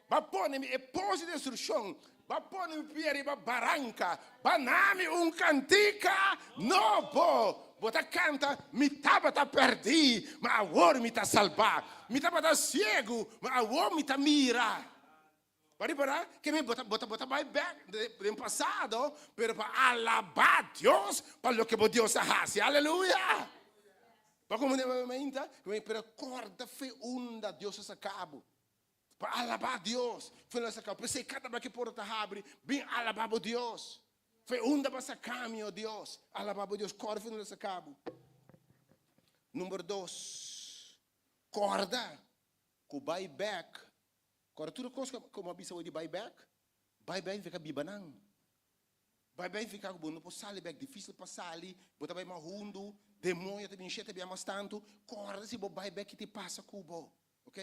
B'a pone mi e pos di destrukshon, B'a pone mi pia riba baranka, B'a na mi un kantika nobo. Bo ta kanta, Mi tabata pèrdí, ma awor mi ta salbá. Mi tabata siegu, ma awor mi ta mira. Bo a ripará ke mi bo ta bo ta bo ta bai bèk den pasado, pero pa alabá Dios pa loke bo Dios a hasi. Aleluya! Bo a komprendé mainta? Pero kòrda fe unda Dios a saka bo. Pa alabá Dios, fe lo a saka bo. P'esei kada bes ke porta ta habri, bin alabá bo Dios. Fe unda bo a saka mi, o Dios. Alabá bo Dios, kòrda fe unda lo a saka bo. Number dos, kòrda ku bai bèk. Kòrda tur e kos ku bo a bisa awor di bai bèk. Bai bèk fika biba nan. Bai bèk fika ku bo no por sali bèk, difísil pa sali, bo ta bai mas hundu, demoño ta bin shete bia mas tantu. Kòrda si bo bai bèk ki ta pasa ku bo. Ok?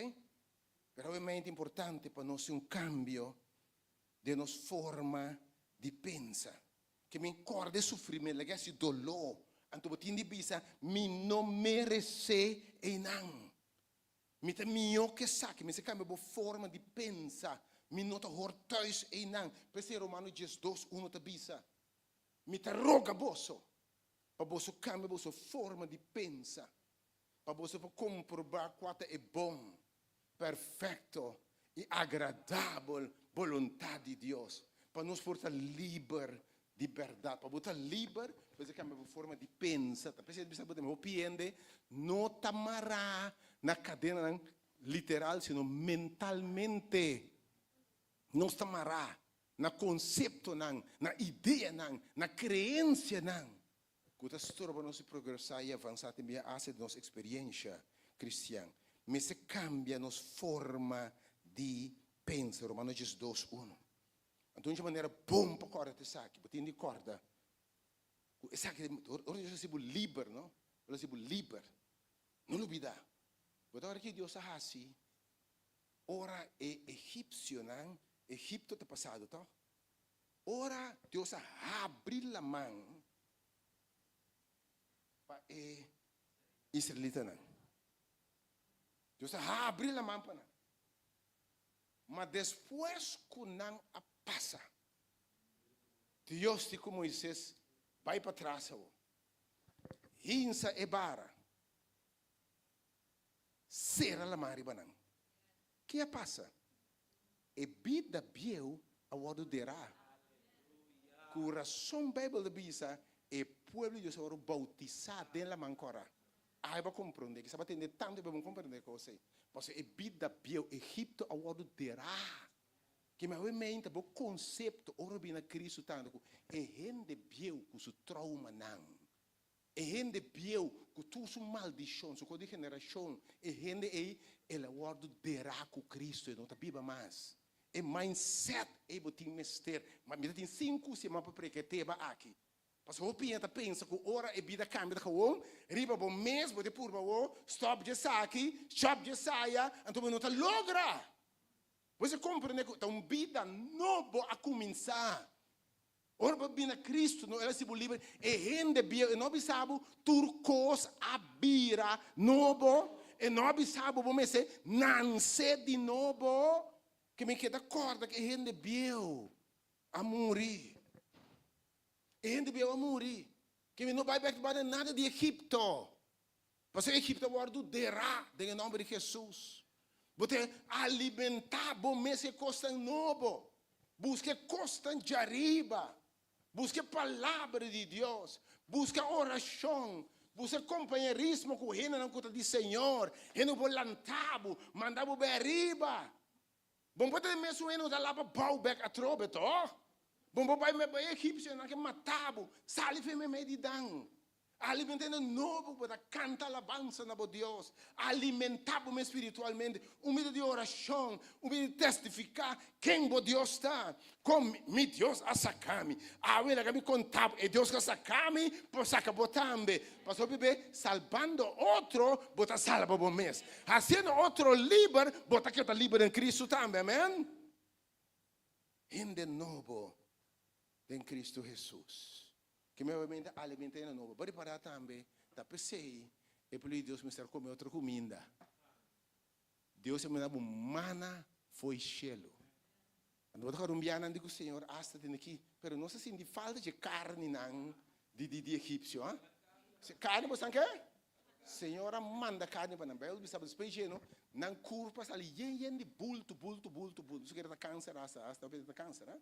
Pero obviamente importante pa nos tin un cambio den nos forma di pensa. Ke mi corda e sufrimiento, laga hasi dolor. Anto bo tin di bisa, mi no merece einan. Mi ta mihó ke esaki. Mester cambia bo forma di pensa. Mi no ta hor thuis einan. P'esei Romano 12, uno ta bisa, Mi ta roga boso pa boso cambia boso forma di pensa. Pa boso por komprobá kua ta e bon, perfekto i agradabel boluntat di Dios, pa nos por ta liber di bèrdat. Pa bo ta liber, bo mester kambia bo forma di pensa. Ta p'esei bisa bo ta hopi hende no ta mará na kadenanan literal, sino mentalmente. Nos ta mará na konseptonan, na ideanan, na kreensianan. Ku ta stroba nos di progresá i avansá tin bia hasta di nos eksperiensha kristian. Mester kambia nos forma di pensa, Romano 12, unu. Anto un manera bon pa kòrda ta esaki, bo tin di kòrda ku esaki ora Dios a hasi bo liber, no? El a hasi bo liber. No lubidá, bo ta ora ki Dios a hasi ora e egipsionan, Egipto ta pasado tòg? Ora Dios a habri laman pa e israelitanan, Dios a habri laman pa nan. Ma despues ku nan a pasa, Dios di ku Moises, Bai patras awor, hinsa e bara, sera laman riba nan. Ke a pasa? E bida bieu a wòrdu derá. Ku rason Beibel ta bisa e pueblo di Dios a wòrdu boutisá den laman kòrá. Ai bo a komprondé, kisas bo a tende tantu pero bo no komprondé e kos ei. Pasobra e bida bieu, Egipto, a wòrdu derá. Ke mi awe meinta bo konsepto ora bo bini na Kristu tantu ku e hende bieu ku su troumanan. E hende bieu ku tur su maldishon, su kos di generashon, e hende ei, el a wòrdu derá ku Kristu, e no ta biba mas. E mindset ei bo tin mester. Ma mi ta tin sinku siman pa preka e tema aki. Pasobra hopi hende ta pensa ku ora e bida kambia ta gewoon riba bo mes, bo ta purba awor, stòp dje esaki, chòp dje esaya, anto bo no ta logra. Bo mester komprende ku ta un bida nobo a kuminsá. Ora bo bini na Cristo, no, el a hasi bo liber. E hende bieu, e no a bisa bo tur cos a bira nobo. E no a bisa bo bo mester nanse di nobo. Ke mi keda corda ke e hende bieu a muri. E hende bieu a muri. Ke mi no bai bek banda nada di Egipto. Pasobra Egipto a wòrdu derá den e nòmber di Hesus. Bo ta alimentá bo mes e kosnan nobo. Buska e kosnan djariba. Buska e Palabra di Dios. Buska orashon. Buska kompañerismo ku hendenan ku ta di Señor. Hende ku por lanta bo, manda bo bai ariba. Bo no por ta e mesun hende ku ta laba bou bèk atrobe, tòg? Bo no por bai e egipsionan ke mata bo. Sali for e meimei di dan. Alimentá hende nobo ku bo ta kanta alabansa na bo Dios. Alimentá bo mes spiritualmente. Un bida di orashon, un bida di testifiká ken bo Dios ta. Kon mi Dios a saka mi. Awe laga mi konta bo, e Dios ku a saka mi por saka bo tambe. Pasobra hopi be salbando otro, bo ta salba bo mes. Hasiendo otro liber, bo ta keda liber den Kristu tambe. Amen. Hende nobo den Kristu Hesus. Ke mi obviamente alimenta hende nobo. Bo ripará tambe ta p'esei e pueblo di Dios mester kome otro kuminda. Dios a manda bo mana Fo'i shelu. Anto bo ta rumbianan di ku Señor asta tene ki, pero nos a sinti falta dje karninan di di di egipsio, ha? Karni bo san ke? Señor a manda karni pa nan. Bijbel bisa despues dje no, nan kurpa a sali yen yen di bultu, bultu, bultu, bultu. Su kere ta kanser asta, asta ta kanser, ha?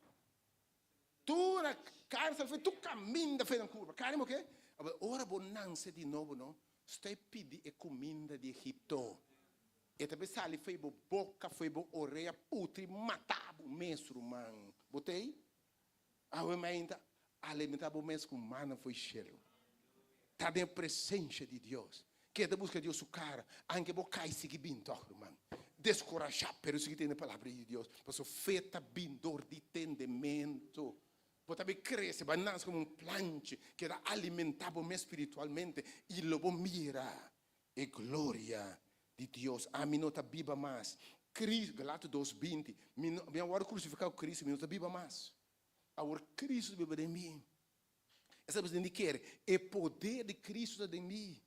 Tur a karni sali fen, tur kaminda fen nan kurpa. Karni bo ke? Awor, ora bo nanse di nobo no, stoi pidi e kuminda di Egipto. E ta be sali fo'i bo boka, fo'i bo orea, putri, mata bo mes, ruman. Bo ta ei? Awe mainta, alimenta bo mes ku mana fo'i shelu. Ta den presensha di Dios. Keda buska Dios su kara, anke bo kai sigui bin tòg, ruman. Deskurashá, pero sigui tende palabra di Dios, pasobra fe ta bin dor di tendementu. Bo ta bin krese, bo a nase komo un planchi, keda alimentá bo mes spiritualmente i lo bo mira E gloria di Dios. Ami no ta biba mas. Cristo, Galato dos, binti, Mi no, mi a wòrdu krusifiká ku Cristo, mi no ta biba mas. Awor Cristo ta biba den mi. Esaki bo tin di kere. E poder di Cristo ta den mi.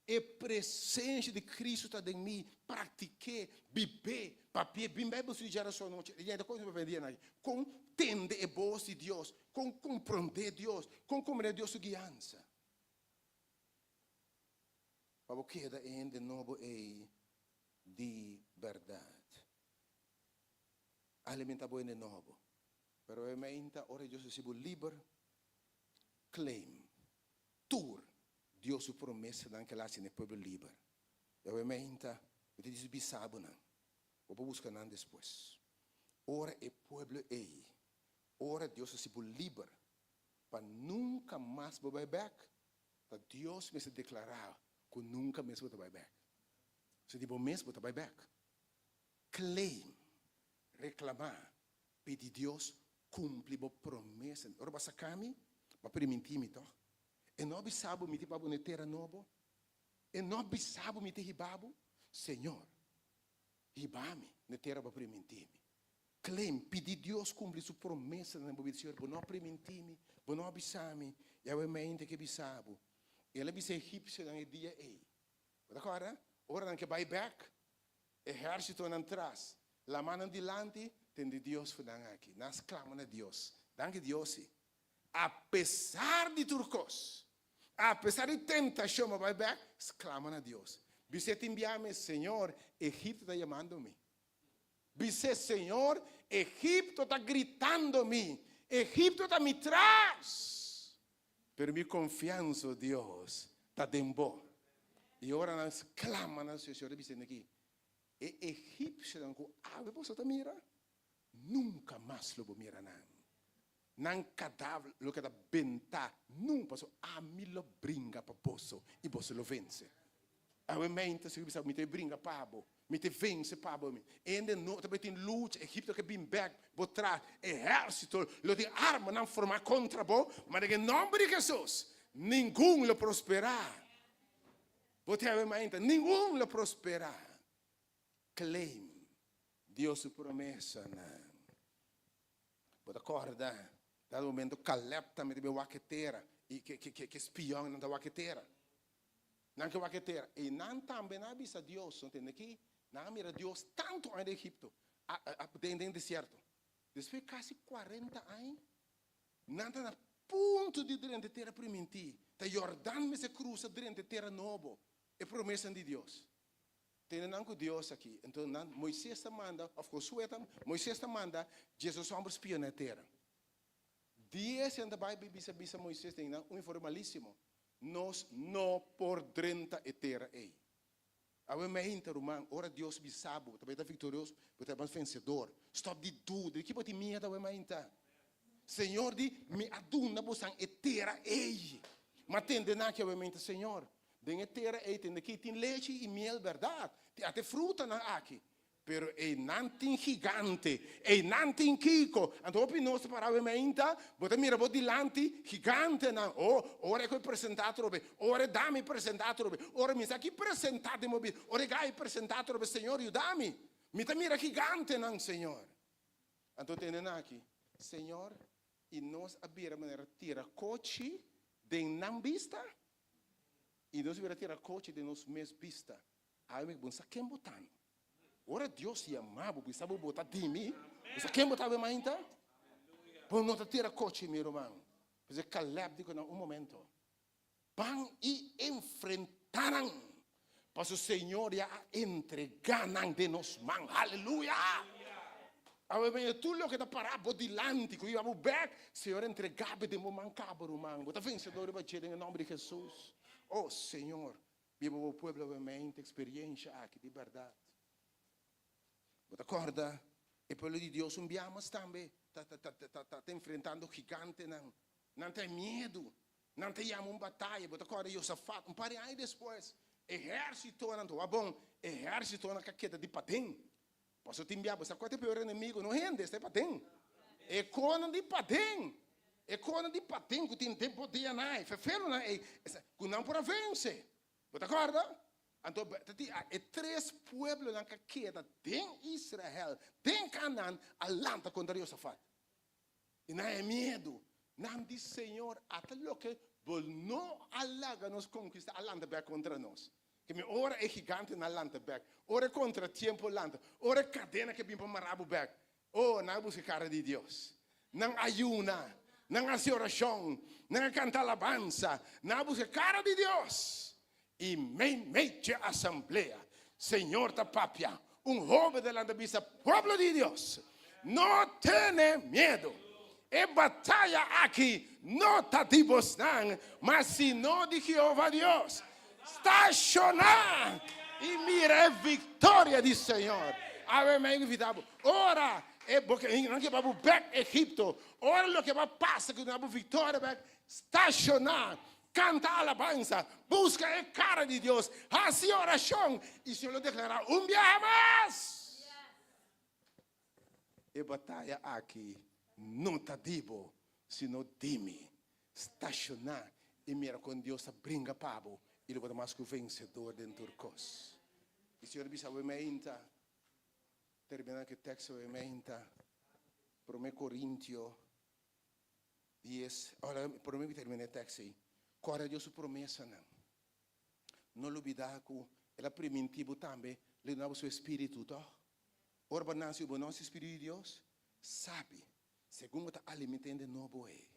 E presensia di Cristo ta den mi. Praktik'é, bib'é, papi'é. Bin Bijbel studio djarason nochi. E ta kos papia dia aki. Kon tende e bos di Dios? Kon komprondé Dios? Kon komprendé Dios su guiansa? Pa bo keda e hende nobo ei di bèrdat. Alimenta bo hende nobo. Pero e meinta ora Dios hasi bo liber, claim tur Dios su promesanan ke el a hasi na e pueblo liber. E meinta mi ta disi bisa bo nan, bo por buska nan despues. Ora e pueblo ei, ora Dios hasi bo liber pa nunka mas bo bai bèk, Ta Dios mester deklará ku nunka mes bo ta bai bèk. Si di bo mes bo ta bai bèk. Claim, reklamá, pidi Dios kumpli bo promesa. Ora bo a saka mi, bo a primintí mi tòg. E no a bisa bo mi ta hiba bo na e tera nobo? E no a bisa bo mi ta hiba bo? Señor, hiba mi na e tera bo a primintí mi. Claim, pidi Dios cumpli su promesanan den bo bida. Señor, bo no a priminti mi, bo no a bisa mi, i awe mente ke bisa bo. El a bisa e egipcionan e dia ei. Bo ta corda? Ora nan ke bai bek, ehercitonan tras, lamanan dilanti, tende Dios fu nan aki. Nan a sclama na Dios. Danki Dios si. Apesar di tur cos, apesar di tentacion pa bai bek, sclama na Dios. Bis'é tin bia mi, Señor, Egipto ta yamando mi. Bis'é, Señor, Egipto ta gritando mi, Egipto ta mi tras! Pero mi konfiansa, o Dios, ta den Bo. I ora nan sklama na Señor, Señor ta bis'é aki, E egipsionan ku awe boso ta mira, nunka mas lo bo mira nan. Nan kadaver lo keda bentá nun, pasobra ami lo bringa pa boso i boso lo vense. Awe meinta Señor bisa, Mi ta bringa pa bo, mi ta vense pa bo. Hende no ta tin lucha, Egipto ke bin bek bo tras, ehérsito lo tin armanan formá kontra bo, ma den e nòmber di Hesus ningun lo prosperá. Bo tin awe meinta, ningun lo prosperá. Claim Dios su promesanan. Bo ta kòrda dado momento Caleb tambe ta bin wak e tera i ke spionnan ta wak e tera. Nan ke wak e tera i nan tambe nan a bisa Dios, no tende ki? Nan a mira Dios tantu aña den Egipto, den den desierto. Despues kasi kuarenta aña nan ta na punto di drenta e tera primintí. Ta Jordan mester krusa drenta e tera nobo, e promesanan di Dios. Tene nan ku Dios aki. Enton nan, Moises ta manda, òf Josué ta, Moises ta manda diesdos hòmber spia na e tera. Dies nan ta bai bisa bisa Moises den nan un informe malísimo, Nos no por drenta e tera ei. Awe meinta, ruman, ora Dios bisa bo, bo ta bai ta viktorioso, bo ta bai vensedor. Stòp di duda. Di ki bo tin miedu awe meinta? Señor di, Mi a duna bosan e tera ei. Ma tende nan aki awe meinta, Señor, Den e tera ei tende ki tin lechi i miel bèrdat, tin ata e frutanan aki, pero einan tin gigante, einan tin kiko. Anto hopi nos ta para awe mainta, bo ta mira bo dilanti gigantenan, oh, ora e koe presentá atrobe, ora e dami presentá atrobe, ora mi sa ki presentá den bo bida, ora e gai presentá atrobe, Señor yuda mi, mi ta mira gigantenan, Señor. Anto tende nan aki, Señor, i nos a bira manera tira kochi den nan bista? I nos bira tira kochi den nos mes bista. Awe mi bon sa ken bo ta no. Ora Dios yama bo, bisa bo bo ta di mi, bo sa ken bo ta mainta? Bo no ta tira kochi, mi ruman. Pues Caleb di ku nan un momento. Ban i enfrentá nan, pasobra Señor ya a entregá nan den nos man. Aleluya! Awe mei tur loke ta pará bo dilanti ku hiba bo bèk, Señor a entregá bo den bo man kaba, ruman. Bo ta vensedor riba dje den e nòmber di Hesus. Oh Señor, biba bo pueblo awe mei ta eksperiensha aki di bèrdat. Bo ta kòrda e pueblo di Dios un bia mas tambe ta ta ta ta enfrentando gigantenan. Nan ta miedu. Nan ta yama un bataya. Bo ta kòrda Josafat? Un par di aña despues, ehérsitonan ta wak bon, ehérsitonan ka keda di paden. Pasobra tin bia bo sa kua ta e peor enemigo, no hende, esta e paden. E konan di paden, e konan di paden ku tin den bo DNA, e fefelonan ei, ku nan por a vense. Bo ta kòrda? Anto ta tin e tres pueblonan ka keda den Israel, den Kanaan, a lanta kontra Josafat. I nan e miedu. Nan di, Señor, ata loke bo no a laga nos konkistá a lanta bèk kontra nos. Ke mi ora e gigantenan lanta bèk, ora e kontratiempo lanta, ora e kadena ke bin pa mará bo bèk, oh, nan a buska e kara di Dios. Nan a yuna, nan a hasi orashon, nan a kanta alabansa, nan a buska e kara di Dios. I meimei dje asamblea, Señor ta papia, un hoben ta lanta bisa, Pueblo di Dios, no tene miedu. E bataya aki no ta di bosnan, ma sino di Jehova Dios. Stashoná i mira e viktoria di Señor. Awe mi a invitá bo, ora e bo ke nan ke bai bo bèk Egipto, ora loke bo a pasa ku duna bo viktoria bèk, stashoná Kanta alabansa, buska e kara di Dios, hasi orashon, i Señor lo deklará un biaha mas, E bataya aki no ta di bo, sino di mi. Stashoná i mira kon Dios ta bringa pa bo, i lo bo ta mas ku vensedor den tur kos. I Señor a bisa awe meinta, terminá ku e teksto awe meinta, Promé Korintio Dies, ora prome mi termina e tekst ei, kòrda Dios su promesanan. No lubidá ku El a primintí bo tambe lo duna bo su Espíritu, tòg? Ora bo nase bo no hasi Spiritu di Dios, sabi, segun bo ta alimentá hende nobo ei,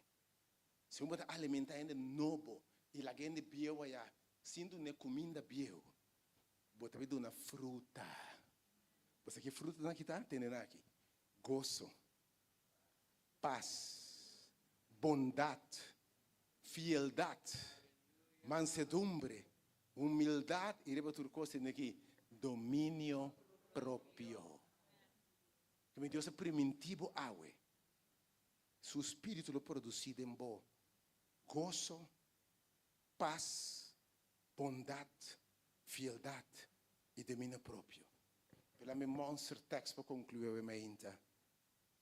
segun bo ta alimentá hende nobo i laga hende bieu ayá sin dun'é kuminda bieu, bo ta bin duna fruta. Bo sa ki frutanan ki ta? Tende nan aki, goso, pas, bondat, fieldat, mansedumbre, humildat i riba tur kos tende aki, dominio propio. Ke mi Dios a primintí bo awe, Su Spiritu lo produsí den bo goso, pas, bondat, fieldat i dominio propio. Pela mi monster text pa konkluí awe mainta.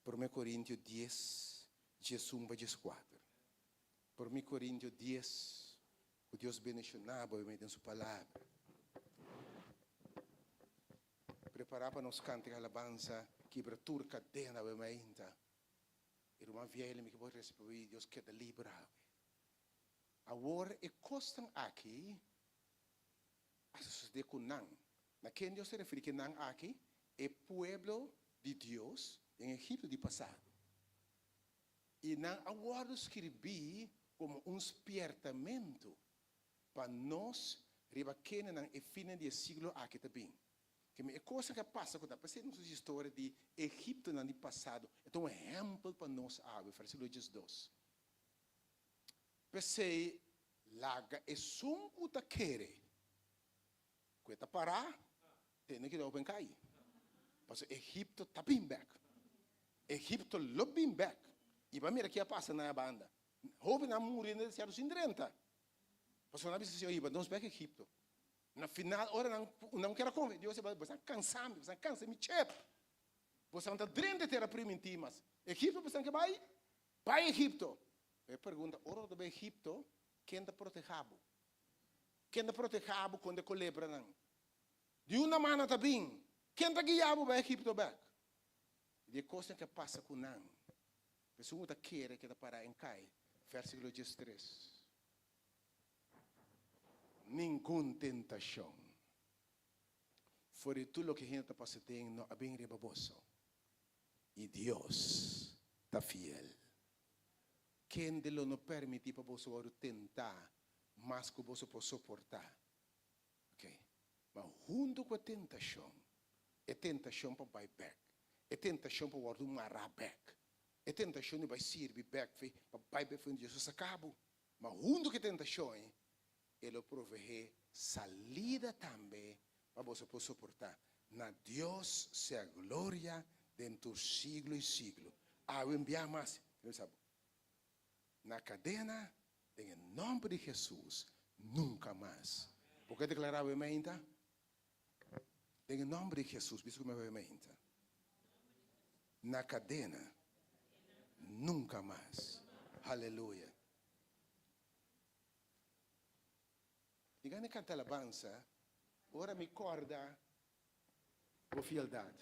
Promé Korintio dies, 11 pa 14. Promé Korintio dies, ku Dios bendishoná bo den su palabra. Prepará pa nos kanta e alabansa, kibra tur kadena awe mainta. E ruman Vieli, mi ke por resibi, Dios keda libra awe. Awor e kosnan aki a sosodé ku nan. Na ken Dios ta referí ku e nan aki? E pueblo di Dios den Egipto di pasado. I nan a wòrdu skirbí komo un spiertamentu pa nos riba kendenan e finnan di e siglo aki ta bin. Keme e kosnan ku a pasa ku ta p'esei nos usa historia di Egiptonan di pasado e ta un ehèmpel pa nos awe, versíkulo 12. P'esei laga esun ku ta kere ku e ta pará tene kidao pa e kai. Pasobra Egipto ta bin bèk. Egipto lo bin bèk. I bo a mira ke a pasa na e banda. Hóbennan a muri na desierto sin drenta. Pasobra nan a bisa Señor, hiba nos bèk Egipto. Na final, ora nan nan kier a konfia Dios, bo a kansa mi, bo a kansa mi chep. Bo ta drenta e tera primintí mas. Egipto bo ke bai? Bai Egipto. E pregunta, ora bo ta bai Egipto, ken ta protehá bo? Ken ta protehá bo kontra e kolebranan? Di unda mana ta bin? Ken ta guia bo bai Egipto bèk? Di e kosnan ku a pasa ku nan, esun ku ta kere ke ta pará en kai, vèrsikulo 13. Ningun tentashon. For di tur loke hende ta pasa den no a bin riba boso. I Dios ta fiel. Kende lo no permití pa boso wòrdu tentá mas ku boso por soportá? Oke. Ma huntu ku e tentashon, e tentashon pa bai bèk, e tentashon pa wòrdu mará bèk, e tentashon di bai sirbi bèk pa bai bèk for di Dios a saka bo. Ma huntu ku e tentashon ei, E lo proveé salida tambe pa boso por soportá. Na Dios sea gloria den tur siglo i siglo. Awe un bia mas, mi bisa bo, na kadena, den e nòmber di Hesus, nunka mas. Bo ke deklará awe meinta? Den e nòmber di Hesus, bisa ku mi awe meinta. Na kadena, nunka mas. Haleluya. Mi gana canta alabansa ora mi corda bo fieldad.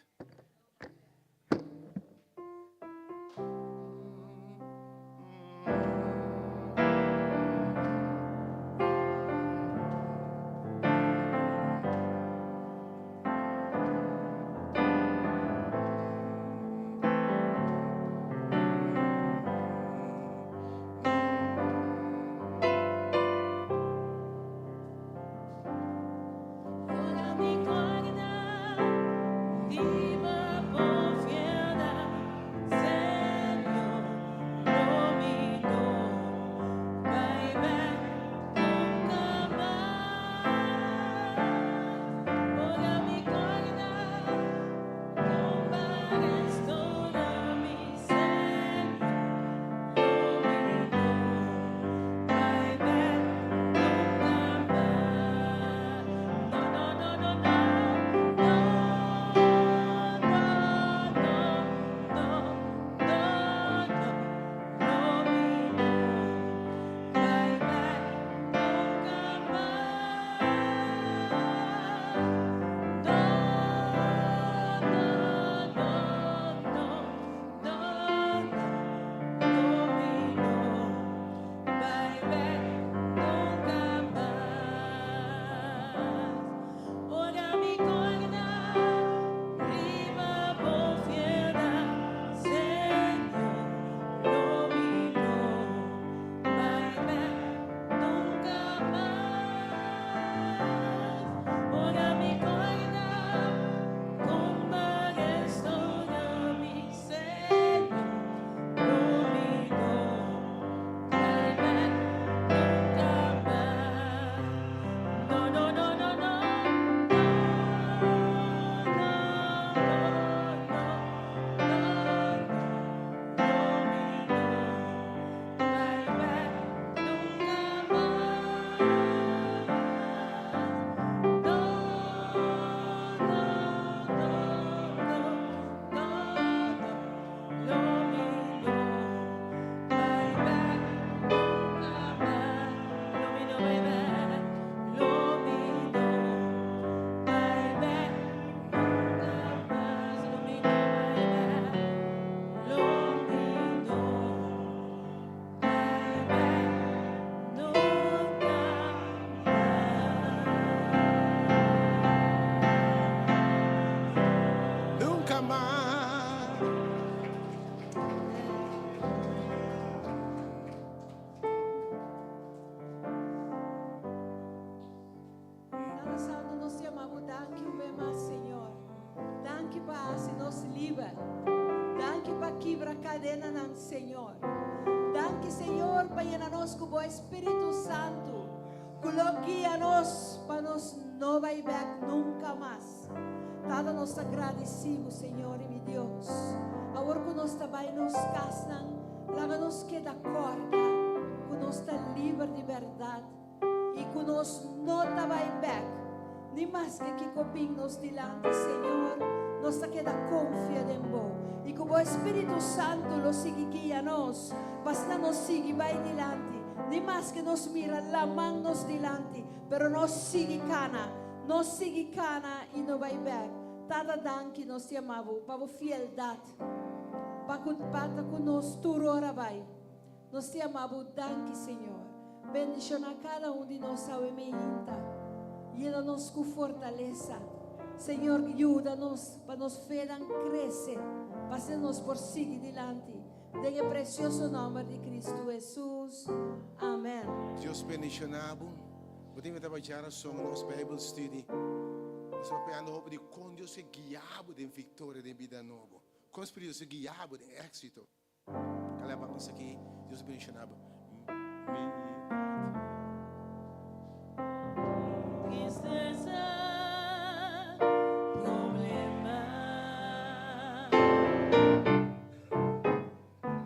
Nunca mas. Tata Santo, nos yama bo danki un be mas, Señor. Danki pa hasi nos liber. Danki pa kibra kadenanan, Señor. Danki, Señor, pa yena nos ku bo Espíritu Santu, ku lo guia nos pa nos no bai bèk nunka mas. Tata, nos ta gradisí bo, Señor i mi Dios. Awor ku nos ta bai nos kasnan, laga nos keda kòrda ku nos ta liber di bèrdat i ku nos no ta bai bèk, ni maske kiko bin nos dilanti, Señor, nos ta keda konfia den Bo i ku Bo Espíritu Santu lo sigui guia nos pa asina nos sigui bai dilanti, ni maske nos mira laman nos dilanti, pero nos sigui kana, nos sigui kana i no bai bèk. Tata, danki, nos ta yama Bo pa Bo fieldat pa ku pa ta ku nos tur ora bai. Nos ta yama Bo danki, Señor. Bendiciona cada un di nos awe meinta. Yena nos cu fortalesa. Señor, yuda nos pa nos fenan krese, pa asina nos por sigui dilanti. Den e presioso nòmber di Kristu Hesus. Amèn. Dios bendiciona bo. Bo tin meta bacha rason nos Bijbel study. Nos ta papiando hopi di con Dios ke guia bo den victoria den bida nobo. Con Spiritu Dios ke guia bo den exito. Alabansa ki Dios bendiciona bo. Mi Tristeza, problema.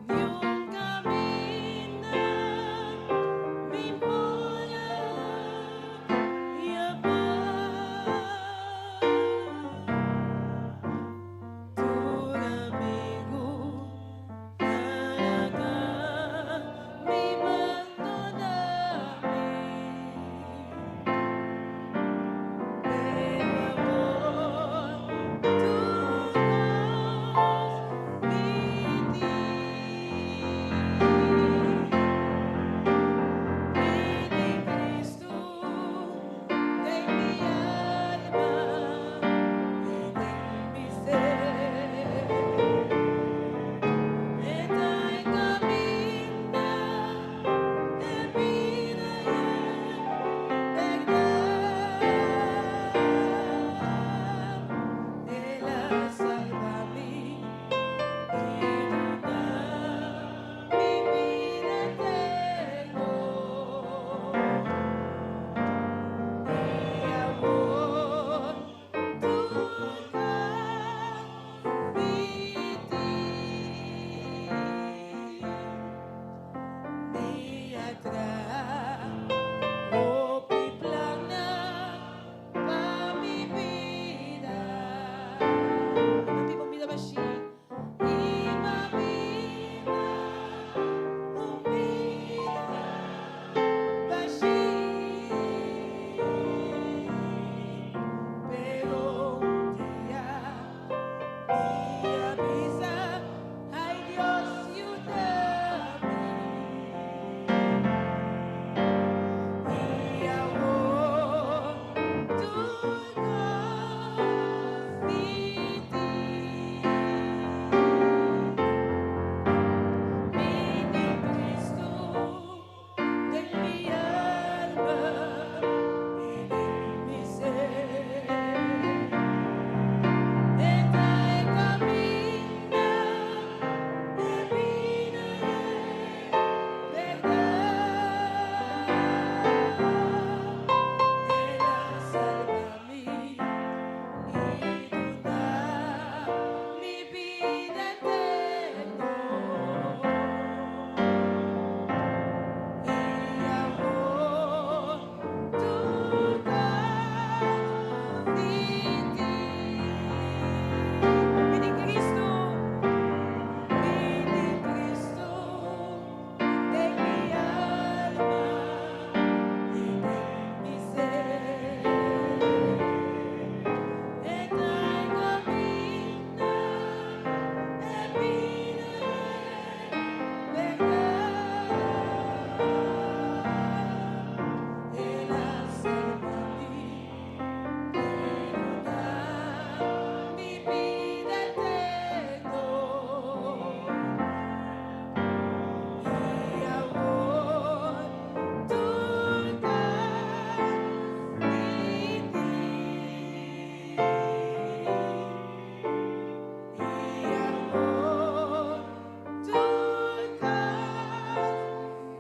Ni un caminda mi por a paz. Tur amigo a laga mi bandona mi. Pero awor tur cos mi tin. Mi tin Cristo den mi alma y den mi ser. E ta e caminda, e bida y berdad. El a salba mi y duna mi bida eterno. Y awor tur cos mi tin. Mi a traha hopi plan pa mi bida. Mi biba un bida bashi y mi a biba un bida bashi. Pero un dia mi a bisa, ay Dios, yuda mi. Y awor tur cos mi tin. Mi tin Cristo den mi alma y den mi ser. E ta e caminda, e bida y berdad. El a salba mi y duna mi bida eterno. Y awor tur cos mi tin. Mi tin Cristo, mi tin Cristo den mi alma y den mi ser. E ta e caminda, e bida y berdad. El a salba mi y duna mi bida eterno. Y awor tur cos mi tin. Y awor tur cos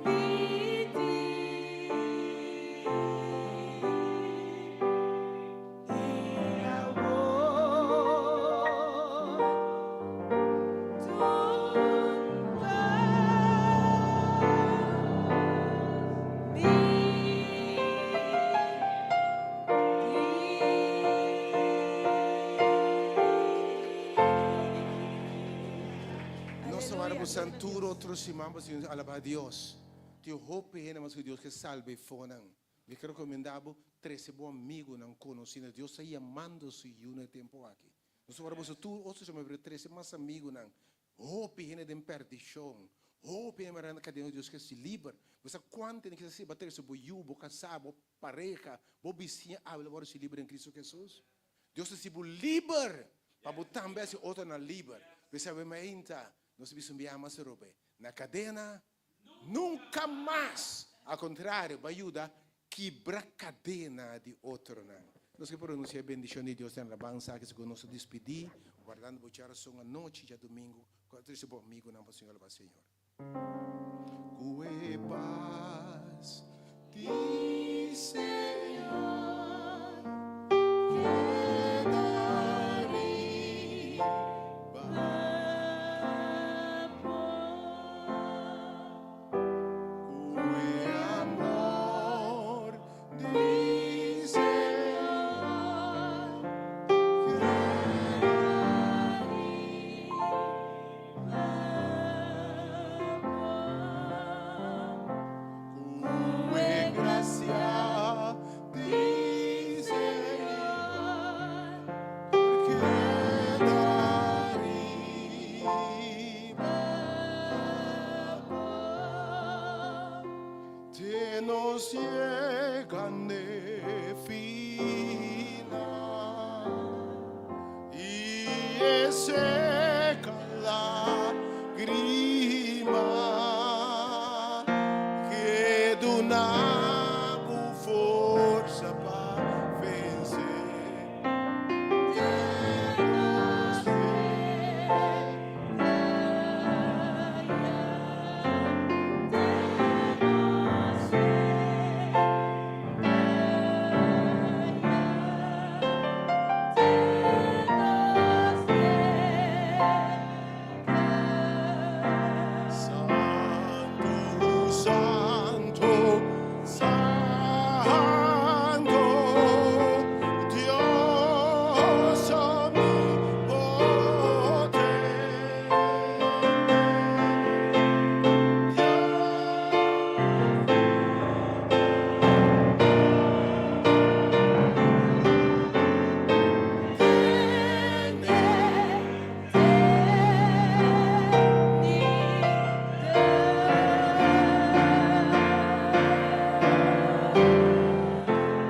mi tin. Y awor tur cos mi tin. Nos awor Aleluya, busca gloria na tur Dios. otro siman pa alaba Dios. Tin hopi hende mas cu Dios ke salba fonan. Mi ke recomenda bo trece bo amigonan conoci. Dios ta yamando su yiu na e tempo aki. Nos awor busca tur otro siman pero trece mas amigonan. Hopi hende den perdicion. Hopi hende mará na cadena Dios ke si liber. Bo sa cuanto hende ke sa trece bo yiu, bo casa, bo pareha, bo bisiña, habla awor si liber den Cristo Jesus. Dios a hasi bo liber pa bo tambe hasi otronan liber. P'esei awe mainta nos a bisa un biaha mas arobe, na kadena nunka mas! Al kontrario, bo a yuda kibra kadena di otronan. Nos ke pronunsia e bendishon di Dios den alabansa aki segun nos a dispidí, wardando bo djarason anochi djadumingu, ku a trese bo amigunan pa Señor alabá Señor. Ku e pas di Señor keda riba bo. Ku e amor di Señor keda riba Ku e gracia di Señor keda riba bo. Te nos yega n'e final i e seka lagrima ke duna bo forsa pa vense te nos Santu, santu, santu, Dios omnipotente.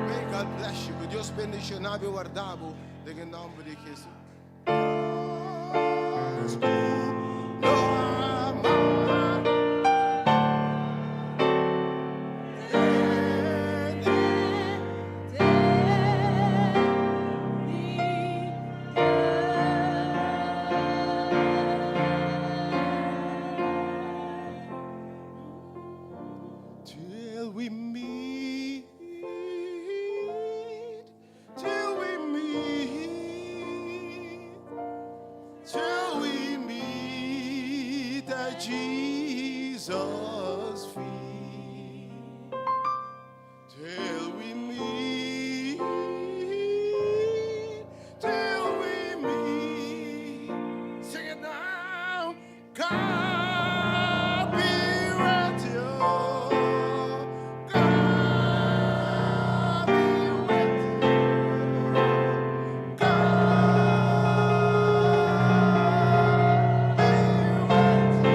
May God bless you. Ku Dios bendishoná bo i warda bo den e nòmber di Hesus. Dios ku lo ama. Till we meet, till we meet, till we meet at Jesus' feet. Till we meet, till we meet. Sing it now. God be with you. God be with you. God be with you.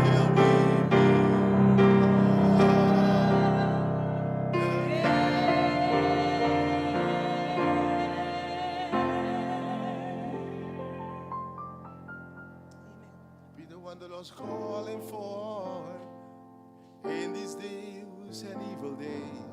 Till we meet. Be the one the Lord's calling for in these days and evil days.